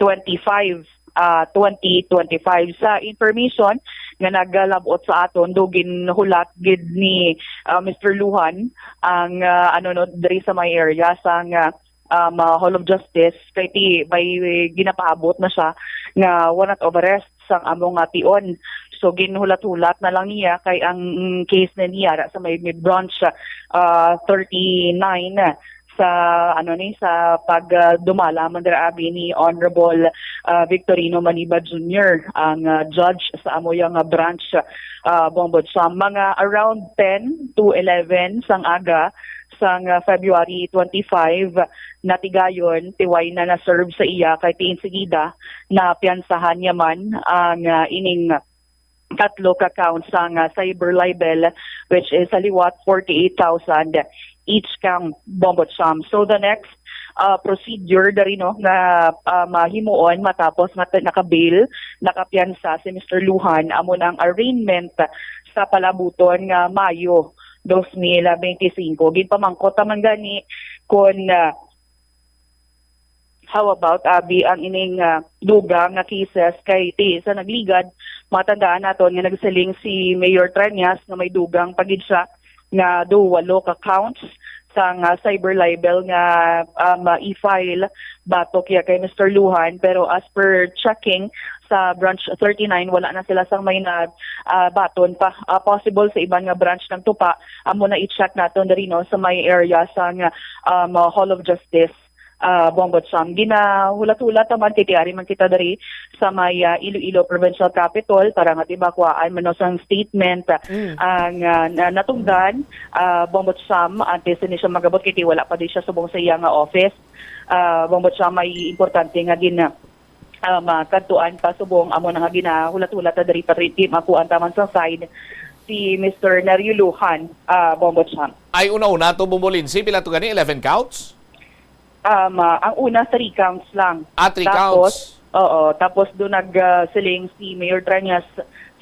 twenty-five, ah, twenty twenty-five. Sa information nga nagalabot sa aton, do ginhulat gid ni, ah, Mister Luhan ang, ah, ano, no, diri sa may area sang, ah, um, ah, Hall of Justice, kay ti may ginapaabot na siya nga warrant of arrest sang amo nga tion. So, ginhulat-hulat na lang niya kay ang, mm, case na niya ra sa may, may branch, ah, thirty-nine sa, ano ni, sa pagdumala man dira, abi, ni Honorable, ah, Victorino Maniba Junior, ang, ah, judge sa amo yang, ah, branch, ah, Bongbong Sam. Mga around ten to eleven sang aga sang, ah, February twenty-five, natigayon, tiway na na-serve sa iya kay ti insigida na piyansahan niya man ang, ah, ining tatlo ka counts sang, ah, cyber libel, which is sa liwat forty-eight thousand each count, Bongbong Sam. So the next, ah, procedure dari, no, nga, ah, mahimuon matapos nga t-, naka-bail, nakapiyansa si Mister Lujan, amo na ang arraignment sa palabuton nga Mayo dos mil benti singko. Ginpamangkot ta man gani kung, ah, how about, abi, ang ining, ah, dugang nga cases kay ti sa nagligad, matandaan naton nga nagsiling si Mayor Treñas nga may dugang pa gid siya nga do walo ka counts sang, ah, cyber libel nga, um, ah, i-file batok ya kay Mister Lujan, pero as per checking sa Branch thirty-nine, wala na sila sang may na, ah, baton pa. Ah, possible sa iban nga branch nagtupa, amo na i-check naton diri, no, sa may area sang, um, Hall of Justice, ah, Bongbong Sam. Ginahulat-hulat naman kay tiari man kita diri sa may, ah, Iloilo Provincial Capitol para nga ti makuhaan man, no, sang statement, ah, Mm. ang, ah, na, natungdan, ah, Bongbong Sam, antes ni siya magabot kay ti wala pa di siya subong sa iya nga office. Ah, Bongbong Sam, may importante nga gin, ah, makadtuan pa subong, amo na nga ginahulat-hulat na diri pa rin, ti makuhaan taman sa side si Mister Nerio Lujan, ah, Bongbong Sam. Ay, una-una to, Bombo Lindsay, pila to gani? Eleven counts? Um, ah, ang una, three counts lang. Ah, three Tapos, counts. Oo, tapos do nag, ah, siling si Mayor Treñas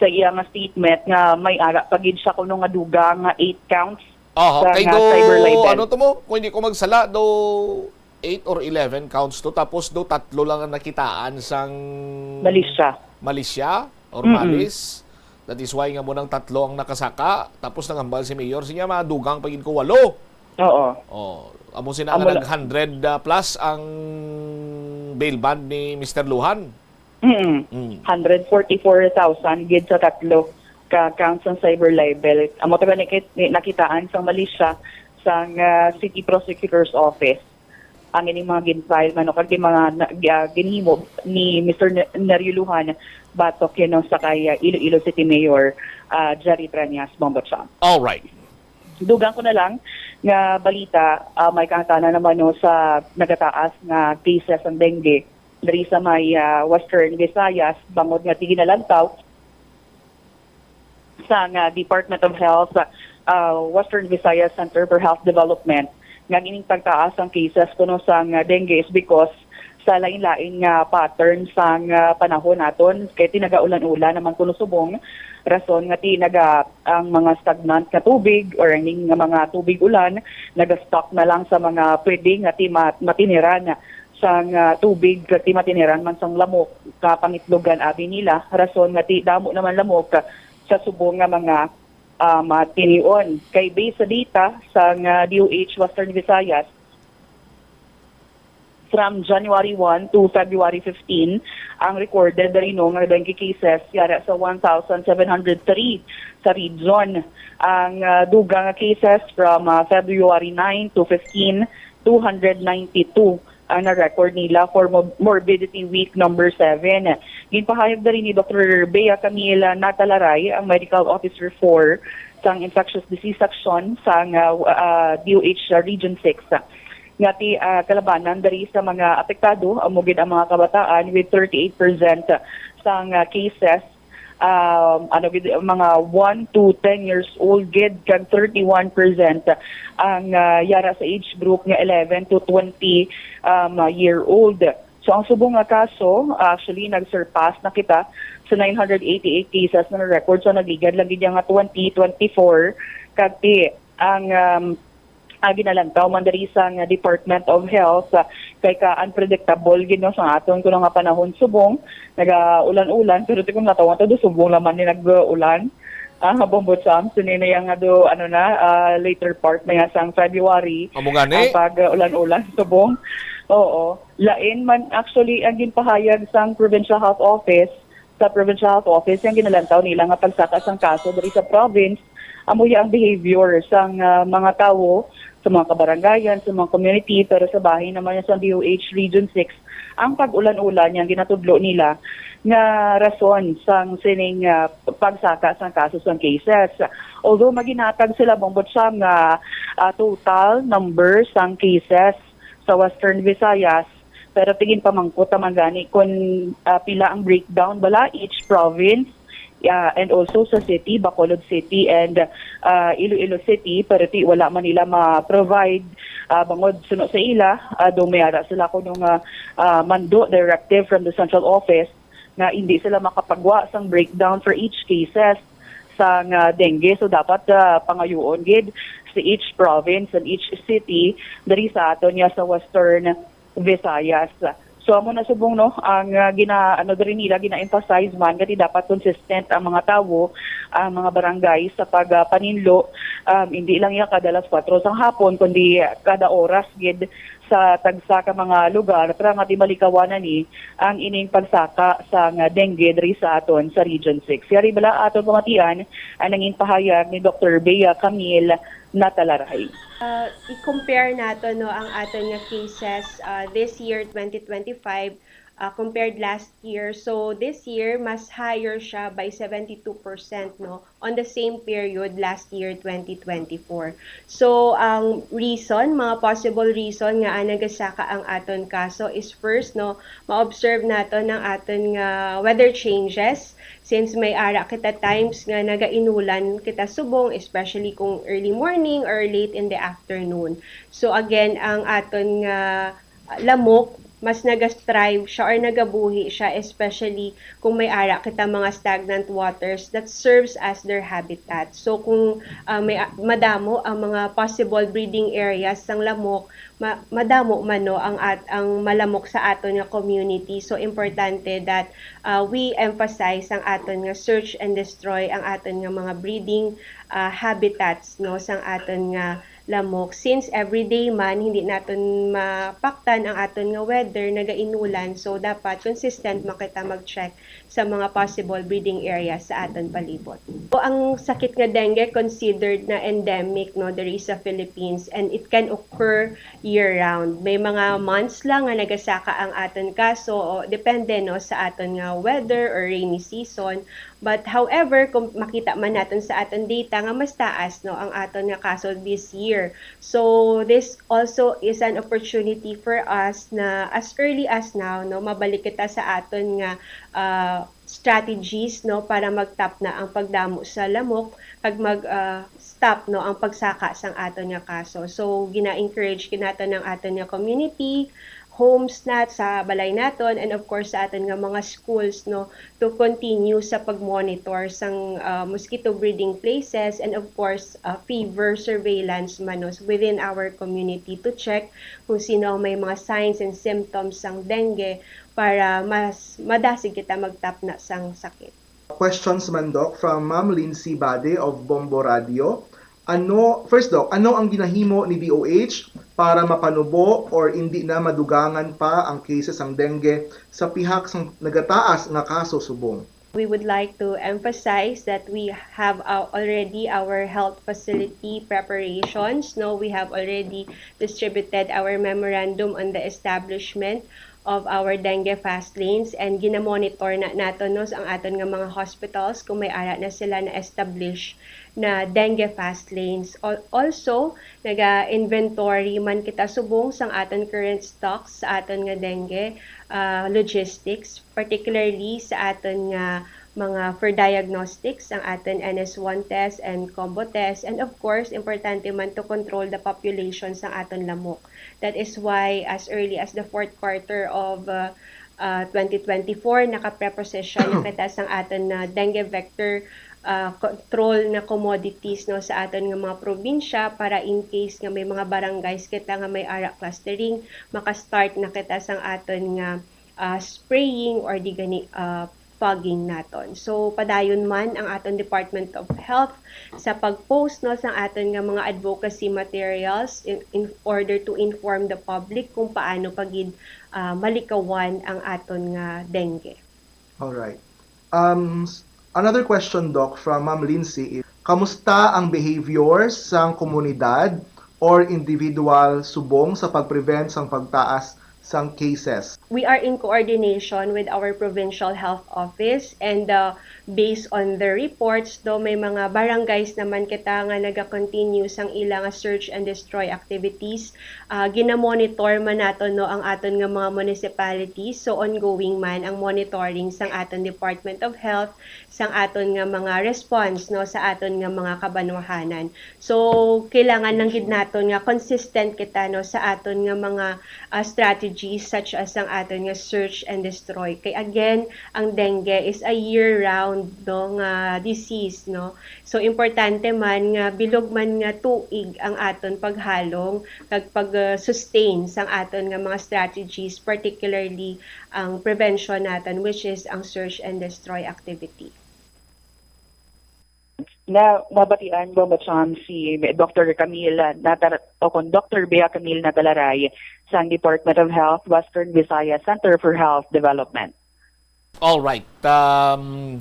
sa iya nga statement nga may ara pa gid siya kuno nga dugang nga eight counts Oho, sa kay nga do, cyber libel. Ano to mo? Kung hindi ko magsala, do eight or eleven counts to, tapos do tatlo lang ang nakitaan sang Malisya. malisya or Mm-mm. malis. That is why nga mo nang tatlo ang nakasaka, tapos nanghambal si Mayor, siya, madugang pa gid ko walo. Oo. Oh, amo sina Amo nga la- nag hundred, ah, plus ang bail bond ni Mister Lujan. Mm. Mm. Hundred forty-four thousand gid sa tatlo ka counts sang cyber libel. Amo to gani kit-, ni-, nakitaan sang malisya sang, ah, City Prosecutor's Office. Ang ining mga gin-file man, no, kag di mga na-, gi-, ah, ginhimo ni Mister Ne-, Nerio Lujan batok, you know, sa kay, ah, Iloilo City Mayor, ah, Jerry Treñas, Bombo Cham. All right. Dugang ko na lang nga balita, ah, may kaangtanan naman, no, sa nagataas nga cases sang dengue diri sa may, ah, Western Visayas, bangod nga ti ginalantaw sang, ah, Department of Health, ah, Western Visayas Center for Health Development, nga gining pagtaas ang cases kuno sang, ah, dengue is because sa lain-lain nga pattern sang, ah, panahon naton, kay ti nagaulan-ulan naman kuno subong, rason nga ti naga-, ang mga stagnant nga tubig or ang nga mga tubig ulan naga-stock na lang sa mga pwede nga ti ma-, matiniran sang, ah, tubig, kag ti matiniran man sang lamok nga pangitlogan abi nila, rason nga ti damo naman lamok sa subong nga mga, ah, matinion. Kay based sa data sang, ah, D O H Western Visayas, from January one to February fifteen, ang recorded diri, no, nga dengue cases yara sa one thousand seven hundred three sa region. Ang, ah, dugang nga cases from, ah, February nine to fifteen, two hundred ninety-two ang na-record nila for mo-, Morbidity Week number seven. Ginpahayag diri ni Doctor Bea Camila Natalaray, ang Medical Officer four sang Infectious Disease Section sang, ah, ah, D O H Region six, nga ti, ah, kalabanan diri sa mga apektado amo gid ang mga kabataan with thirty-eight percent sang, ah, cases, um, ano gid, mga one to ten years old gid, kag thirty-one percent ang, ah, yara sa age group nga eleven to twenty, um, year old. So, ang subong nga kaso, actually, nag-surpass na kita sa nine hundred eighty-eight cases na record. So, nagligad lang gid nga twenty twenty-four, kag ti ang, um, ah, ginalantaw man diri sang Department of Health, ah, kay ka-unpredictable gid, no, sa aton kuno nga panahon subong, nagaulan-ulan, pero ti kung natawan ta, do subong naman ni nag-ulan. Ah, Bombo Cham, sini na yang nga do, ano na, ah, later part na nga sang February. Amo gani? Ang pag-ulan-ulan subong. Oo. Lain man, actually, ang ginpahayag sang Provincial Health Office, sa Provincial Health Office, ang ginalantaw nila nga pagsaka sang kaso diri sa province, amo ya ang behavior sang, ah, mga tawo sa mga kabarangayan, sa mga community, pero sa bahin naman sa D O H Region six, ang pag-ulan-ulan yang ginatudlo nila nga rason sang sining, ah, pagsaka sang kaso sang cases. Although maginatag sila, Bong Butcham, nga, ah, total number sang cases sa Western Visayas, pero tigin pamangkot naman gani kung, ah, pila ang breakdown bala each province, ah, and also sa city, Bacolod City and, ah, Iloilo City, pero ti wala man nila ma-provide, ah, bangod suno sa ila, ah, daw may ara sila kuno nga, ah, mando, directive from the central office nga hindi sila makapagwa sang breakdown for each cases sang, ah, dengue. So dapat, ah, pangayuon gid sa each province and each city diri sa aton nga sa Western Visayas. So amo na subong, no, ang, ah, gina ano diri nila, gina-emphasize man nga dapat consistent ang mga tawo, ang mga barangay sa pag, ah, paninlo, um, hindi lang ya kada alas kuwatro sang hapon kundi kada oras gid sa tagsa ka mga lugar para nga di malikawan na ni ang ining pagsaka sang dengue diri sa aton sa Region six. Yari bala aton pamatian ang nangin pahayag ni Doktor Bea Camille Natalaray. Uh, i-compare nato, no, ang aton nga cases, uh, this year, twenty twenty-five, uh, compared last year. So this year, mas higher siya by seventy-two percent, no, on the same period last year, twenty twenty-four. So ang reason, mga possible reason nga, ah, nagasaka ang aton kaso is, first, no, ma-observe naton ang aton nga weather changes, since may ara kita times nga nagainulan kita subong, especially kung early morning or late in the afternoon. So again, ang aton nga lamok, mas nagastrive siya or nagabuhi siya, especially kung may ara kita mga stagnant waters that serves as their habitat. So kung, ah, may, madamo ang mga possible breeding areas sang lamok, ma- madamo man, no, ang at ang malamok sa aton nga community. So importante that, ah, we emphasize ang aton nga search and destroy ang aton nga mga breeding, ah, habitats, no, sang aton nga lamok. Since everyday man, hindi naton mapaktan ang aton nga weather, nagainulan. So dapat consistent man kita mag-check sa mga possible breeding areas sa aton palibot. O ang sakit nga dengue considered na endemic, no, diri sa Philippines, and it can occur year-round. May mga months lang nga nagasaka ang aton kaso, o depende, no, sa aton nga weather or rainy season. But however, kung makita man naton sa aton data nga mas taas, no, ang aton nga kaso this year. So this also is an opportunity for us na as early as now, no, mabalik kita sa aton nga, ah, strategies, no, para magtapna ang pagdamo sa lamok kag mag, ah, stop, no, ang pagsaka sang aton nga kaso. So gina-encourage gid naton ang aton nga community, homes nat sa balay naton, and of course sa aton nga mga schools, no, to continue sa pag-monitor sang, ah, mosquito breeding places, and of course, ah, fever surveillance man, no, within our community to check kung sino ang may mga signs and symptoms sang dengue para mas madasig kita magtapna sang sakit. Questions man, Doc, from Ma'am Lindsay Bade of Bombo Radio. Ano, first, Doc, ano ang ginahimo ni D O H para mapanubo or indi na madugangan pa ang cases sang dengue sa pihak sang nagataas nga kaso subong? We would like to emphasize that we have, uh, already our health facility preparations. No, we have already distributed our memorandum on the establishment of our dengue fast lanes, and ginamonitor na naton, no, ang aton nga mga hospitals kung may ara na sila na-establish na dengue fast lanes. Al- Also, naga-inventory man kita subong sang aton current stocks sa aton nga dengue, ah, logistics, particularly sa aton nga mga for diagnostics, ang aton N S one test and combo test, and of course, importante man to control the population sang aton lamok. That is why as early as the fourth quarter of, uh, uh, twenty twenty-four, naka-preposition na kita sang aton na dengue vector, uh, control na commodities, no, sa aton nga mga probinsya, para in case nga may mga barangays kita nga may ara clustering, maka-start na kita sang aton nga, uh, spraying or di gani, uh, fogging naton. So padayon man ang aton Department of Health sa pag-post, no, sang aton nga mga advocacy materials in, in order to inform the public kung paano pa gid, ah, malikawan ang aton nga dengue. Alright. Um, s- another question, Doc, from Ma'am Lindsay is, kamusta ang behavior sang komunidad or individual subong sa pag-prevent sang pagtaas sang cases. We are in coordination with our provincial health office, and uh, based on the reports, do may mga barangays naman kita nga naga-continue sang ila nga search and destroy activities. Uh, gina-monitor man nato, no, ang aton nga mga municipalities. So ongoing man ang monitoring sang aton Department of Health, sang aton nga mga response, no, sa aton nga mga kabanwahanan. So kailangan lang gid naton nga consistent kita, no, sa aton nga mga uh, strategies such as ang aton nga search and destroy. Kay again, ang dengue is a year-round, no, nga disease, no. So importante man nga bilog man nga tuig ang aton paghalong kag pag-sustain sang aton nga mga strategies, particularly ang prevention naton, which is ang search and destroy activity. Na mabatian, Bombo Cham, si Doctor Camille Natar o kon Doctor Bea Camille Natalaray sang Department of Health, Western Visayas Center for Health Development. All right. Um,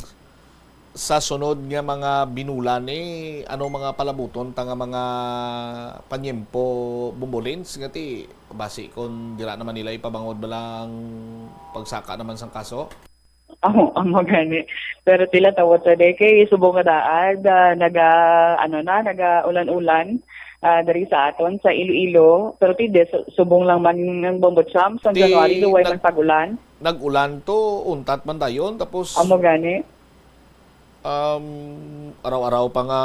sa sunod nga mga binulan ni, ano mga palabuton ta nga mga panyempo, Bombo Lins, nga ti basi kon dira naman nila ipabangod bala ang pagsaka naman sang kaso? Amo, amo gani. Pero tila tawat sa day kay subong nga daad, ah, naga, ano na, naga ulan-ulan, ah, diri sa aton sa Iloilo. Pero ti di, su- subong lang man ng Bombo Cham sa Ti January, luway nag- man pag-ulan. Nag-ulan to, untat man dayon, tapos Amo gani. um, araw-araw pa nga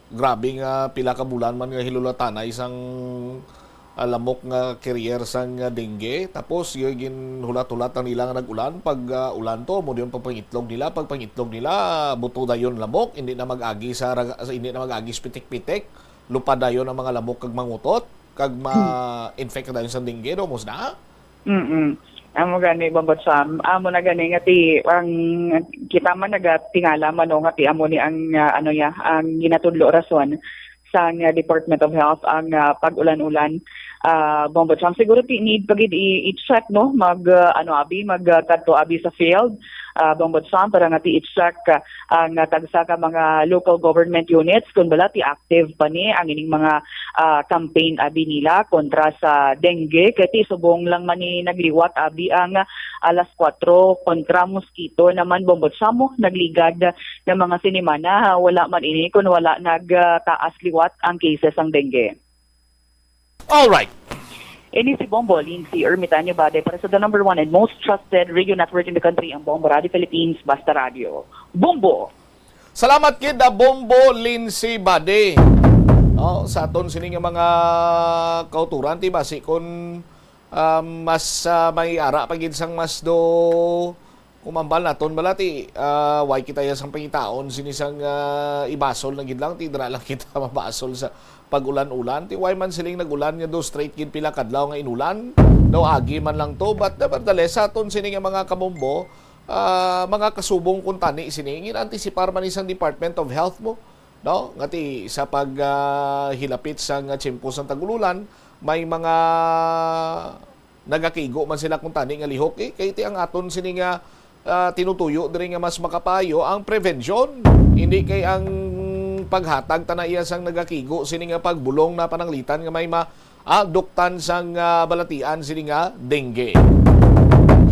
grabe nga pila ka bulan man nga hilulatanay sang ah, lamok nga carrier sang ah, dengue. Tapos yung ginhulat-hulat ang nila nga nag-ulan, pag ah, ulan to, mo diyon pagpangitlog nila, pagpangitlog nila, buto dayon lamok, hindi na mag-agi sa raga- sa- hindi na mag-agi sa pitik-pitik, lupad dayon ang mga lamok kag mangutot, kag ma-infect dayon sa dengue, no, musda? Mm. Amo gani, Bombo Cham. Amo na gani nga ti ang kita man nagatingala man, no, nga ti amo ni ang, ah, ano ya, ang ginatudlo rason sang, ah, Department of Health ang, ah, pag-ulan-ulan, ah, Bombo Cham. Siguro ti need pa gid i- i-check, no, mag, ah, ano abi, mag, ah, kadto abi sa field, ah, Bombo Cham, para nga ti i-check, ah, ang, ah, tagsa ka mga local government units kung bala ti active pa ni ang ining mga, ah, campaign abi nila kontra sa dengue, kay ti subong lang man ni nagliwat abi ang, ah, alas kuwatro kontra mosquito naman, Bombo Cham, nagligad nga mga sinimana, ha, wala man ini kun wala nagtaas liwat ang cases sang dengue. All right. Ini si Bombo Lindsay Ermitanio Bade para sa the number one and most trusted radio network in the country, ang Bombo Radio Philippines, Basta Radio. Bombo! Salamat kid, ah, Bombo Lindsay Bade. No, sa aton sini nga mga kauturan, ti basi kun ah, mas ah, may ara pa gid sang mas do kumambal naton bala ti ah, way kita ya sang pangitaon sini sang ah, ibasol na gid lang ti dira lang kita mabasol sa pag-ulan-ulan ti way man siling nag-ulan nga do straight gid pila kadlaw nga inulan daw agi man lang to, but nevertheless sa aton sini nga mga kabombo, ah, mga kasubong kuntani sini gin-antisipar man ni sang Department of Health mo, no, nga ti sa pag ah, hilapit sang ah, tiyempo sang tag-ululan may mga nagakigo man sila kuntani nga lihok eh. Kay ti ang aton sini nga ah, tinutuyo diri nga mas makapayo ang prevention, hindi kay ang paghatag ta na iya sang nagakigo sini nga pagbulong na pananglitan nga may ma ah, duktan sang ah, balatian sini nga dengue.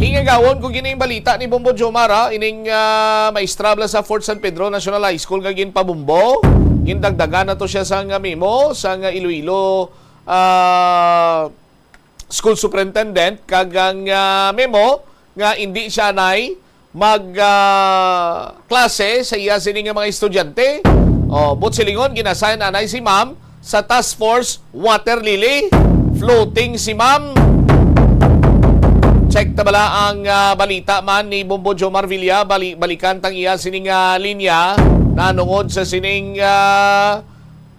Hingagawon ko gining balita ni Bombo Jomar, ha, ining ah, maestra bala sa Fort San Pedro National High School nga ginpabumbo. Gindagdagan na to siya sang ah, memo sang ah, Iloilo ah, school superintendent kag ang ah, memo nga indi siya anay mag ah, klase sa iya sini nga mga estudyante. Oh, but silingon ginasign anay si ma'am sa Task Force Water Lily. Floating si ma'am. Check ta bala ang ah, balita man ni Bombo Jomar Villa. Bali, balikan tang iya sining ah, linya nanungod sa sining ah,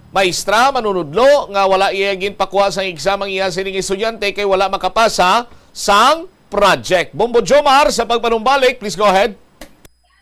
maestra manunudlo nga wala iya ginpakuha sang exam ang iya sining estudyante kay wala makapasa sang project. Bombo Jomar, sa pagpanumbalik, please go ahead.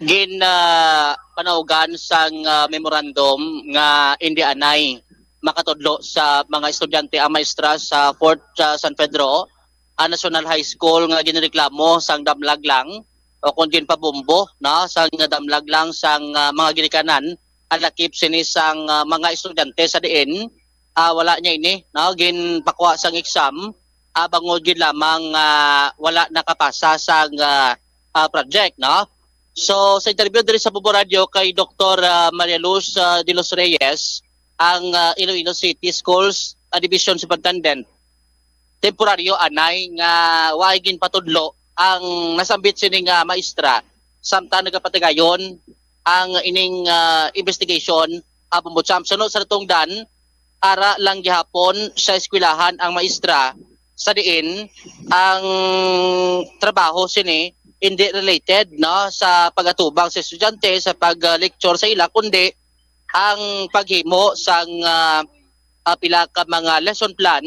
Gin ah, panaugan sang ah, memorandum nga indi anay makatudlo sa mga estudyante ang maestra sa Fort ah, San Pedro ah, National High School nga ginreklamo sang damlag lang o kung ginpabumbo na sang damlag lang sang ah, mga ginikanan alakip sini sang ah, mga estudyante sa diin ah, wala niya ini, no, ginpakuha sang exam, ah, bangod gid lamang, ah, wala nakapasa sang, ah, ah, project, no. So sa interview diri sa Bubo Radio kay Doktor, ah, Maria Luz, ah, de los Reyes, ang, ah, Iloilo City Schools, ah, Division Superintendent, temporaryo anay nga waay ginpatudlo ang nasambit sini nga maestra, samtang nagapatigayon ang ining, ah, investigation, ah, Bombo Champ. Suno sa natungdan, ara lang gihapon sa eskwelahan ang maestra, sa diin ang trabaho sini hindi related, no, sa pag-atubang sa estudyante sa pag-lecture sa ila, kundi ang paghimo sang, ah, ah, pila ka mga lesson plan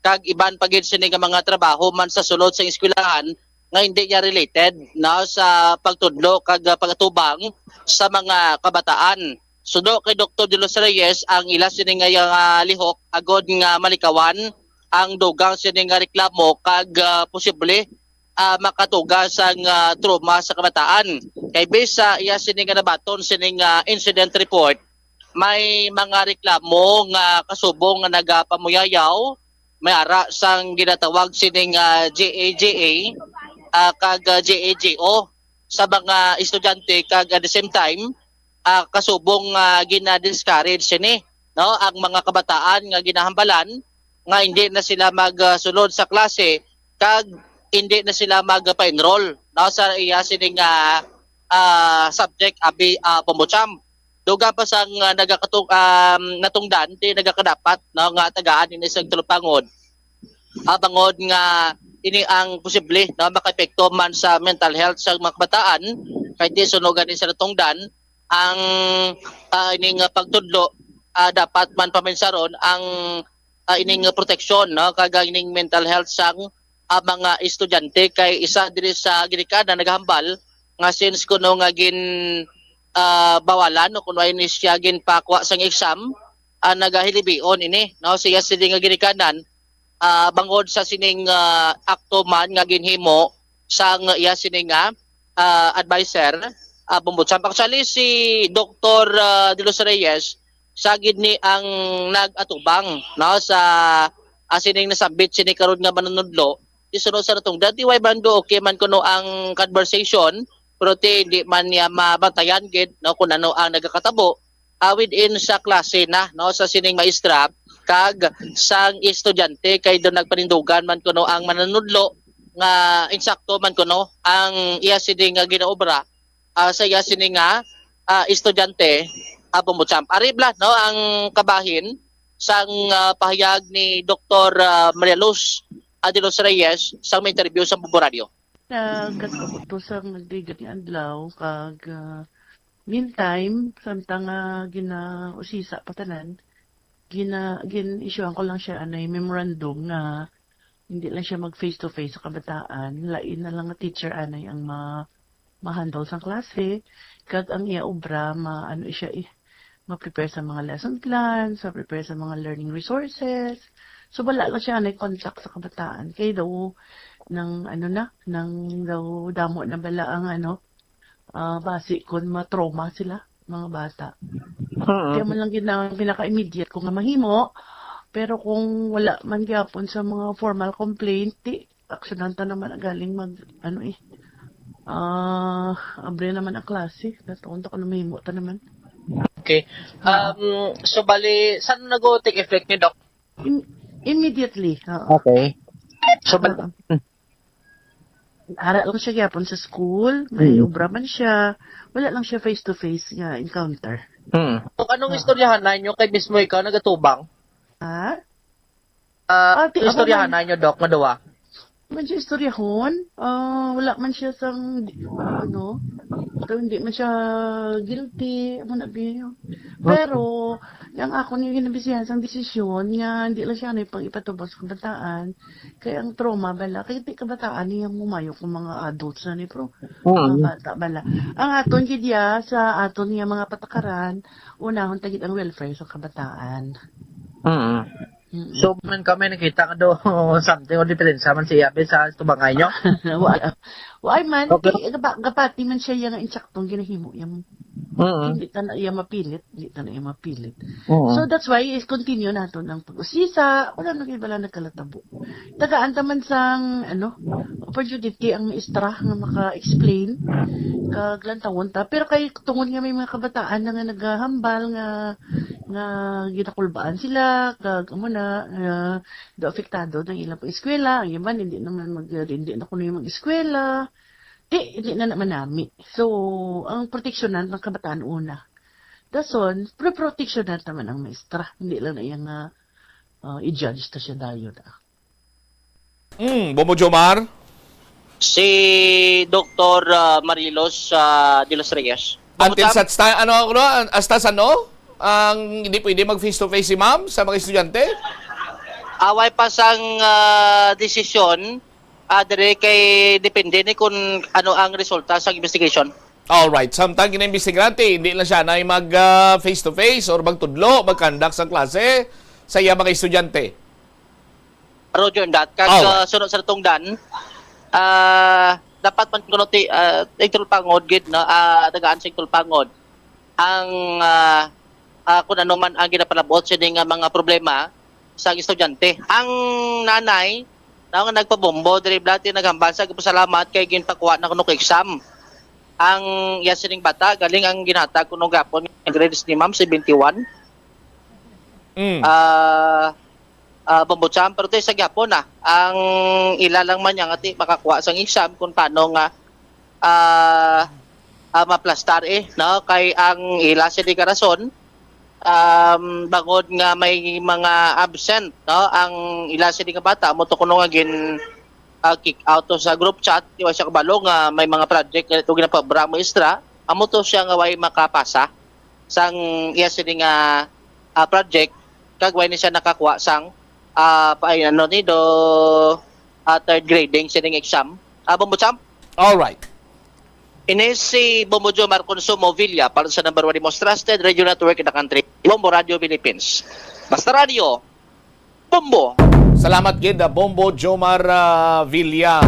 kag iban pa gid sini nga mga trabaho man sa sulod sa eskwelahan nga hindi niya related, no, sa pagtudlo kag, ah, pag-atubang sa mga kabataan. Suno kay Doktor De Los Reyes, ang ila sini nga, ah, lihok agod nga malikawan ang dugang sini nga reklamo kag, ah, posible, ah, makatuga sang, ah, trauma sa kabataan. Kay base sa iya sini nga nabaton sining, ah, incident report, may mga reklamo nga kasubong nga nagapamuyayaw, may ara sang ginatawag sining, ah, G A G A, ah, kag, ah, G A G O sa mga estudyante, kag at the same time, ah, kasubong nga gina-discourage sini, no, ang mga kabataan nga ginahambalan nga hindi na sila magsulod sa klase kag hindi na sila magpa-enroll, no, sa iya sini nga, ah, subject abi, ah, Bombo Champ. Dugang pa sang, ah, nagakatug-, um, natungdan, di nagakadapat, no, nga tagaan ini sang talupangod. Ah, bangod nga ini ang posible, no, makaepekto man sa mental health sa mga kabataan, kay di sunugan ni sa natungdan ang, ah, ining, ah, pagtudlo, ah, dapat man paminsaron ang, ah, ining proteksyon, no, kag ang ining mental health sang, ah, mga estudyante, kay isa diri sa ginikanan nagahambal nga since kuno nga gin, ah, bawalan o kuno ay ni siya ginpakuha sang exam, ah, nagahilibion ini, no, siya sini nga ginikanan, ah, bangod sa sining, ah, akto man nga ginhimo sang iya sini nga, ah, adviser, ah, Bombo Champ. Actually, si Doktor, ah, De Los Reyes, siya gid ni ang nag-atubang, no, sa, ah, sining nasambit sini karon nga manunudlo. Di suno sa natungdan, di way bando okay man kuno ang conversation, pero ti hindi man niya mabantayan gid, no, kung ano ang nagakatabo, ah, within sa klase na, no, sa sining maestra kag sang estudyante, kay do nagpanindugan man kuno ang manunudlo nga insakto man kuno ang iya sini nga ginaobra, ah, sa iya sini nga, ah, estudyante, ah, Bombo Champ. Ari bala, no, ang kabahin sang, ah, pahayag ni Doktor, ah, Maria Luz, ah, De Los Reyes sang may interview sa Bombo Radio. Nagkatapo to sa nagligad nga adlaw, kag, ah, meantime, samtang, ah, ginausisa pa tanan, gina-, gin-issuean ko lang siya anay memorandum nga hindi lang siya mag face to face sa kabataan, lain na lang nga teacher anay ang ma-, ma-handle sang klase, kag ang iya obra, ma-, ano siya, eh, ma-prepare sa mga lesson plans, ma-prepare sa mga learning resources. So, wala lang siya anay contact sa kabataan. Kay daw, nang ano na, nang daw damo na bala ang ano, ah, basi kun ma-trauma sila, mga bata. Mm. Kaya man lang gid na ang pinaka-immediate ko nga mahimo. Pero kung wala man gyapon sa mga formal complaint, di, aksyonan ta naman ang galing mag, ano eh, ah, abre naman ang klase. Nataon ta kung ano mahimo ta naman. Okay. Ah. Um, so, bali, saan nag-take effect ni Doc? Im-, immediately, oo. Okay. So, bal- Oo. Hmm. Ara lang siya gyapon sa school, may Mm. obra man siya. Wala lang siya face-to-face nga encounter. Hmm. So, anong Ah. istoryahan na inyo kay mismo ikaw nagatubang? Ha? Ah, Ah, ti-, istoryahan ako man. na inyo, Doc, nga duwa? Medyo istoryahon, ah, wala man siya sang, ano, pero hindi man siya guilty, amo na biya. Pero, ang ako niya ginabisihan sang desisyon nga hindi lang siya, ano, pang ipatubag sa kabataan. Kay ang trauma bala, kay di kabataan niya mumayo kung mga adults na ni, pero Mm. mga bata bala. Ang aton gid ya sa aton nga mga patakaran, unahon ta gid ang welfare sa kabataan. Mm. Mm-mm. So, man kami nakita nga do something o diferensya man siya be sa tubangay nyo? Wa-, wa-, ay man, okay. Kay gapa-, gapati man siya iya nga insaktong ginahimo iya. Mm. Hindi ta na iya mapilit, hindi ta na iya mapilit. Mm. So, that's why is continue naton ang pag-usisa, wala na kay wala nagkalatabo. Tagaan ta man sang, ano, opportunity ang maestra nga maka-explain, kag lantawon ta. Pero kay tungod nga may mga kabataan na nga naghahambal nga nga ginakulbaan sila, kag amo na, nga do apektado ang ilang pag-eskwela. Ang iban, hindi naman mag-, hindi na kuno yung mag-eskwela. Di, hindi na naman nami. So, ang proteksyonan ng kabataan una. Dason, proproteksyonan naman ang maestra. Hindi lang na iya nga, ah, i-judge ta siya dayon, ah. Mm, Bombo Jomar? Si Doktor, ah, Marilos, ah, de los Reyes. Until Bukod sa such time, ano, ano, hasta sa ano? Ang hindi pwede mag face to face si ma'am sa mga estudyante? Away pa sang, ah, desisyon, ah, dire kay depende ni kung ano ang resulta sa investigation. Alright. Samtang gina-imbestigahan, hindi lang siya na mag, ah, face to face or magtudlo, mag-conduct sa klase sa iya mga estudyante. Roger that. Kag, Alright. ah, sunod sa natungdan, ah, dapat man kuno ti, ah, igtulpangod gid, no? Ah, tagaan sa igtulpangod ang, ah, ah, kung ano man ang ginapalabot sini nga mga problema sa estudyante. Ang nanay, no, nga nagpabombo diri, Blati, naghambal sa pasalamat kay ginpakuha na kuno kay exam ang iya sining bata, galing ang ginhatag kuno gapon nga grades ni ma'am, seventy-one. Mm. Ah, ah, Bombo Cham, pero tayo sa gyapon na. Ang ila lang man niya nga ti makakuha sang exam kung paano nga, ah, ah, maplastar, eh, no? Kay ang ila sa di karason, um, bangod nga may mga absent, no? Ang ila sa di nga bata, amo to kuno nga gin, ah, kick out to sa group chat, di ba siya kabalo nga may mga project nga ito ginapabra mo extra, amo to siya nga way makapasa sang iya sini nga, ah, project, kag way ni siya nakakuha sang, ah, pa, ay, ano ni, do, ah, third grading sining exam. Ah, Bombo Champ? Alright. Ini si Bombo Joe Marconsumo Villa para sa number one, the most trusted radio network in the country, Bombo Radio Philippines. Basta Radio, Bombo. Salamat gid, ah, Bombo Jomar, ah, Villa.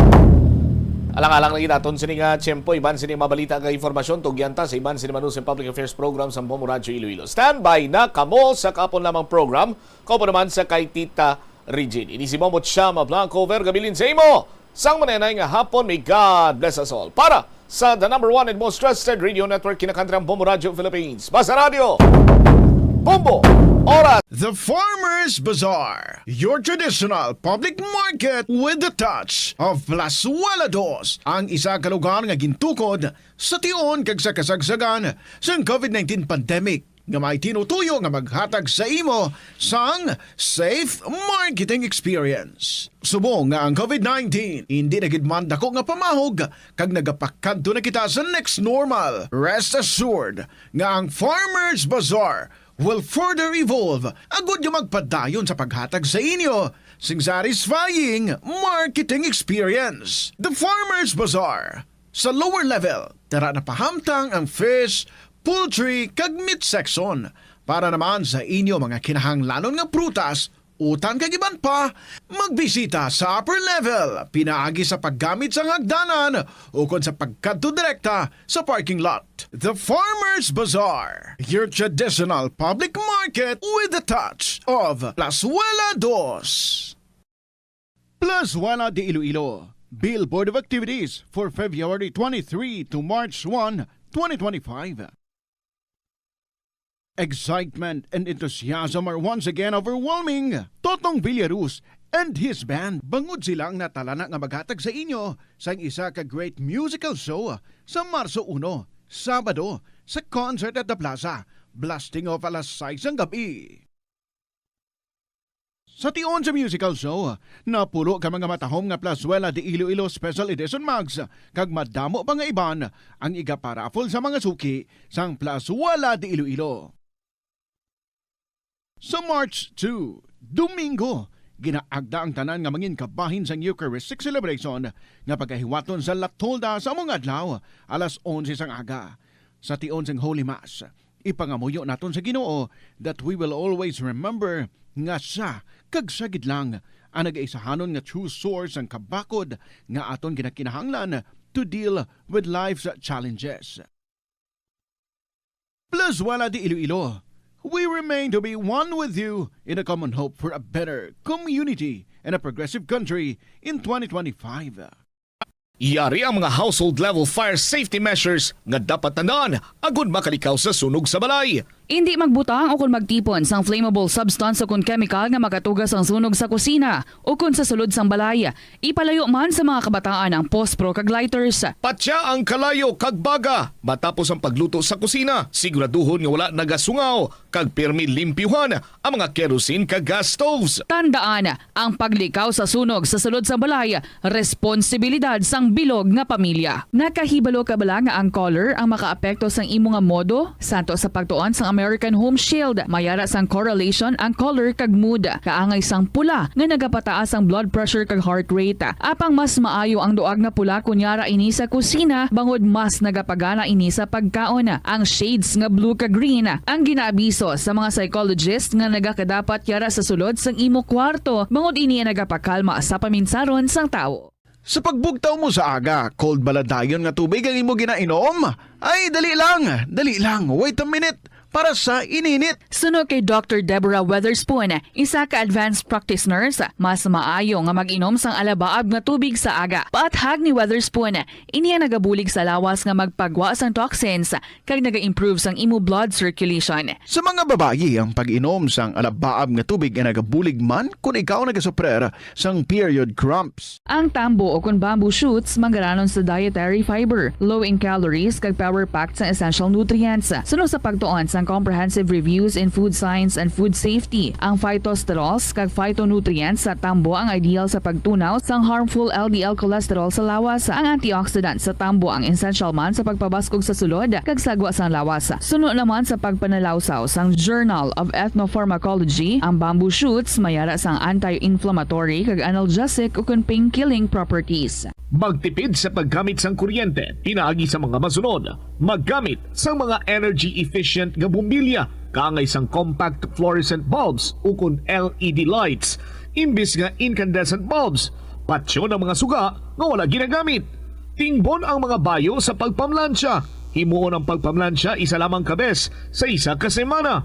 Alang-alang na gid naton sini nga tiyempo, iban sini mabalita nga informasyon, tugyan ta sa iban sini manusin public affairs program sa Bombo Radyo Iloilo. Standby na kamo sa kapon lamang program, kauban naman sa kay Tita Regine. Ini si Bombo Chama Blanco, over gabilin sa imo. Sang manenay nga hapon, may God bless us all. Para sa the number one and most trusted radio network, kinakantrang Bombo Radio Philippines. Basta Radio, Bombo, Oras. The Farmers Bazaar, your traditional public market with the touch of Plazuela Dos, ang isa ka lugar nga gintukod sa tion kag sa kasagsagan sang covid nineteen pandemic, nga may tinutuyo nga maghatag sa imo sang safe marketing experience. Subong nga ang covid nineteen indi na gid man dako nga pamahog kag nagapakadto na kita sa next normal, rest assured nga ang Farmers Bazaar will further evolve agud nga magpadayon sa paghatag sa inyo sing satisfying marketing experience. The Farmers Bazaar, sa lower level, tara na pahamtang ang fish, poultry, kag meat section. Para naman sa inyo mga kinahanglanon nga prutas, utan kag iban pa, magbisita sa upper level pinaagi sa paggamit sang hagdanan ukon sa pagkadto direkta sa parking lot. The Farmers Bazaar, your traditional public market with the touch of Plazuela Dos. Plazuela de Iloilo, Billboard of Activities for February twenty-three to March one, twenty twenty-five. Excitement and enthusiasm are once again overwhelming. Totong Villarus and his band, bangod sila ang natalana nga maghatag sa inyo sang isa ka great musical show sa Marso uno, Sabado, sa Concert at the Plaza, blasting off alas sais sang gab-i. Sa tion sa musical show, napulo ka mga matahom nga Plazuela de Iloilo Special Edition mugs, kag madamo pa nga iban ang igaparaffle sa mga suki sang Plazuela de Iloilo. Sa March two, Domingo, ginaagda ang tanan nga mangin kabahin sang Eucharistic celebration nga pagahiwaton sa La Tolda sa among adlaw, alas onse sang aga. Sa tion sang Holy Mass, ipangamuyo naton sa Ginoo that we will always remember nga siya kag siya gid lang ang nagaisahanon nga true source sang kabakod nga aton ginakinahanglan to deal with life's challenges. Plus, wala di Iloilo, we remain to be one with you in a common hope for a better community and a progressive country in twenty twenty-five. Yari ang mga household level fire safety measures nga dapat tandaan agud makalikaw sa sunog sa balay. Indi magbutang o kon magtipon sang flammable substance o kon chemical nga makatuga sang sunog sa kusina o kon sa sulod sang balay. Ipalayo man sa mga kabataan ang pospro kag lighters. Patya ang kalayo kag baga matapos ang pagluto sa kusina. Siguraduhon nga wala nagasungaw kag pirmi limpyuhan ang mga kerosene kag gas stoves. Tandaan, ang paglikaw sa sunog sa sulod sang balay, responsibilidad sang bilog nga pamilya. Nakahibalo ka bala nga ang color ang makaapekto sang imo nga modo? Santo sa pagtuon sang American Home Shield, may ara sang correlation ang color kag mood. Kaangay sang pula nga nagapataas ang blood pressure kag heart rate. Apang mas maayo ang duag nga pula kon yara ini sa kusina, bangod mas nagapagana ini sa pagkaon. Ang shades nga blue kag green ang ginaabiso sa mga psychologist nga nagakadapat yara sa sulod sang imo kwarto, bangod ini ang nagapakalma sa paminsaron sang tawo. Sa pagbugtaw mo sa aga, cold bala dayon nga tubig ang imo ginainom? Ay, dali lang, dali lang, wait a minute, para sa ininit. Suno kay Doctor Deborah Weatherspoon, isa ka advanced practice nurse, mas maayo nga mag-inom sang alabaab nga tubig sa aga. Paathag ni Weatherspoon, ini ang nagabulig sa lawas nga magpagwa sang toxins kag naga-improve sang imo blood circulation. Sa mga babayi, ang pag-inom sang alabaab nga tubig ay nagabulig man kon ikaw nagasuprer sang period cramps. Ang tambo o kon bamboo shoots manggaranon sa dietary fiber, low in calories, kag power-packed sang essential nutrients. Suno sa pagtuon sang Comprehensive Reviews in Food Science and Food Safety, ang phytosterols kag phytonutrients sa tambo ang ideal sa pagtunaw sang harmful L D L cholesterol sa lawas. Ang antioxidant sa tambo ang essential man sa pagpabaskog sa sulod kag sagwa sang lawas. Suno naman sa pagpanalawsaw sang Journal of Ethnopharmacology, ang bamboo shoots may ara sang anti-inflammatory kag analgesic ukon pain-killing properties. Magtipid sa paggamit sang kuryente pinaagi sa mga masunod: maggamit sang mga energy-efficient nga bombilya, kaangay sang compact fluorescent bulbs ukon L E D lights imbis nga incandescent bulbs. Patyon ang mga suga nga wala ginagamit. Tingbon ang mga bayo sa pagpamlansya. Himuon ang pagpamlansya isa lamang ka bes sa isa ka semana.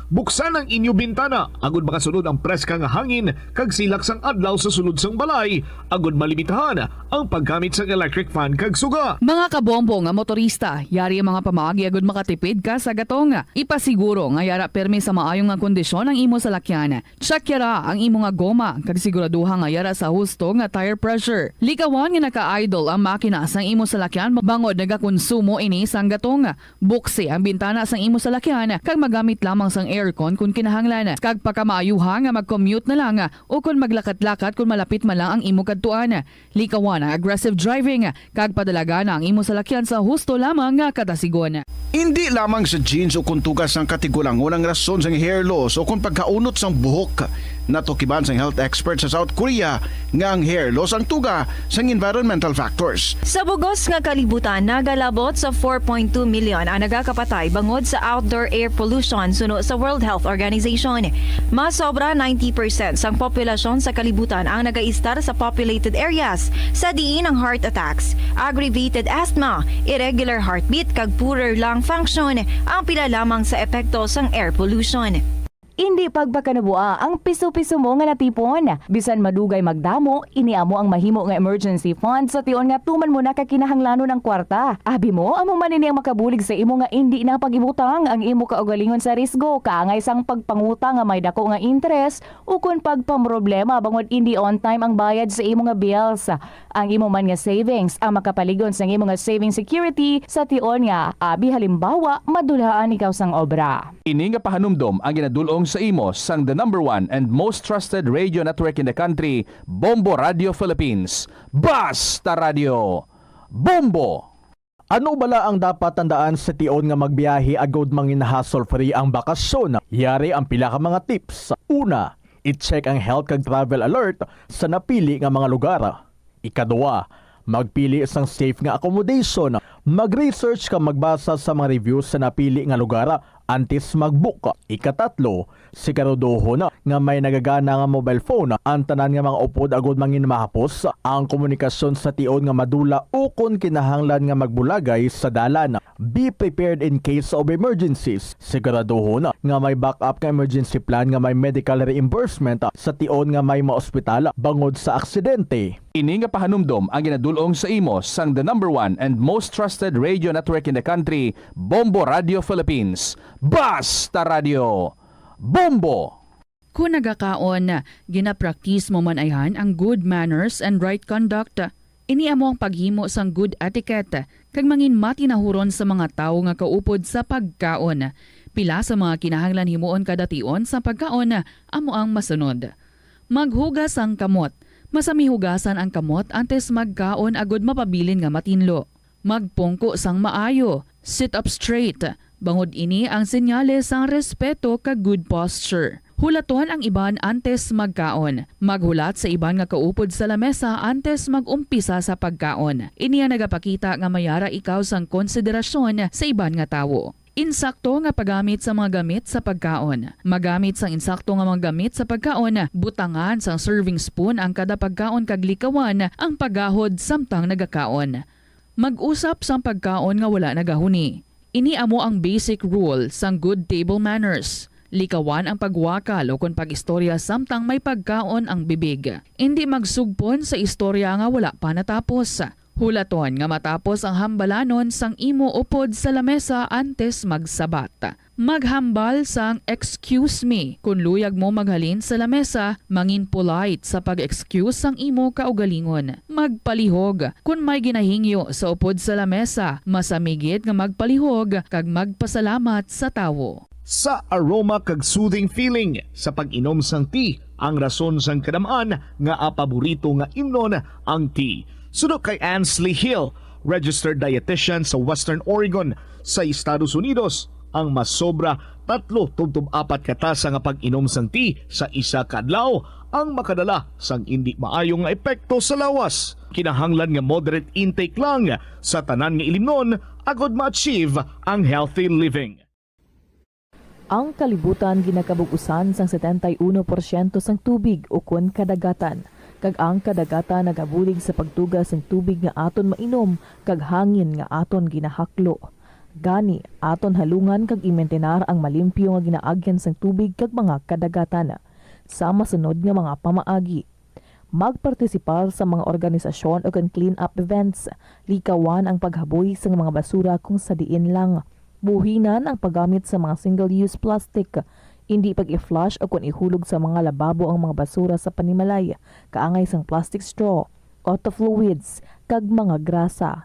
Buksan ang inyo bintana agud makasulod ang preska nga hangin kag silak sang adlaw sa sulod sang balay, agud malimitahan ang paggamit sang electric fan kag suga. Mga kabombo nga motorista, yari ang mga pamaagi agud makatipid ka sa gatong. Ipasiguro nga yara pirmi sa maayo nga kondisyon ang imo salakyan. Check yara ang imo nga goma kag siguraduha nga yara sa husto nga tire pressure. Likawan nga naka-idle ang makina sang imo salakyan bangod nagakonsumo ini sang gatong. Buksi ang bintana sang imo salakyan kag magamit lamang sang aircon kon kinahanglan, kag pakamaayuha nga mag-commute na lang o kon maglakat-lakat kon malapit man lang ang imo kadtuan. Likawan ang aggressive driving, kag padalagana ang imo salakyan sa husto lamang nga kadasigon. Indi lamang sa genes o kon tuga sang katigulangon ang rason sang hair loss o kon pagkaunot sang buhok. Natukiban sang health expert sa South Korea nga ang hair loss ang tuga sang environmental factors. Sa bugos nga kalibutan, nagalabot sa four point two million ang nagakapatay bangod sa outdoor air pollution, suno sa World Health Organization. Mas sobra ninety percent sang populasyon sa kalibutan ang nagaistar sa populated areas, sa diin ang heart attacks, aggravated asthma, irregular heartbeat, kag poorer lung function ang pila lamang sa epekto sang air pollution. Indi pagpakanabua ang piso-piso mo nga natipon. Bisan madugay magdamo, ini amo ang mahimo nga emergency fund sa tion nga tuman mo na ka kinahanglanon ang kwarta. Abi mo, amo man ini ang makabulig sa imo nga indi na pag-ibutang ang imo kaugalingon sa risgo, kaangay sang pagpangutang nga may dako nga interes, ukon pagpamroblema bangod indi on time ang bayad sa imo nga bills. Ang imo man nga savings ang makapalig-on sang imo nga saving security sa tion nga, abi halimbawa, madulhaan ikaw sang obra. Ini nga pahanumdom ang ginadul-ong sa imo sang the number one and most trusted radio network in the country, Bombo Radio Philippines. Basta Radio! Bombo! Ano bala ang dapat tandaan sa tion nga magbiyahe agud mangin hassle-free ang bakasyon? Yari ang pila ka mga tips. Una, i-check ang health kag travel alert sa napili nga mga lugar. Ikaduha, magpili sang safe nga accommodation. Mag-research kag magbasa sa mga reviews sa napili nga lugar antes mag-book. Ikatatlo, siguraduhon nga may nagagana nga mobile phone ang tanan nga mga upod agud mangin mahapos ang komunikasyon sa tion nga madula ukon kinahanglan nga magbulagay sa dalan. Be prepared in case of emergencies. Siguraduhon nga may backup nga emergency plan nga may medical reimbursement sa tion nga may maospital bangod sa aksidente. Ini nga pahanumdom ang ginadul-ong sa imo sang the number one and most trusted radio network in the country, Bombo Radio Philippines. Basta Radio! Bombo! Kon nagakaon, ginapraktis mo man ayhan ang good manners and right conduct. Ini amo ang paghimo sang good etiquette kag mangin matinahuron sa mga tawo nga kaupod sa pagkaon. Pila sa mga kinahanglan himuon kada tion sa pagkaon amo ang masunod. Maghugas sang kamot. Masami hugasan ang kamot antes magkaon agud mapabilin nga matinlo. Magpungko sang maayo, sit up straight, bangod ini ang senyales sang respeto kag good posture. Hulaton ang iban antes magkaon. Maghulat sa iban nga kaupod sa lamesa antes mag-umpisa sa pagkaon. Ini ang nagapakita nga may ara ikaw sang konsiderasyon sa iban nga tawo. Insakto nga paggamit sa mga gamit sa pagkaon. Magamit sang insakto nga mga gamit sa pagkaon, butangan sang serving spoon ang kada pagkaon kag likawan ang paghahod samtang nagakaon. Mag-usap sang pagkaon nga wala nagahuni. Ini amo ang basic rule sang good table manners. Likawan ang pagwakal ukon pag-istorya samtang may pagkaon ang bibig. Indi magsugpon sa istorya nga wala pa natapos. Hulaton nga matapos ang hambalanon sang imo upod sa lamesa antes magsabat. Maghambal sang "Excuse me" kon luyag mo maghalin sa lamesa. Mangin polite sa pag-excuse sang imo kaugalingon. Magpalihog. Kon may ginahingyo sa upod sa lamesa, masami gid nga magpalihog kag magpasalamat sa tawo. Sa aroma kag soothing feeling sa pag-inom sang tea ang rason sang kadam-an nga paborito nga imnon ang tea. Suno kay Ansley Hill, registered dietitian sa Western Oregon sa Estados Unidos, ang masobra tatlo tubtob apat ka tasa nga pag-inom sang tea sa isa ka adlaw ang makadala sang indi maayo nga epekto sa lawas. Kinahanglan nga moderate intake lang sa tanan nga ilimnon agod ma-achieve ang healthy living. Ang kalibutan ginakabug-usan sang setenta y uno porsyento sang tubig ukon kadagatan, kag ang kadagatan nagabulig sa pagtuga sang tubig nga aton mainom kag hangin nga aton ginahaklo. Gani, aton halungan kag imintinar ang malimpyo nga ginaagyan sang tubig kag mga kadagatan. Sa masunod nga mga pamaagi, magpartisipar sa mga organisasyon ukon clean-up events. Likawan ang paghabuhi sang mga basura kung sa diin lang. Buhinan ang paggamit sa mga single-use plastic. Indi pag-i-flush ukon ihulog sa mga lababo ang mga basura sa panimalay, kaangay sang plastic straw, auto fluids, kag mga grasa.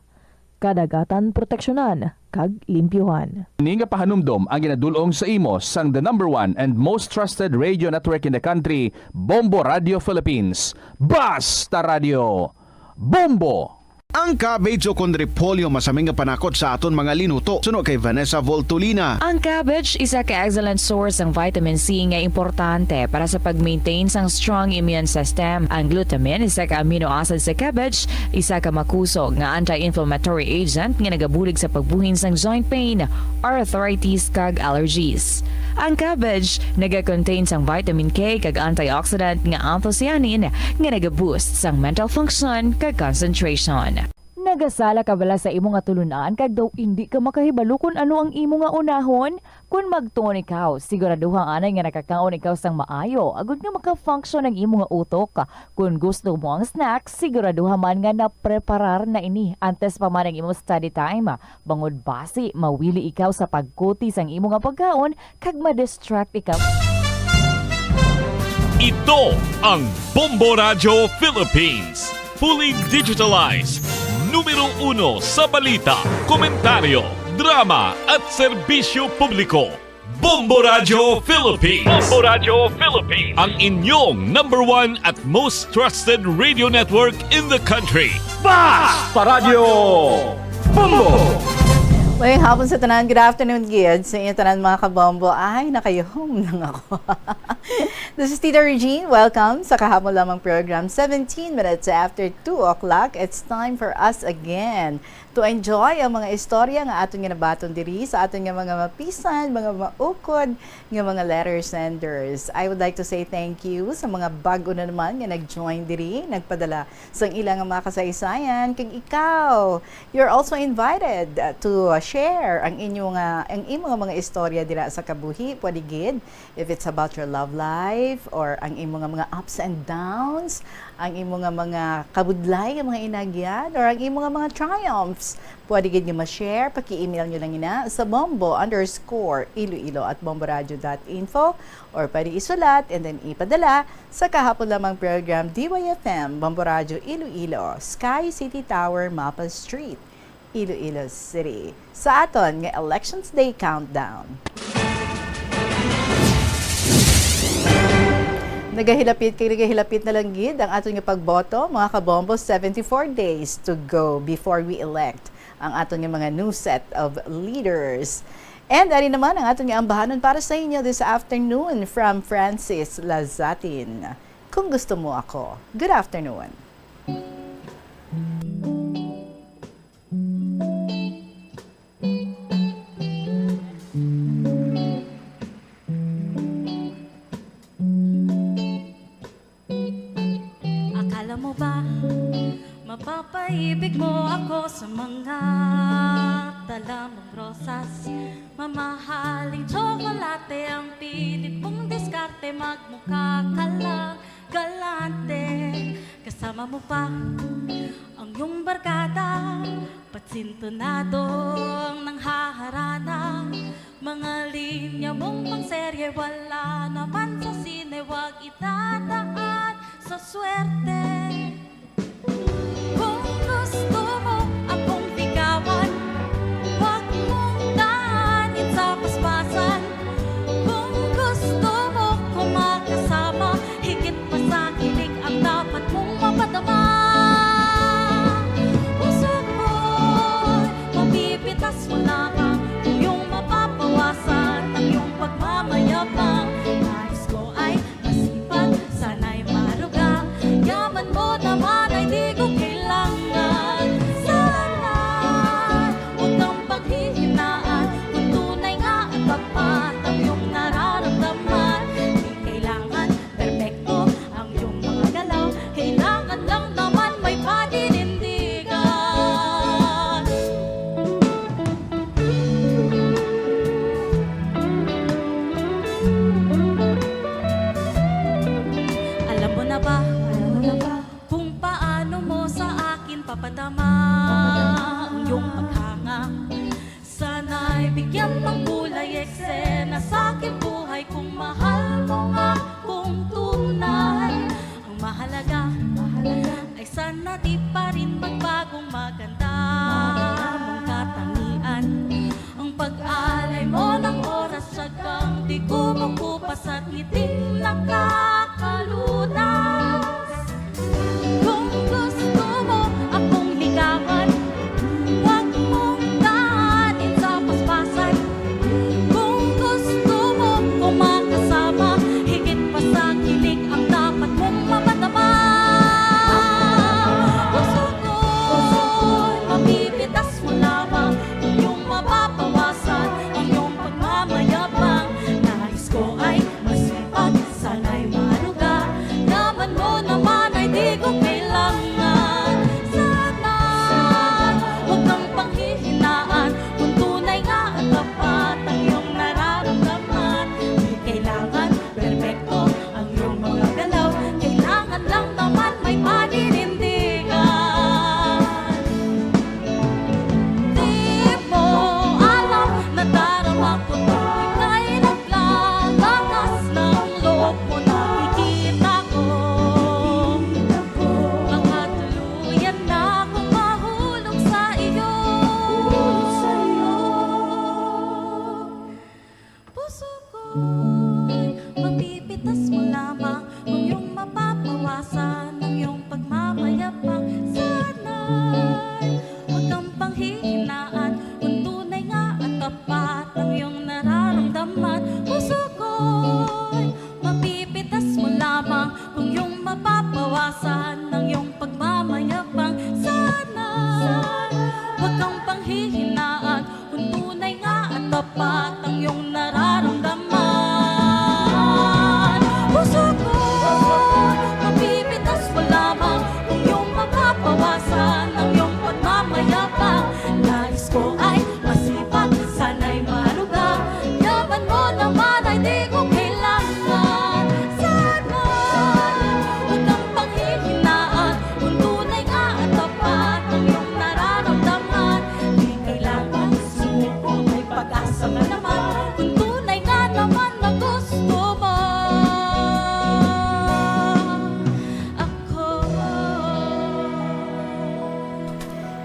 Kadagatan proteksyonan kag limpyuhan. Ini nga pahanumdom ang ginadul-ong sa imo sang the number one and most trusted radio network in the country, Bombo Radio Philippines. Basta Radio! Bombo! Ang cabbage ukon repolyo masami nga panakot sa aton mga linuto. Suno kay Vanessa Voltolina. Ang cabbage isa ka excellent source sang vitamin C nga importante para sa pag-maintain sang strong immune system. Ang glutamine, isa ka amino acid sa cabbage, isa ka makusog nga anti-inflammatory agent nga nagabulig sa pagbuhin sang joint pain, arthritis, kag allergies. Ang cabbage naga-contain sang vitamin K kag antioxidant nga anthocyanin nga naga-boost sang mental function kag concentration. Nagasala ka bala sa imo nga tulunan kag daw indi ka makahibalo kon ano ang imo nga unahon? Kon magtuon ikaw, siguraduha anay nga nakakaon ikaw sang maayo agod nga maka-function ang imo nga utok. Kon gusto mo ang snack, siguraduha man nga napreparar na ini antes pa man ang imo study time, bangod basi mawili ikaw sa pagkuti sang imo nga pagkaon kag ma-distract ikaw. Ito ang Bombo Radyo Philippines, fully digitalized, numero uno sa balita, komentaryo, drama at serbisyo publiko. Bombo Radyo Philippines. Bombo Radyo Philippines. Ang inyong number one at most trusted radio network in the country. Basta Radyo Bombo! Maayong hapon sa tanan. Good afternoon gid sa inyo tanan, mga kabombo. Ay, nakayuhom lang ako. This is Tita Regine. Welcome sa kahapon lamang program, seventeen minutes after two o'clock. It's time for us again To enjoy ang mga istorya nga aton nga nabaton diri sa aton nga mga mapisan, mga maukod nga mga letter senders. I would like to say thank you sa mga bag-o na naman nga nag-join diri, nagpadala sang ilang mga kasaysayan. Kag ikaw, you're also invited, uh, to, uh, share ang inyo nga, ang imo nga mga istorya dira sa kabuhi. Pwede gid if it's about your love life or ang imo nga mga ups and downs, ang imo nga mga kabudlay nga mga inagyan, or ang imo nga mga triumphs, pwede gid nga ma-share. Paki-email nyo lang ina sa bombo underscore iloilo at bomboradio dot info, or pwede isulat and then ipadala sa kahapon lamang program, D Y F M, Bombo Radio Iloilo, Sky City Tower, Mapa Street, Iloilo City, sa aton nga Elections Day Countdown. Nagahilapit kay nagahilapit na lang gid ang aton nga pagboto, mga kabombo, seventy-four days to go before we elect ang aton nga mga new set of leaders. And ari naman ang aton nga ambahanon para sa inyo this afternoon from Francis Lazatin. Kung gusto mo ako. Good afternoon. Akala mo ba mapapaibig mo ako sa mga dala mong rosas? Mamahaling tsokolate ang pilit mong diskarte, magmukha ka lang galante. Kasama mo pa ang iyong barkada, patsintonado ang nanghaharana. Mga linya mong pangserye, wala naman sa sine, wag idadaan sa swerte. Kung gusto mo akong ligawan, wag mong daanin sa paspasan. Kung gusto mo ko makasama, higit pa sa kilig ang dapat mong mapadama. Puso ko'y mapipitas mo lamang, iyong mapapawasan ang iyong pagmamayabang. Nais ko ay masipag, sana'y maruga. Yaman mo naman ay di ko kailangan. Sana huwag kang paghihinaan. Kung tunay nga at tapat ang iyong nararamdaman, di kailangan perpekto ang iyong mga galaw. Kailangan lang naman may paninindigan. Alam mo na ba? Alam mo na ba? Kung paano mo sa akin papadama ang iyong paghanga. Sana'y bigyan ng kulay eksena sa aking buhay kung mahal mo nga kung tunay. Ang mahalaga, mahalaga ay sana di pa rin magbagong maganda mong katangian. Ang pag-alay mo ng oras, siyang di kumukupas at ngiting nakakalunas. Kung gusto mo akong ligawan, wag mong daanin sa paspasan. Kung gusto mo ko makasama, higit pa sa kilig ang dapat mong mapadama. Puso ko'y mapipitas mo lamang, iyong mapapawasan ang iyong pagmamayabang. Nais ko ay masipag, sana'y ma-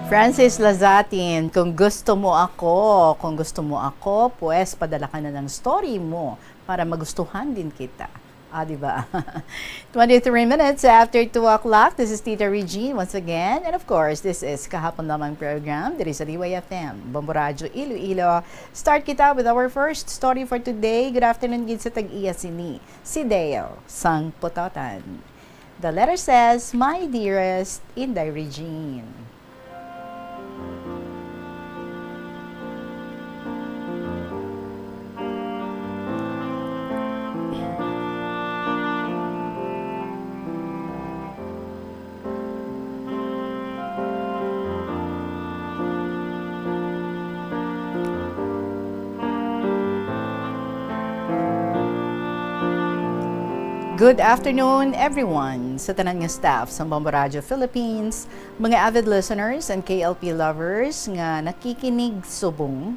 Francis Lazatin, kung gusto mo ako, kung gusto mo ako, pues padala ka na ng story mo para magustuhan din kita. Ah, di ba? Twenty-three minutes after two o'clock, this is Tita Regine once again. And of course, this is Kahapon Lamang Program, diri sa D Y F M, Bombo Radyo Iloilo. Start kita with our first story for today. Good afternoon gid sa tag-iya sini, si Deo sang Pototan. The letter says, "My dearest Inday Regine." Good afternoon, everyone, sa tanan nga staff sa Bombo Radyo Philippines, mga avid listeners and K L P lovers nga nakikinig subong,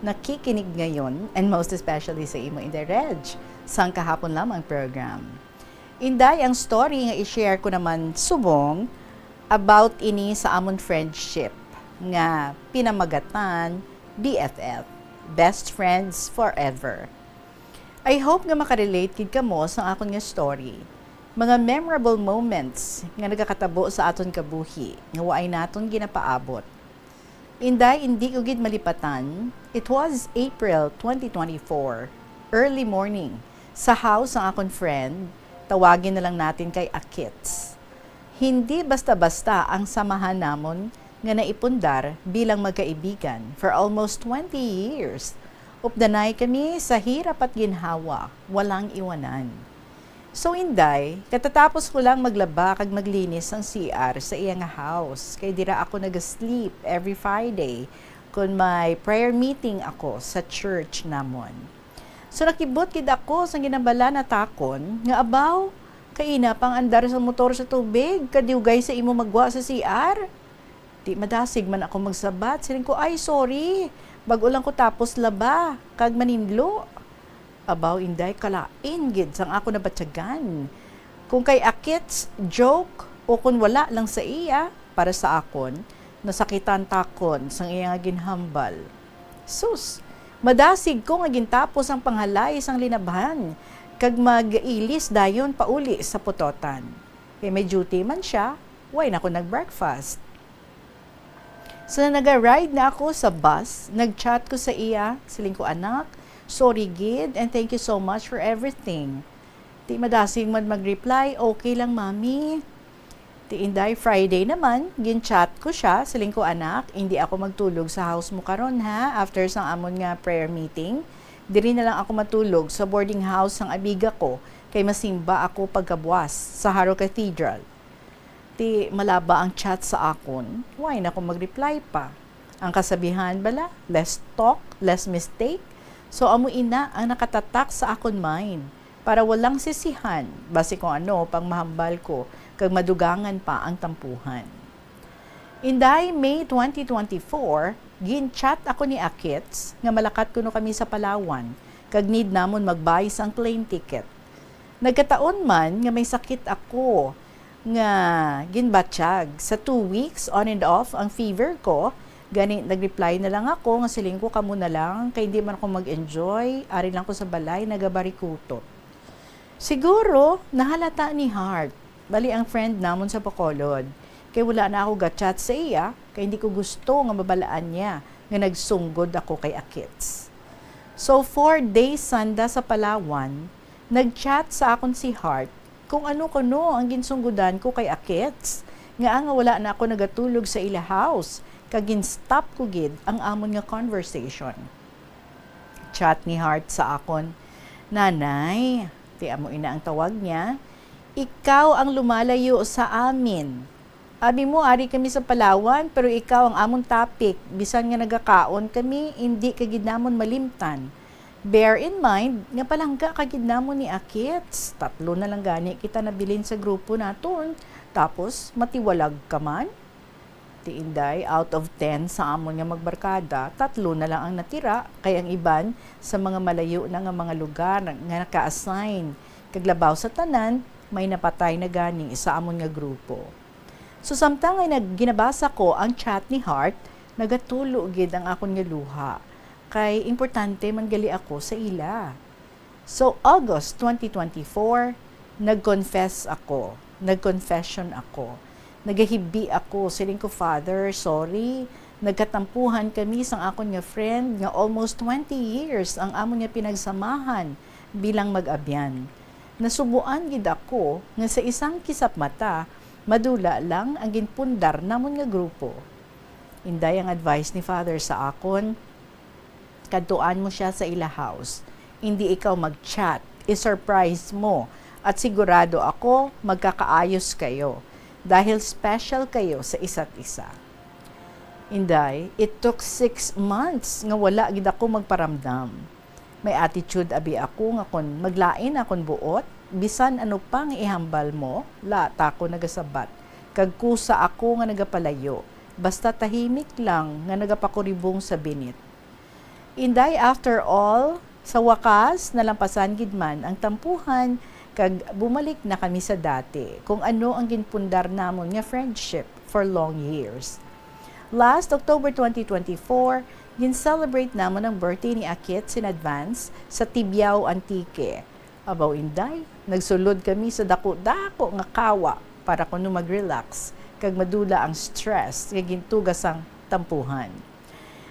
nakikinig ngayon, and most especially sa imo, Inday Reg, sang Kahapon Lamang program. Inday, ang story nga i-share ko naman subong about ini sa amon friendship nga pinamagatan B F F, Best Friends Forever. I hope nga makarelate gid kamo sa akon nga story. Mga memorable moments nga nagakatabo sa aton kabuhi nga waay naton ginapaabot. Inday, indi ko gid malipatan, it was April twenty twenty-four, early morning, sa house ang akon friend, tawagin na lang natin kay Akits. Hindi basta-basta ang samahan namon nga naipundar bilang magkaibigan for almost twenty years. Updanay kami sa hirap at ginhawa, walang iwanan. So, Inday, katatapos ko lang maglaba kag maglinis sang C R sa iya nga house, kay dira ako naga-sleep every Friday kon may prayer meeting ako sa church namon. So, nakibot gid ako sang ginambala natakon nga, abaw, kaina pang andar sa motor sa tubig, kadiugay sa imo magwa sa C R. Di madasig man ako magsabat. Siling ko, "Ay, sorry. Bag-o lang ko tapos laba kag maninlo." Abaw, Inday, kalain gid sang ako nabatyagan. Kung kay Akits, joke, o kung wala lang sa iya, para sa akon, nasakitan takon sang iya nga ginhambal. Sus, madasig ko nga gintapos ang panghalay sang linabhan, kag mag-ilis dayon pauli sa Pototan. Kay may duty man sia, way na ko nag-breakfast. So, naga-ride na ako sa bus, nag-chat ko sa iya, siling ko, "Anak, sorry gid, and thank you so much for everything." Di madasig man mag-reply, "Okay lang, Mami." Ti Inday, Friday naman, gin-chat ko sia, siling ko, "Anak, indi ako magtulog sa house mo karon, ha, after sang amon nga prayer meeting. Diri na lang ako matulog sa boarding house sang abiga ko, kay masimba ako pagkabuas sa Jaro Cathedral." Ti malaba ang chat sa akon, way na ko mag-reply pa. Ang kasabihan bala, less talk, less mistake. So, amo ina ang nakatatak sa akon mind, para walang sisihan, basi kung ano pang mahambal ko, kag madugangan pa ang tampuhan. Inday, May twenty twenty-four, gin-chat ako ni Akits nga malakat kuno kami sa Palawan, kag need namon mag-buy sang plane ticket. Nagkataon man nga may sakit ako nga ginbatyag. Sa two weeks, on and off ang fever ko. Gani, nag-reply na lang ako nga siling ko, "Kamo na lang, kay hindi man ako mag-enjoy. Ari lang ko sa balay, nagabarikutot." Siguro, nahalata ni Heart, bali ang friend namon sa Bacolod, kay wala na ako ga-chat sa iya, kay hindi ko gusto nga mabalaan niya nga nagsunggod ako kay Akits. So, four days sanda sa Palawan, nag-chat sa akon si Heart kung ano kuno ang ginsunggodan ko kay Akits, nga nga wala na ako nagatulog sa ila house, kag gin-stop ko gid ang amon nga conversation. Chat ni Heart sa akon, "Nanay," ti amo ina ang tawag niya, "ikaw ang lumalayo sa amin. Abi mo, ari kami sa Palawan, pero ikaw ang amon topic. Bisan nga nagakaon kami, indi ka gid namon malimtan. Bear in mind nga palangga ka gid namon ni Akits. Tatlo na lang gani kita nabilin sa grupo naton, tapos matiwalag ka man." Ti Inday, out of ten sa amon nga magbarkada, tatlo na lang ang natira, kay ang iban sa mga malayo na nga mga lugar nga naka-assign, kag labaw sa tanan, may napatay na gani sa amon nga grupo. So, samtang ay nag-, ginabasa ko ang chat ni Hart, nagatulo gid ang akon nga luha, kay importante man gali ako sa ila. So, August twenty twenty-four, nag-confess ako, nag-confession ako. Nagahibi ako, siling ko, "Father, sorry, nagkatampuhan kami sang akon nga friend nga almost twenty years ang amon nga pinagsamahan bilang mag-abyan. Nasubuan gid ako nga sa isang kisap mata, madula lang ang ginpundar namon nga grupo." Inday ang advice ni Father sa akon, "Kadtuan mo sia sa ila house. Indi ikaw mag-chat. I-surprise mo. At sigurado ako, magkakaayos kayo. Dahil special kayo sa isa't isa." Inday, it took six months nga wala gid ako magparamdam. May attitude abi ako nga kon maglain akon buot, bisan ano pa nga ihambal mo, lata ko nagasabat, kag kusa ako nga nagapalayo, basta tahimik lang nga nagapakuribong sa binit. Inday, after all, sa wakas, nalampasan gid man ang tampuhan, kag bumalik na kami sa dati, kung ano ang ginpundar namon nga friendship for long years. Last October twenty twenty-four, gin-celebrate namon ang birthday ni Akits in advance sa Tibiao, Antique. Abaw, Inday, nagsulod kami sa dako-dako nga kawa para kuno mag-relax kag madula ang stress nga gintuga sang tampuhan.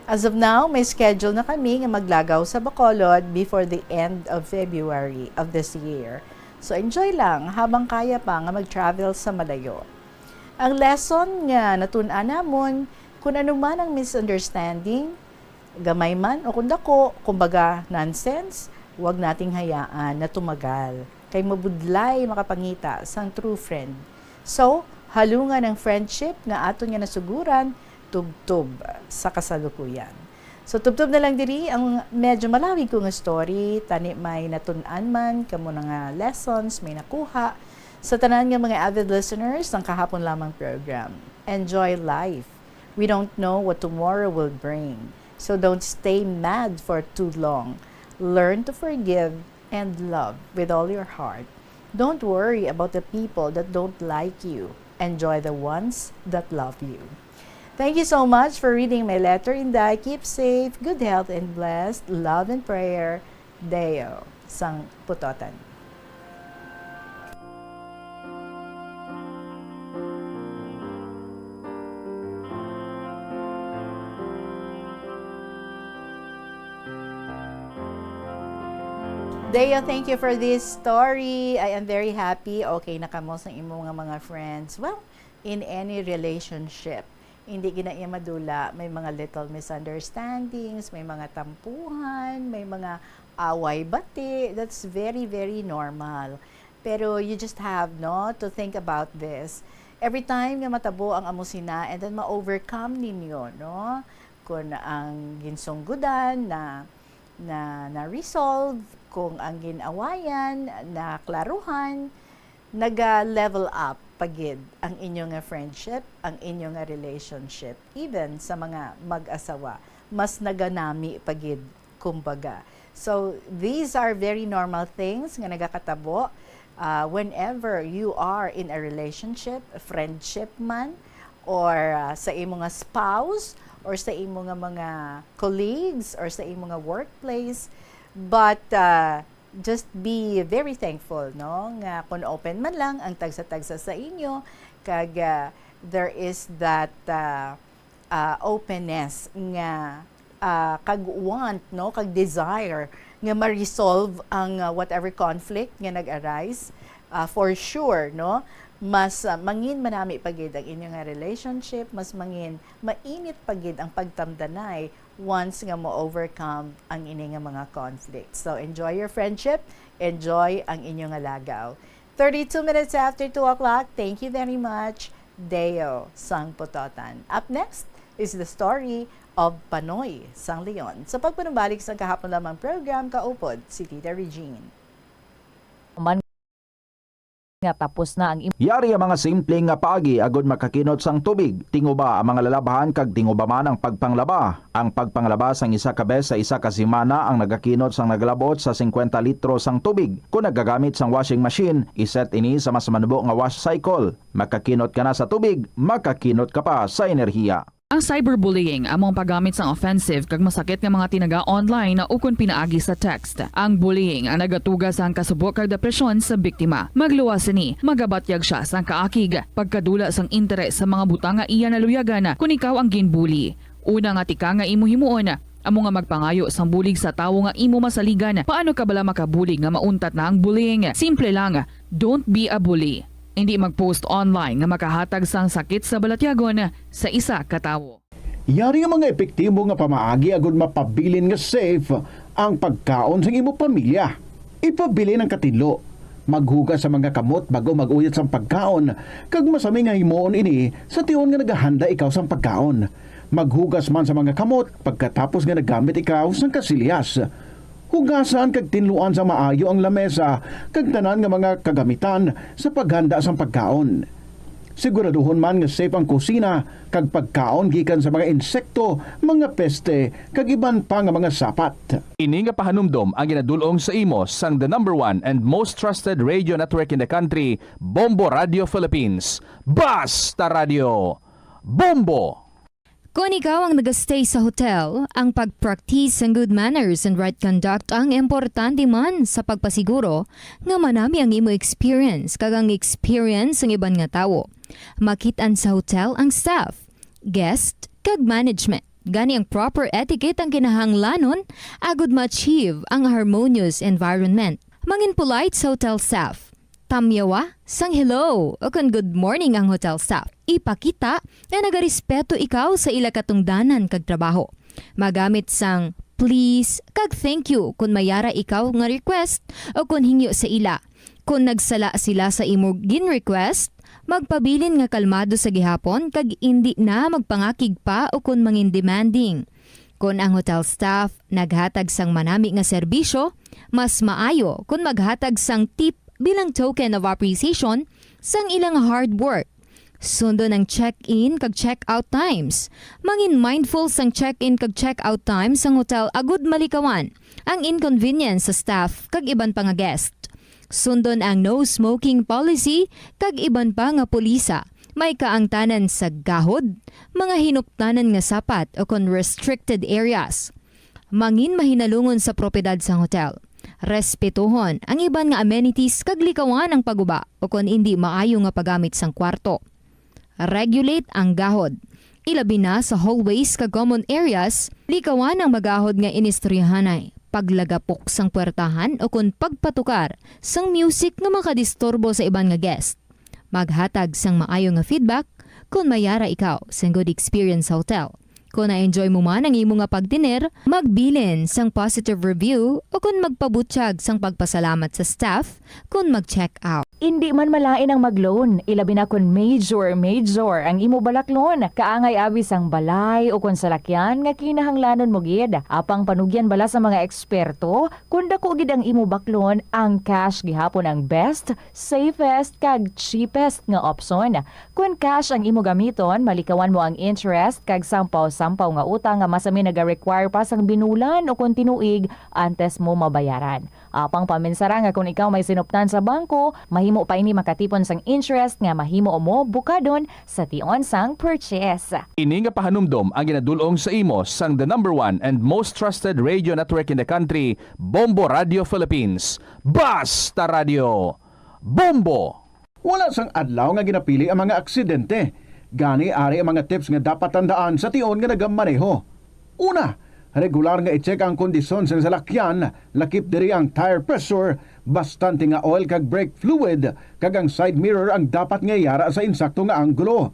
As of now, may schedule na kami nga maglagaw sa Bacolod before the end of February of this year. So, enjoy lang habang kaya pa nga mag-travel sa malayo. Ang lesson nga natun-an namon, kun ano man ang misunderstanding, gamay man o kung dako, kumbaga nonsense, huwag nating hayaan na tumagal, kay mabudlay makapangita sang true friend. So, halungan ang friendship nga aton nga nasuguran, tubtob sa kasalukuyan. So, tubtob na lang diri ang medyo malawig ko nga story, tani may natun-an man kamo na nga lessons, may nakuha. Sa tanan nga mga avid listeners sang kahapon lamang program, enjoy life. We don't know what tomorrow will bring. So don't stay mad for too long. Learn to forgive and love with all your heart. Don't worry about the people that don't like you. Enjoy the ones that love you. Thank you so much for reading my letter, Inday. Keep safe, good health, and blessed. Love and prayer, Deo, sang Putotan. Deo, thank you for this story. I am very happy. Okay na kamo sa imo nga mga friends. Well, in any relationship, hindi gina iya madula. May mga little misunderstandings, may mga tampuhan, may mga away bati. That's very, very normal. Pero you just have, no, to think about this. Every time nga matabo ang amo sina, and then ma-overcome ninyo, no? Kung ang ginsunggudan na, na, na-resolve, kung ang gin-awayan na klaruhan, naga-level up pa gid ang inyo nga friendship, ang inyo nga relationship, even sa mga mag-asawa, mas naganami pa gid, kumbaga. So, these are very normal things nga nagakatabo, ah, whenever you are in a relationship, friendship man, or, ah, sa imo nga spouse, or sa imo nga mga colleagues, or sa imo nga workplace. But, ah, just be very thankful, no, nga kung open man lang ang tagsa-tagsa sa inyo, kag, ah, there is that, ah, ah, openness nga, ah, kag want, no, kag desire nga ma-resolve ang, ah, whatever conflict nga nag-arise. Ah, for sure, no, mas, ah, mangin manami pa gid ang inyo nga relationship, mas mangin mainit pa gid ang pagtamdanay once nga mo-overcome ang ini nga mga conflict. So, enjoy your friendship, enjoy ang inyo nga lagaw. Thirty-two minutes after two o'clock, thank you very much, Deo sang Putotan. Up next is the story of Panoy sang Leon. Sa pagpanumbalik sa kahapon lamang program, kaupod si Tita Regine. Man nga tapos na ang im- Yari ang mga simple nga paagi agud makakinot sang tubig. Tinguba ang mga lalabhan kag tinguba man ang pagpanglaba. Ang pagpanglaba sang isa ka bes sa isa ka semana ang nagakinot sang nagalabot sa singkwenta litro sang tubig. Kon nagagamit sang washing machine, iset ini sa mas manubo nga wash cycle. Makakinot ka na sa tubig, makakinot ka pa sa enerhiya. Ang cyberbullying amo ang paggamit sang offensive kag masakit nga mga tinaga online ukon pinaagi sa text. Ang bullying ang nagatuga sang kasubo kag depresyon sa biktima. Magluwas sini, magabatyag sia sang kaakig, pagkadula sang interes sa mga butang nga iya naluyagan kon ikaw ang ginbully. Una nga tikang nga imo himuon amo nga magpangayo sang bulig sa tawo nga imo masaligan. Paano ka bala makabulig nga mauntat na ang bullying? Simple lang, don't be a bully. Indi mag-post online nga makahatag sang sakit sa balatyagon sa isa ka tawo. Yari ang mga epektibo nga pamaagi agud mapabilin nga safe ang pagkaon sang imo pamilya. Ipabilin ang katinlo. Maghugas sa mga kamot bag-o mag-uyat sang pagkaon, kag masami nga himuon ini sa tion nga nagahanda ikaw sang pagkaon. Maghugas man sa mga kamot pagkatapos nga naggamit ikaw sang kasilyas. Hugasan kag tinluan sa maayo ang lamesa kag tanan nga mga kagamitan sa paghanda sang pagkaon. Siguraduhon man nga safe ang kusina kag pagkaon gikan sa mga insekto, mga peste, kag iban pa nga mga sapat. Ini nga pahanumdom ang ginadul-ong sa imo sang the number one and most trusted radio network in the country, Bombo Radio Philippines. Basta Radio! Bombo! Kon ikaw ang nagastay sa hotel, ang pag-practice sang good manners and right conduct ang importante man sa pagpasiguro nga manami ang imo experience kag ang experience sang iban nga tawo. Makit-an sa hotel ang staff, guest, kag management. Gani ang proper etiquette ang kinahanglanon agud ma-achieve ang harmonious environment. Mangin polite sa hotel staff. Tamyawa sang hello o kon good morning ang hotel staff. Ipakita nga nagarespeto ikaw sa ila katungdanan kag trabaho. Magamit sang please kag thank you kon may ara ikaw nga request o kon hingyo sa ila. Kon nagsala sila sa imo gin-request, magpabilin nga kalmado sa gihapon kag indi na magpangakig pa o kon mangin demanding. Kon ang hotel staff naghatag sang manami nga serbisyo, mas maayo kon maghatag sang tip bilang token of appreciation sang ilang hard work. Sundon ang check-in kag check-out times. Mangin mindful sang check-in kag check-out times sang hotel agud malikawan ang inconvenience sa staff kag iban pa nga guest. Sundon ang no smoking policy kag iban pa nga pulisa. May kaangtanan sa gahod, mga hinuktanan nga sapat o kon restricted areas. Mangin mahinalungon sa propiedad sang hotel. Respetuhon ang iban nga amenities kag likawan ang paguba o kon indi maayo nga paggamit sang kwarto. Regulate ang gahod. Ilabi na sa hallways kag common areas, likawan ang magahod nga inistoryahanay, paglagapok sang puwertahan o kon pagpatukar sang music nga makadisturbo sa iban nga guest. Maghatag sang maayo nga feedback kon may ara ikaw sang good experience sa hotel. Kon na-enjoy mo man ang imo nga pagtener, magbilin sang positive review o kon magpabutyag sang pagpasalamat sa staff kon mag-check out. Indi man malain ang mag-loan, ilabi na kon major, major ang imo balaklon. Kaangay abi sang balay o kon salakyan nga kinahanglanon mo gid. Apang panugyan bala sa mga eksperto, kon dako gid ang imo baklon, ang cash gihapon ang best, safest, kag cheapest nga opsyon. Kon cash ang imo gamiton, malikawan mo ang interest kag sampaw-sampaw nga utang nga masami naga-require pa sang binulan o kon tinuig antes mo mabayaran. Apang paminsara nga kon ikaw may sinuptan sa bangko, mahimo pa ini makatipon sang interest nga mahimo mo bukadon sa tion sang purchase. Ini nga pahanumdom ang ginadul-ong sa imo sang the number one and most trusted radio network in the country, Bombo Radio Philippines. Basta Radio! Bombo! Wala sang adlaw nga ginapili ang mga aksidente. Gani, ari ang mga tips nga dapat tandaan sa tion nga nagamaneho. Una, regular nga i-check ang kondisyon sang salakyan, lakip diri ang tire pressure, bastante nga oil kag brake fluid, kag ang side mirror ang dapat nga yara sa insakto nga anggulo.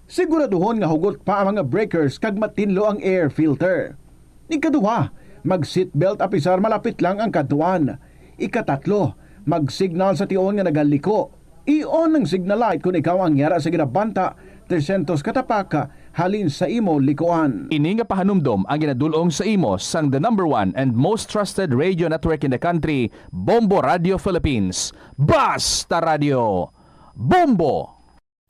Siguraduhon nga hugot pa ang mga breakers kag matinlo ang air filter. Ikaduha, mag-seatbelt apisar malapit lang ang kadtuan. Ikatatlo, mag-signal sa tion nga nagaliko. I-on ang signal light kon ikaw ang yara sa ginabanta, tresyentos ka tapak, halin sa imo likuan. Ini nga pahanumdom ang ginadul-ong sa imo sang the number one and most trusted radio network in the country, Bombo Radio Philippines. Basta Radio! Bombo!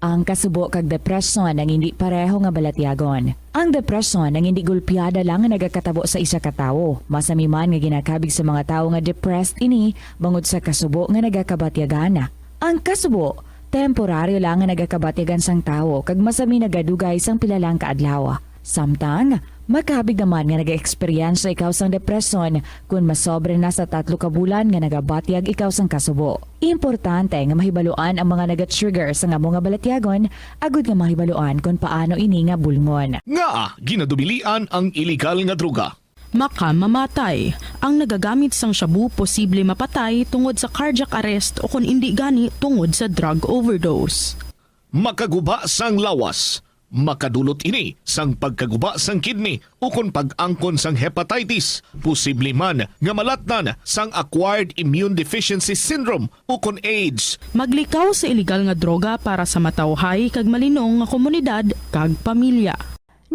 Ang kasubo kag depresyon ang hindi pareho nga balatyagon. Ang depresyon ang hindi gulpiada lang nga nagakatabo sa isa ka tawo. Masami man nga ginakabig sa mga tawo nga depressed ini bangod sa kasubo nga nagakabatyagan. Ang kasubo, temporaryo lang nga nagakabatyagan sang tawo kag masami nagadugay sang pila lang ka adlaw. Samtang, makabig naman nga nag-eksperyensya ikaw sang depresyon kon masobra na sa tatlo ka bulan nga nagabatyag ikaw sang kasubo. Importante nga mahibaluan ang mga naga-trigger sang amo nga balatyagon agud nga mahibaluan kon paano ini nga bulngon. Ngaa ginadubilian ang iligal nga droga? Makamamatay. Ang nagagamit sang shabu posible mapatay tungod sa cardiac arrest o kon indi gani tungod sa drug overdose. Makaguba sang lawas. Makadulot ini sang pagkaguba sang kidney ukon pag-angkon sang hepatitis, posible man nga malatnan sang acquired immune deficiency syndrome ukon AIDS. Maglikaw sa iligal nga droga para sa matawhay kag malinong nga komunidad kag pamilya.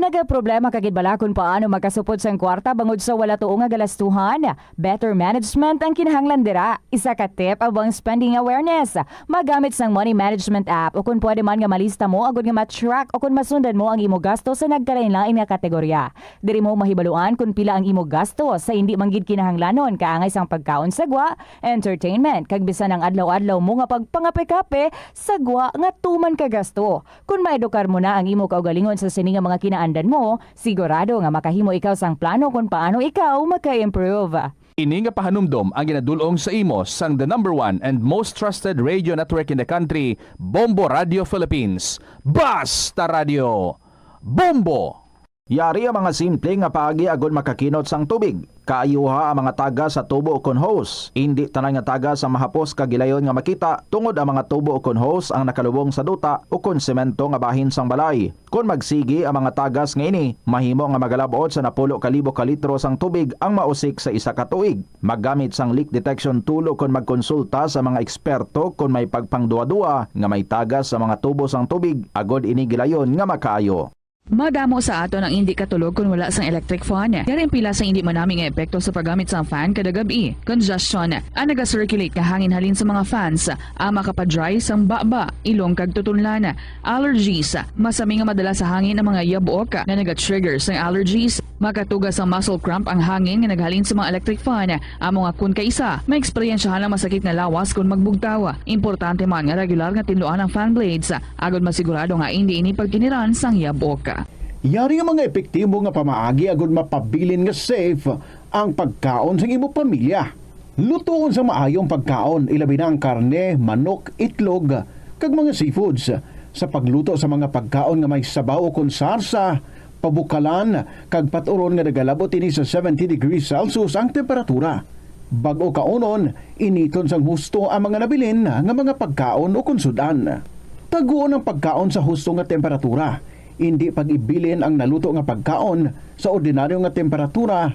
Nagaproblema ka gid bala kon paano magkasupod sang kwarta bangod sa wala tuo nga galastuhan? Better management ang kinahanglan dira. Isa ka tip amo ang spending awareness. Magamit sang money management app, o kon pwede man nga malista mo agud nga ma-track o kon masundan mo ang imo gasto sa nagkalainlain nga kategorya. Diri mo mahibaluan kon pila ang imo gasto sa indi man gid kinahanglanon, kaangay sang pagkaon sa gwa, entertainment, kag bisan ang adlaw-adlaw mo nga pagpangape-kape sa gwa nga tuman ka gasto. Kon maedukar mo na ang imo kaugalingon sa sini nga mga kinaandan mo, sigurado nga makahimo ikaw sang plano kon paano ikaw maka-improve. Ini nga pahanumdom ang ginadul-ong sa imo sang the number one and most trusted radio network in the country, Bombo Radio Philippines. Basta Radio! Bombo! Yari ang mga simple nga paagi agud makakinot sang tubig. Kaayuha ang mga tagas sa tubo ukon hose. Indi tanan nga tagas ang mahapos kag gilayon nga makita, tungod ang mga tubo ukon hose ang nakalubong sa duta ukon semento nga bahin sang balay. Kon magsigi ang mga tagas nga ini, mahimo nga magalab-ot sa napulo ka libo ka litro sang tubig ang mausik sa isa ka tuig. Maggamit sang leak detection tool ukon magkonsulta sa mga eksperto kon may pagpangduwa-duwa nga may tagas sa mga tubo sang tubig agud ini gilayon nga makaayo. Madamo sa aton ang indi katulog kon wala sang electric fan. Yari ang pila sang indi manami nga epekto sa paggamit sang fan kada gab-i. Congestion. Ang naga-circulate nga hangin halin sa mga fans ang makapa-dry sang baba, ilong kag tutunlan. Allergies. Masami nga madala sa hangin ang mga yabok nga naga-trigger sang allergies. Makatuga sang muscle cramp ang hangin nga naghalin sa mga electric fan. Amo nga kon kaisa, maeksperiensyahan ang masakit nga lawas kon magbugtaw. Importante man nga regular nga tinluan ang fan blades, agod masigurado nga indi ini pagkiniran sang yabok. Yari nga mga epektibo nga pamaagi agod mapabilin nga safe ang pagkaon sang imo pamilya. Lutoon sang maayo ang pagkaon, ilabi na ang karne, manok, itlog, kag mga seafoods. Sa pagluto sa mga pagkaon nga may sabaw ukon sarsa, pabukalan, kag pat-uron nga nagalab-ot ini sa seventy degrees Celsius ang temperatura. Bag-o kaunon, initon sang husto ang mga nabilin nga mga pagkaon ukon sud-an. Taguon ang pagkaon sa husto nga temperatura. Indi pag-ibilin ang naluto nga pagkaon sa ordinaryo nga temperatura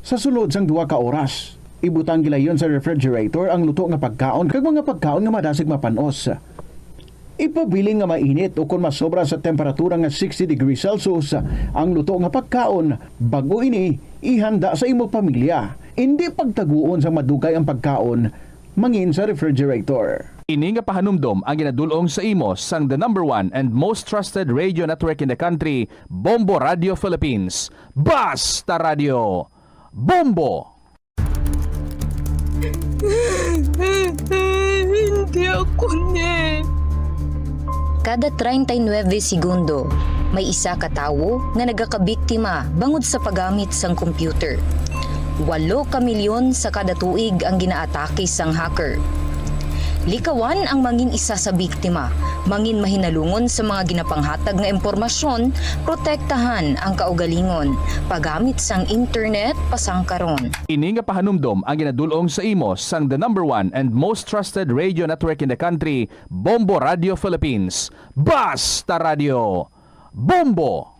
sa sulod sang duha ka oras. Ibutang gilayon sa refrigerator ang luto nga pagkaon kag mga pagkaon nga madasig mapan-os. Ipabilin nga mainit ukon masobra sa temperatura nga sixty degrees Celsius ang luto nga pagkaon bag-o ini ihanda sa imo pamilya. Indi pagtaguon sang madugay ang pagkaon mangin sa refrigerator. Ini nga pahanumdom ang ginadul-ong sa imo sang the number one and most trusted radio network in the country, Bombo Radio Philippines. Basta Radio! Bombo! Hindi ako ni. Kada treinta y nueve segundo, may isa ka tawo nga nagakabiktima bangod sa paggamit sang computer. Walo ka milyon sa kada tuig ang ginaatake sang hacker. Likawan ang mangin isa sa biktima, mangin mahinalungon sa mga ginapanghatag nga impormasyon, protektahan ang kaugalingon, paggamit sang internet pasangkaron. Ini nga pahanumdom ang ginadul-ong sa imo sang the number one and most trusted radio network in the country, Bombo Radio Philippines. Basta Radio! Bombo!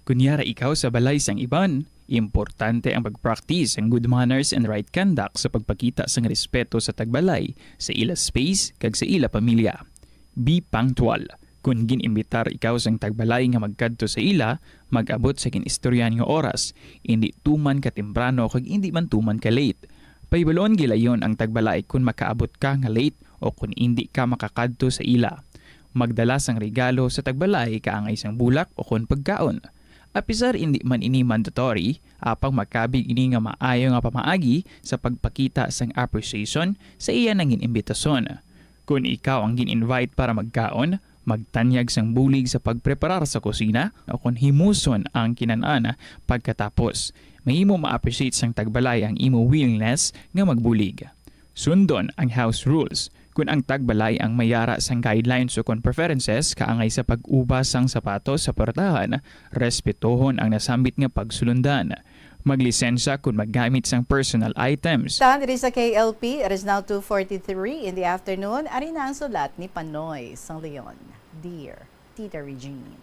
Kon yara ikaw sa balay sang iban, importante ang pag-practice sang good manners and right conduct sa pagpakita sang respeto sa tagbalay, sa ila space, kag sa ila pamilya. Be punctual. Kon gin-imbitar ikaw sang tagbalay nga magkadto sa ila, mag-abot sa gin-istoryahan nga oras, indi tuman ka temprano kag indi man tuman ka late. Pahibalon, gilayon ang tagbalay kon makaabot ka nga late o kon indi ka makakadto sa ila. Magdala sang regalo sa tagbalay kaangay sang bulak o kon pagkaon. Apisar indi man ini mandatory, apang makabig ini nga maayo nga pamaagi sa pagpakita sang appreciation sa iya nga gin-imbitason. Kon ikaw ang gin-invite para magkaon, magtanyag sang bulig sa pagpreparar sa kusina, o kon himuson ang kinan-an pagkatapos. Mahimo ma-appreciate sang tagbalay ang imo willingness nga magbulig. Sundon ang house rules. Kon ang tagbalay ang may yara sang guidelines o kon preferences kaangay sa pag-ubas sang sapatos sa portahan, respetohon ang nasambit nga pagsulundan. Maglisensya kon maggamit sang personal items. Tan diri sa K L P, it is now two forty-three in the afternoon. Ari na ang sulat ni Panoy sang Leon. Dear Tita Regine.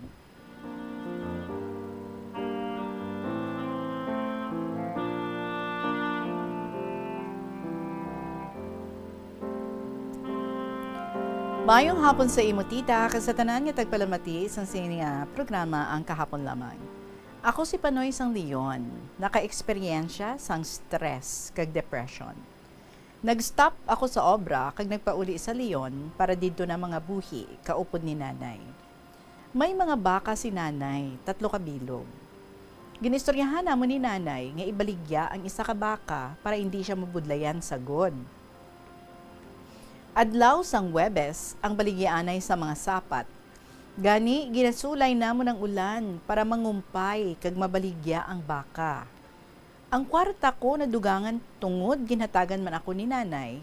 Mayong hapon sa imo, tita, kag sa tanan nga tagpalamati sang sini nga programa, Ang Kahapon Lamang. Ako si Panoy sang Leon, naka-eksperyensya sang stress kag depression. Nag-stop ako sa obra kag nagpauli sa Leon para didto na mangabuhi kaupod ni nanay. May mga baka si nanay, tatlo ka bilog. Ginistoryahan namon ni nanay nga ibaligya ang isa ka baka para indi siya mabudlayan sa gon. Adlaw sang Huwebes ang baligyaanay sa mga sapat. Gani, ginasulay namon ang ulan para mangumpay kag mabaligya ang baka. Ang kwarta ko nadugangan tungod ginhatagan man ako ni nanay.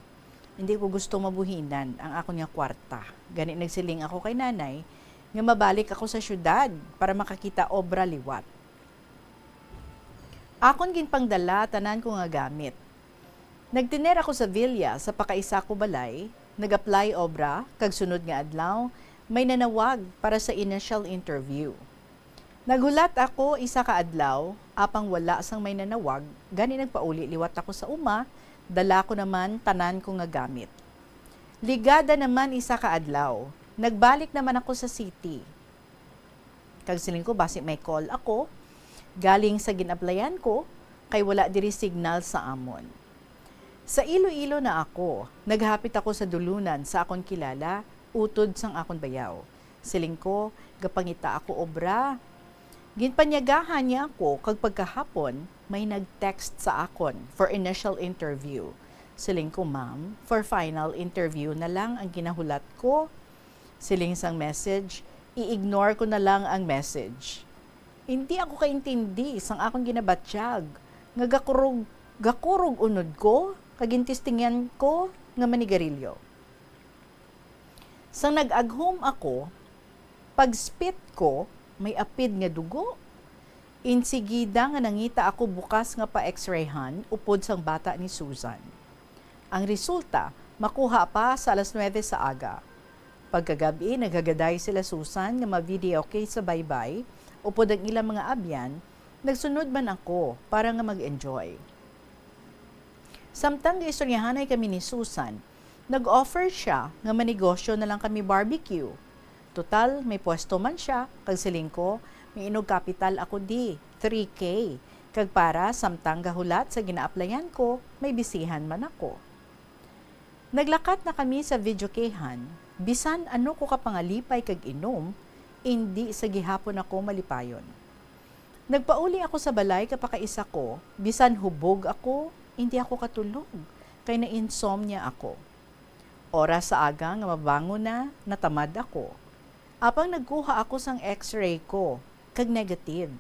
Hindi ko gusto mabuhinan ang akon nga kwarta. Gani, nagsiling ako kay nanay nga mabalik ako sa syudad para makakita obra liwat. Akon ginpangdala tanan ko nga gamit. Nagtener ako sa Villa sa pakaisa ko balay, nag-apply obra, kag sunod nga adlaw, may nanawag para sa initial interview. Naghulat ako isa ka adlaw, apang wala sang may nanawag, gani nagpauli liwat ako sa uma, dala ko naman tanan ko nga gamit. Ligada naman isa ka adlaw, nagbalik naman ako sa city. Kag siling ko, basi may call ako galing sa gin-applyan ko, kay wala diri signal sa amon. Sa Iloilo na ako, naghapit ako sa dulunan sa akon kilala, utod sang akon bayaw. Siling ko, gapangita ako obra. Ginpanyagahan niya ako, kag pagkahapon, may nag-text sa akon for initial interview. Siling ko, "Ma'am, for final interview na lang ang ginahulat ko." Siling sang message, "I-ignore ko na lang ang message." Hindi ako kaintindi sang akon ginabatyag, nga gakurog, gakurog unod ko, kag gintistingan ko nga manigarilyo. Sang nag-aghom ako, pag-spit ko, may apid nga dugo. Insigida nga nangita ako bukas nga pa-X-rayhan upod sang bata ni Susan. Ang resulta, makuha pa sa alas nuwebe sa aga. Pagkagab-i, naghagaday sila Susan nga ma-videoke sa baybay, upod ang ilang mga abyan, nagsunod man ako para nga mag-enjoy. Samtang giistoryahanay kami ni Susan, nag-offer siya nga manegosyo na lang kami barbecue. Total, may pwesto man sia, kag siling ko, may inugkapital ako di, three K, kag para samtang gahulat sa gina-applyan ko, may bisihan man ako. Naglakat na kami sa videokehan, bisan ano ko ka pangalipay kag inom, indi sa gihapon ako malipayon. Nagpauli ako sa balay kapakaisa ko, bisan hubog ako, indi ako katulog, kay na-insomnia ako. Oras sa aga nga mabangon na, natamad ako. Apang nagkuha ako sang X-ray ko, kag negative.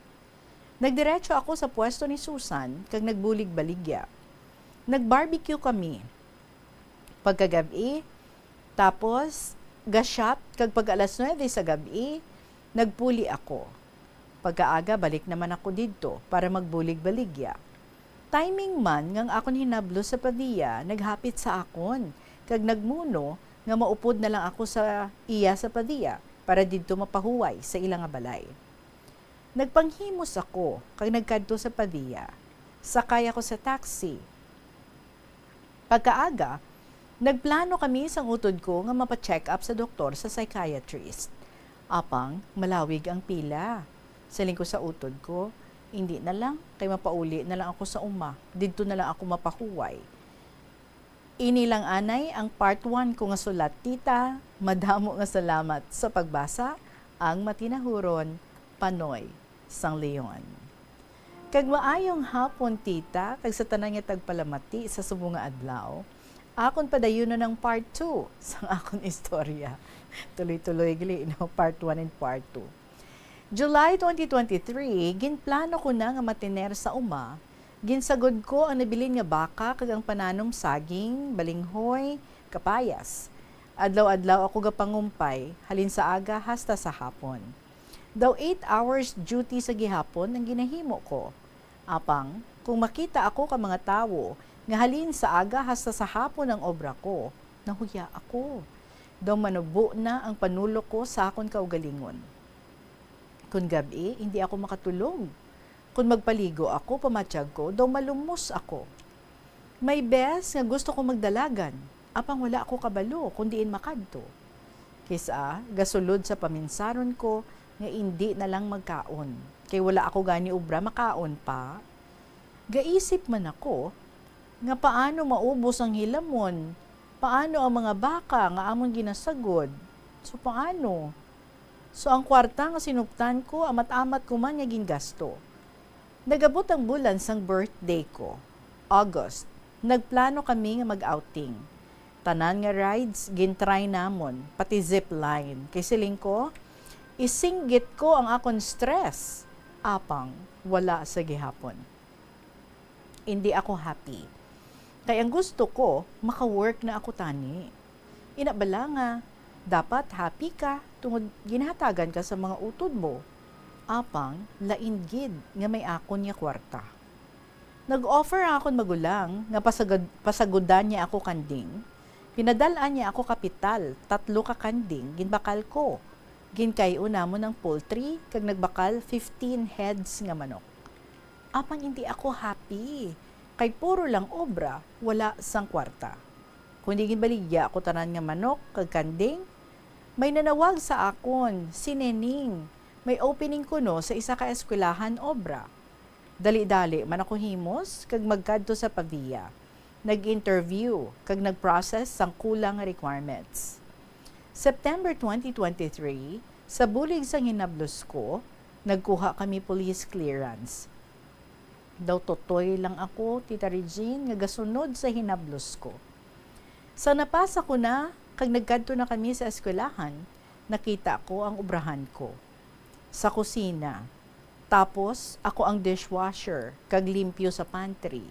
Nagdiretso ako sa pwesto ni Susan kag nagbulig-baligya. Nag-barbecue kami pagkagab-i, tapos ga-shot, kag pag alas nuwebe sa gab-i, nagpuli ako. Pagkaaga, balik naman ako didto para magbulig-baligya. Timing man nga ang akon hinablos sa Pavia naghapit sa akon, kag nagmuno nga maupod na lang ako sa iya sa Pavia para didto mapahuway sa ila nga balay. Nagpanghimos ako kag nagkadto sa Pavia. Sakay ako sa taxi. Pagkaaga, nagplano kami sang utod ko nga mapa-check up sa doktor sa psychiatrist. Apang malawig ang pila. Siling ko sa utod ko, "Indi na lang, kay mapauli na lang ako sa uma. Didto na lang ako mapahuway." Ini lang anay ang part one ko nga sulat, tita. Madamo nga salamat sa pagbasa. Ang matinahuron, Panoy sang Leon. Kag maayong hapon, tita, kag sa tanan nga tagpalamati sa subong nga adlaw. Akon padayunon ang part two sang akon istorya. Tuloy-tuloy gali, no? Part one and part two. July twenty twenty-three, ginplano ko na nga matiner sa uma. Ginsagod ko ang nabilin nga baka kag ang pananom saging, balinghoy, kapayas. Adlaw-adlaw ako gapangumpay, halin sa aga hasta sa hapon. Daw eight hours duty sa gihapon ang ginahimo ko. Apang, kung makita ako ka mga tawo nga halin sa aga hasta sa hapon ang obra ko, nahuya ako. Daw manubo na ang panulok ko sa akon kaugalingon. Kun gab-i, hindi ako makatulog. Kun magpaligo ako, pamatyag ko, daw malumos ako. May bes nga gusto ko magdalagan, apang wala ako kabalo kon diin makadto. Kis-a, gasulod sa paminsaron ko nga indi na lang magkaon, kay wala ako gani obra makaon pa. Gaisip man ako nga paano maubos ang hilamon, paano ang mga baka nga amon ginasagod. So, paano? So, ang kwarta nga sinuptan ko, amat-amat ko man nga gingasto. Nag-abot ang bulan sang birthday ko, August. Nagplano kami nga mag-outing. Tanan nga rides, gin-try namon, pati zip line. Kay siling ko, isinggit ko ang akon stress. Apang, wala sa gihapon. Hindi ako happy. Kay ang gusto ko, maka-work na ako tani. Ina bala nga, dapat happy ka tungod ginhatagan ka sa mga utod mo. Apang, lain gid nga may akon nga kwarta. Nag-offer ang akon magulang nga pasagad-, pasagudan niya ako kanding. Pinadal-an niya ako kapital, tatlo ka kanding, ginbakal ko. Ginkay-o namon ang poultry, kag nagbakal fifteen heads nga manok. Apang hindi ako happy, kay puro lang obra, wala sang kwarta. Kundi ginbaligya ako tanan nga manok kag kanding. May nanawag sa akon, si Nening. May opening kuno sa isa ka eskwelahan obra. Dali-dali man ako himos kag magkadto sa Pavia. Nag-interview kag nag-process sang kulang nga requirements. September twenty twenty-three, sa bulig sang hinablos ko, nagkuha kami police clearance. Daw tutoy lang ako, Tita Regine, nga gasunod sa hinablos ko. Sa napasa ko na, kag nagkadto na kami sa eskwelahan, nakita ko ang obrahan ko. Sa kusina. Tapos, ako ang dishwasher, kag limpyo sa pantry.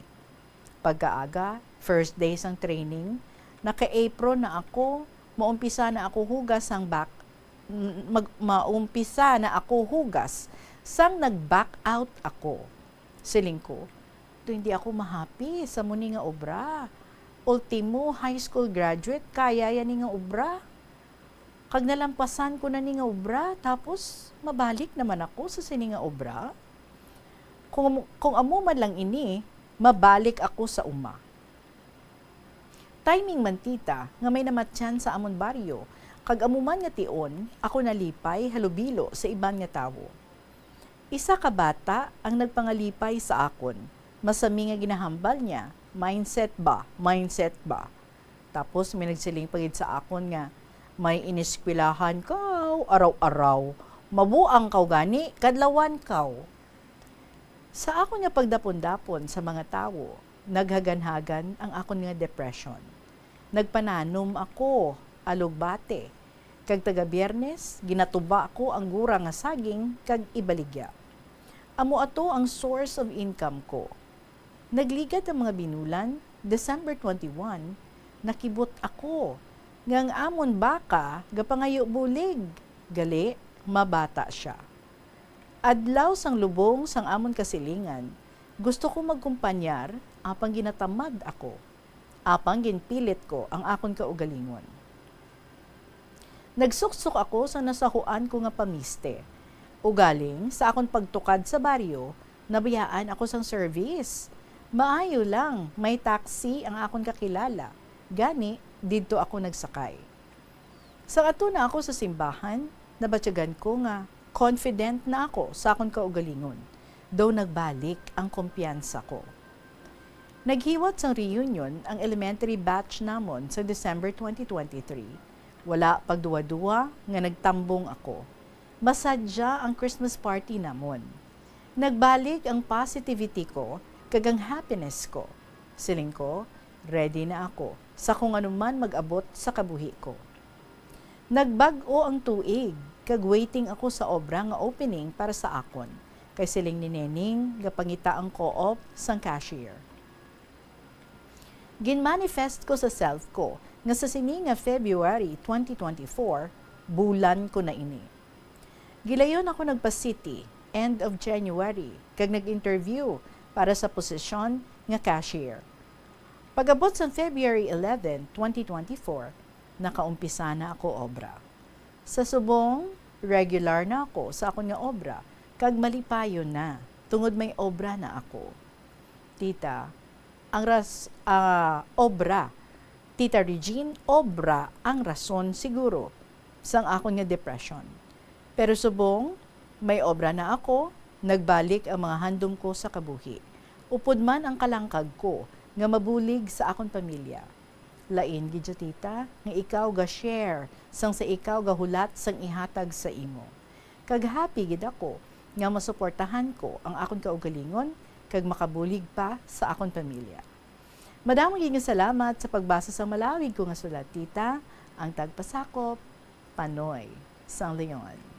Pagkaaga, first day sang training, naka-apron na ako, maumpisa na ako hugas sang back, m-, mag-, maumpisa na ako hugas sang nag-back out ako. Siling ko, "Do hindi ako mahappy sa muni nga obra. Ultimo, high school graduate, kaya yan ni nga obra. Kag nalampasan ko na ni nga obra, tapos mabalik naman ako sa sini nga obra? Kung, kung amo man lang ini, mabalik ako sa uma." Timing man, tita, nga may namatyan sa amon baryo, kag amo man nga tion, ako nalipay halubilo sa iban nga tawo. Isa ka bata ang nagpangalipay sa akon. Masami nga ginahambal niya, "Mindset ba? Mindset ba?" Tapos may nagsiling pa gid sa akon nga, "May ineskwelahan kaw, araw-araw. Mabuang kaw gani, kadlawan kaw." Sa akon nga pagdapon-dapon sa mga tawo, naghaganhagan ang akon nga depression. Nagpananom ako, alugbate, kag taga Biyernes, ginatuba ko ang gura nga saging kag ibaligya. Amo ato ang source of income ko. Nagligad ang mga binulan, December twenty-one, nakibot ako nga ang amon baka gapangayo bulig. Gali, mabata sia. Adlaw sang lubong sang amon kasilingan, gusto ko magkumpanyar, apang ginatamad ako. Apang ginpilit ko ang akon kaugalingon. Nagsuksok ako sang nasahuan ko nga pamiste. Ugaling, sa akon pagtukad sa baryo, nabayaan ako sang service. Maayo lang, may taxi ang akon kakilala. Gani, didto ako nagsakay. Sang adto na ako sa simbahan, Nabatyagan ko nga confident na ako sa akon kaugalingon, daw nagbalik ang kumpiyansa ko. Naghiwat sang reunion ang elementary batch namon sa December twenty twenty-three. Wala pagduwa-duwa nga nagtambong ako. Masadya ang Christmas party namon. Nagbalik ang positivity ko kag ang happiness ko. Siling ko, ready na ako sa kung ano man mag-abot sa kabuhi ko. Nagbag-o ang tuig, kag waiting ako sa obra nga opening para sa akon, kay siling ni Neneng, gapangita ang co-op sang cashier. Ginmanifest ko sa self ko nga sa sini nga February twenty twenty-four, bulan ko na ini. Gilayon ako nagpa-city, end of January, kag nag-interview para sa posisyon nga cashier. Pag-abot sa February eleven, twenty twenty-four, nakaumpisa na ako obra. Sa subong, regular na ako sa akon nga obra, kag malipayon na, tungod may obra na ako. Tita, ang ras-, ah, obra. Tita Regine, obra ang rason siguro sang akon nga depression. Pero subong, may obra na ako, nagbalik ang mga handom ko sa kabuhi. Upod man ang kalangkag ko nga mabulig sa akon pamilya. Lain gid siya, tita, nga ikaw ga-share sang sa ikaw gahulat sang ihatag sa imo. Kag happy gid ako nga masuportahan ko ang akon kaugalingon kag makabulig pa sa akon pamilya. Madamo gid nga salamat sa pagbasa sang malawig ko nga sulat, tita, ang tagpasakop, Panoy, sang Leon.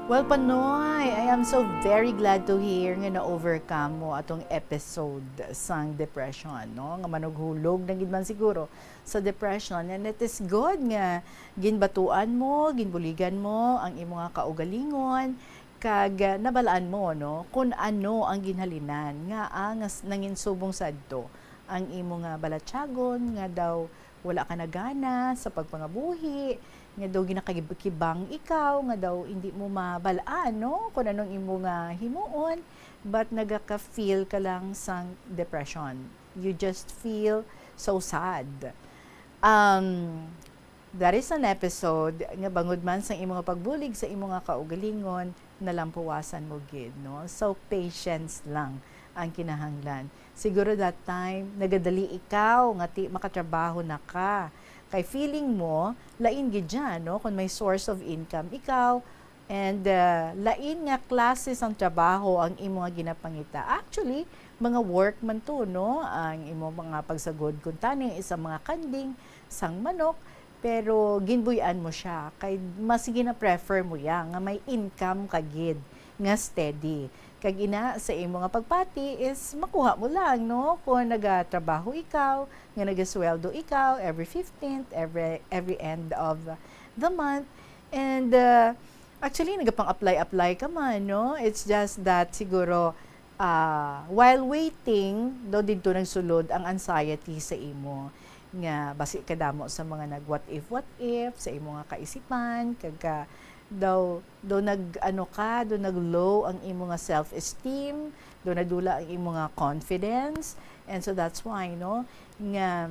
Well, Panoy, I am so very glad to hear nga na-overcome mo atong episode sang depression, no? Nga manughulog na gid man siguro sa depression. And it is good nga ginbatuan mo, ginbuligan mo ang imo nga kaugalingon, kag, ah, nabalaan mo, no, kun ano ang ginhalinan nga, ah, nga s-, nanginsubong sadto ang imo nga balatyagon, nga daw wala ka na gana sa pagpangabuhi, nga daw ginakakibang ikaw, nga daw hindi mo mabalaan, no, kun anong imo nga himuon, but nagaka-feel ka lang sang depression. You just feel so sad. Um, that is an episode nga bangod man sang imo nga pagbulig sa imo nga kaugalingon, nalampuwasan mo gid, no? So, patience lang ang kinahanglan. Siguro that time, nagadali ikaw nga ti makatrabaho na ka. Kay feeling mo, lain gid dyan, no? Kung may source of income ikaw, and, uh, lain nga klase sang trabaho ang imo nga ginapangita. Actually, mga work man to, no? Ang imo mga pagsagod, kung tani, sa mga kanding, sang manok, pero ginbuy-an mo siya. Kay mas gina-prefer mo ya nga may income ka gid nga steady. Kag ina, sa imo nga pagpati is makuha mo lang, no? Kung nagatrabaho ikaw, nga nagasweldo ikaw every fifteenth, every, every end of the month. And, uh, actually, nagapang-apply-apply ka man, no? It's just that siguro, ah, while waiting, daw didto nagsulod ang anxiety sa imo. Nga basi kadamo sa mga nag what if, what if sa imo nga kaisipan, kag ka, daw, daw nag-ano ka, daw nag-low ang imo nga self-esteem, daw nadula ang imo nga confidence. And so that's why, no, nga,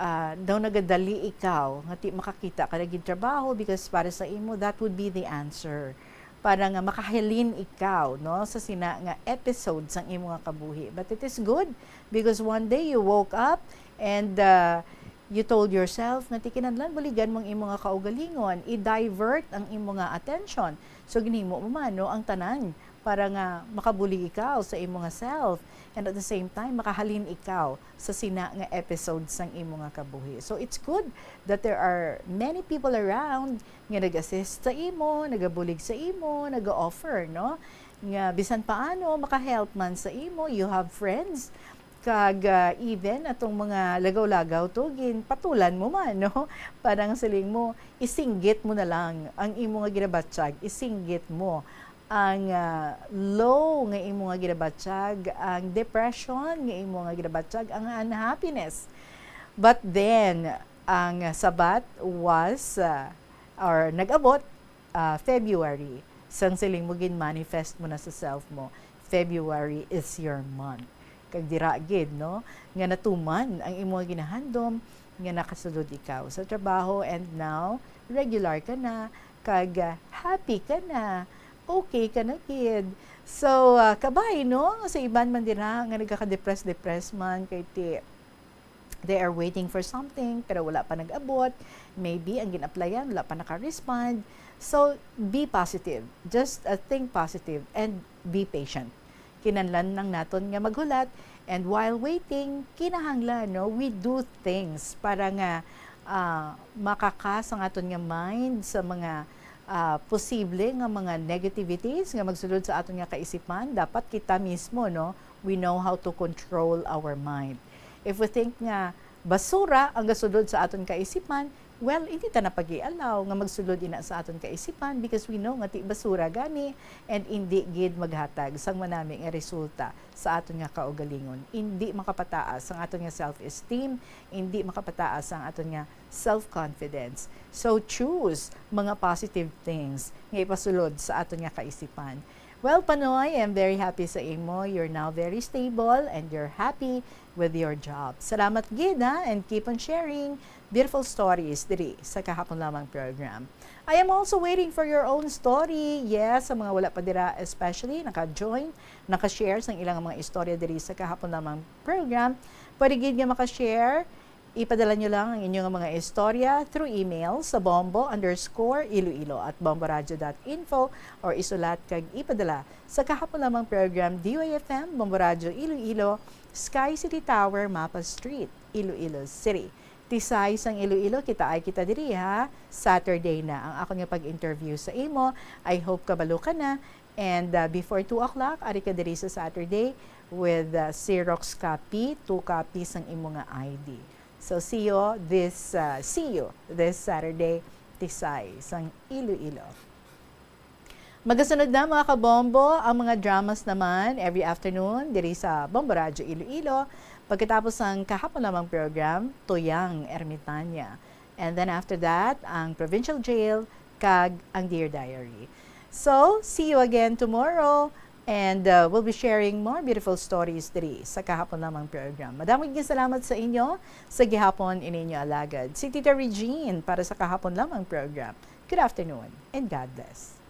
ah, daw nagadali ikaw nga ti makakita ka na gid trabaho, because para sa imo, that would be the answer para nga makahalin ikaw, no, sa sina nga episode sang imo nga kabuhi. But it is good because one day you woke up and, uh, you told yourself nga ti kinahanglan buligan mo ang imo nga kaugalingon, i-divert ang imo nga attention. So, ginhimo mo man, no, ang tanan para nga makabulig ikaw sa imo nga self, and at the same time, makahalin ikaw sa sina nga episode sang imo nga kabuhi. So, it's good that there are many people around nga nag-assist sa imo, nagabulig sa imo, nag-offer, no? Nga bisan paano, maka-help man sa imo, you have friends. Kag, ah, even atong mga lagaw-lagaw to, ginpatulan mo man, no? Parang siling mo, isinggit mo na lang ang imo nga ginabatyag, isinggit mo ang, ah, low nga imo nga ginabatyag, ang depression nga imo nga ginabatyag, ang unhappiness. But then, ang sabat was, ah, or nag-abot, ah, February, sang siling mo, gin-manifest mo na sa self mo, February is your month. Kag dira gid, no, nga natuman ang imo nga ginahandom, nga nakasulod ikaw sa trabaho, and now regular ka na, kag, ah, happy ka na, okay ka na gid. So, ah, kabay, no, sa iban man dira nga nagkaka-depress-depress man kay ti they are waiting for something, pero wala pa nag-abot. Maybe ang gin-applyan, wala pa naka-respond. So, be positive. Just, uh, think positive and be patient. Kinahanglan lang naton nga maghulat. And while waiting, kinahanglan, no, we do things para nga, ah, makakas ang aton nga mind sa mga, ah, posible nga mga negativities nga magsulod sa aton nga kaisipan. Dapat kita mismo, no, we know how to control our mind. If we think nga basura ang gasulod sa aton kaisipan, well, hindi ta na pag-ialaw nga magsulod ina sa aton kaisipan, because we know nga ti basura gani and indi gid maghatag sang manami nga resulta sa aton nga kaugalingon. Indi makapataas ang aton nga self-esteem, indi makapataas ang aton nga self-confidence. So choose mga positive things nga ipasulod sa aton nga kaisipan. Well, Panoy, I'm very happy sa imo. You're now very stable and you're happy with your job. Salamat gid, ha, and keep on sharing beautiful stories diri sa Kahapon Lamang program. I am also waiting for your own story. Yes, sa mga wala pa dira, especially naka-join, naka-share sang ilang mga istorya diri sa Kahapon Lamang program, pwede gid nga maka-share. Ipadala nyo lang ang inyong mga istorya through email sa bombo underscore iloilo at bomboradio dot info or isulat kag ipadala sa Kahapon Lamang program, D Y F M, Bombo Radyo Iloilo, Sky City Tower, Mapa Street, Iloilo City. Tisay sang Iloilo, kita ay kita diri, ha. Saturday na ang akon nga pag-interview sa imo. I hope kabalo ka na. And, uh, before two o'clock, ari ka diri sa Saturday with, uh, Xerox copy, two copies sang imo nga I D. So, see you this, uh, see you this Saturday, Tisay sang Iloilo. Magasunod na, mga kabombo, ang mga dramas naman every afternoon diri sa Bombo Radyo Iloilo. Pagkatapos sang Kahapon Lamang program, Tuyang Ermitania. And then after that, ang Provincial Jail kag ang Dear Diary. So, see you again tomorrow. And, uh, we'll be sharing more beautiful stories diri sa Kahapon Lamang program. Madamo gid salamat sa inyo sa gihapon, ini inyo alagad, si Tita Regine, para sa Kahapon Lamang program. Good afternoon and God bless.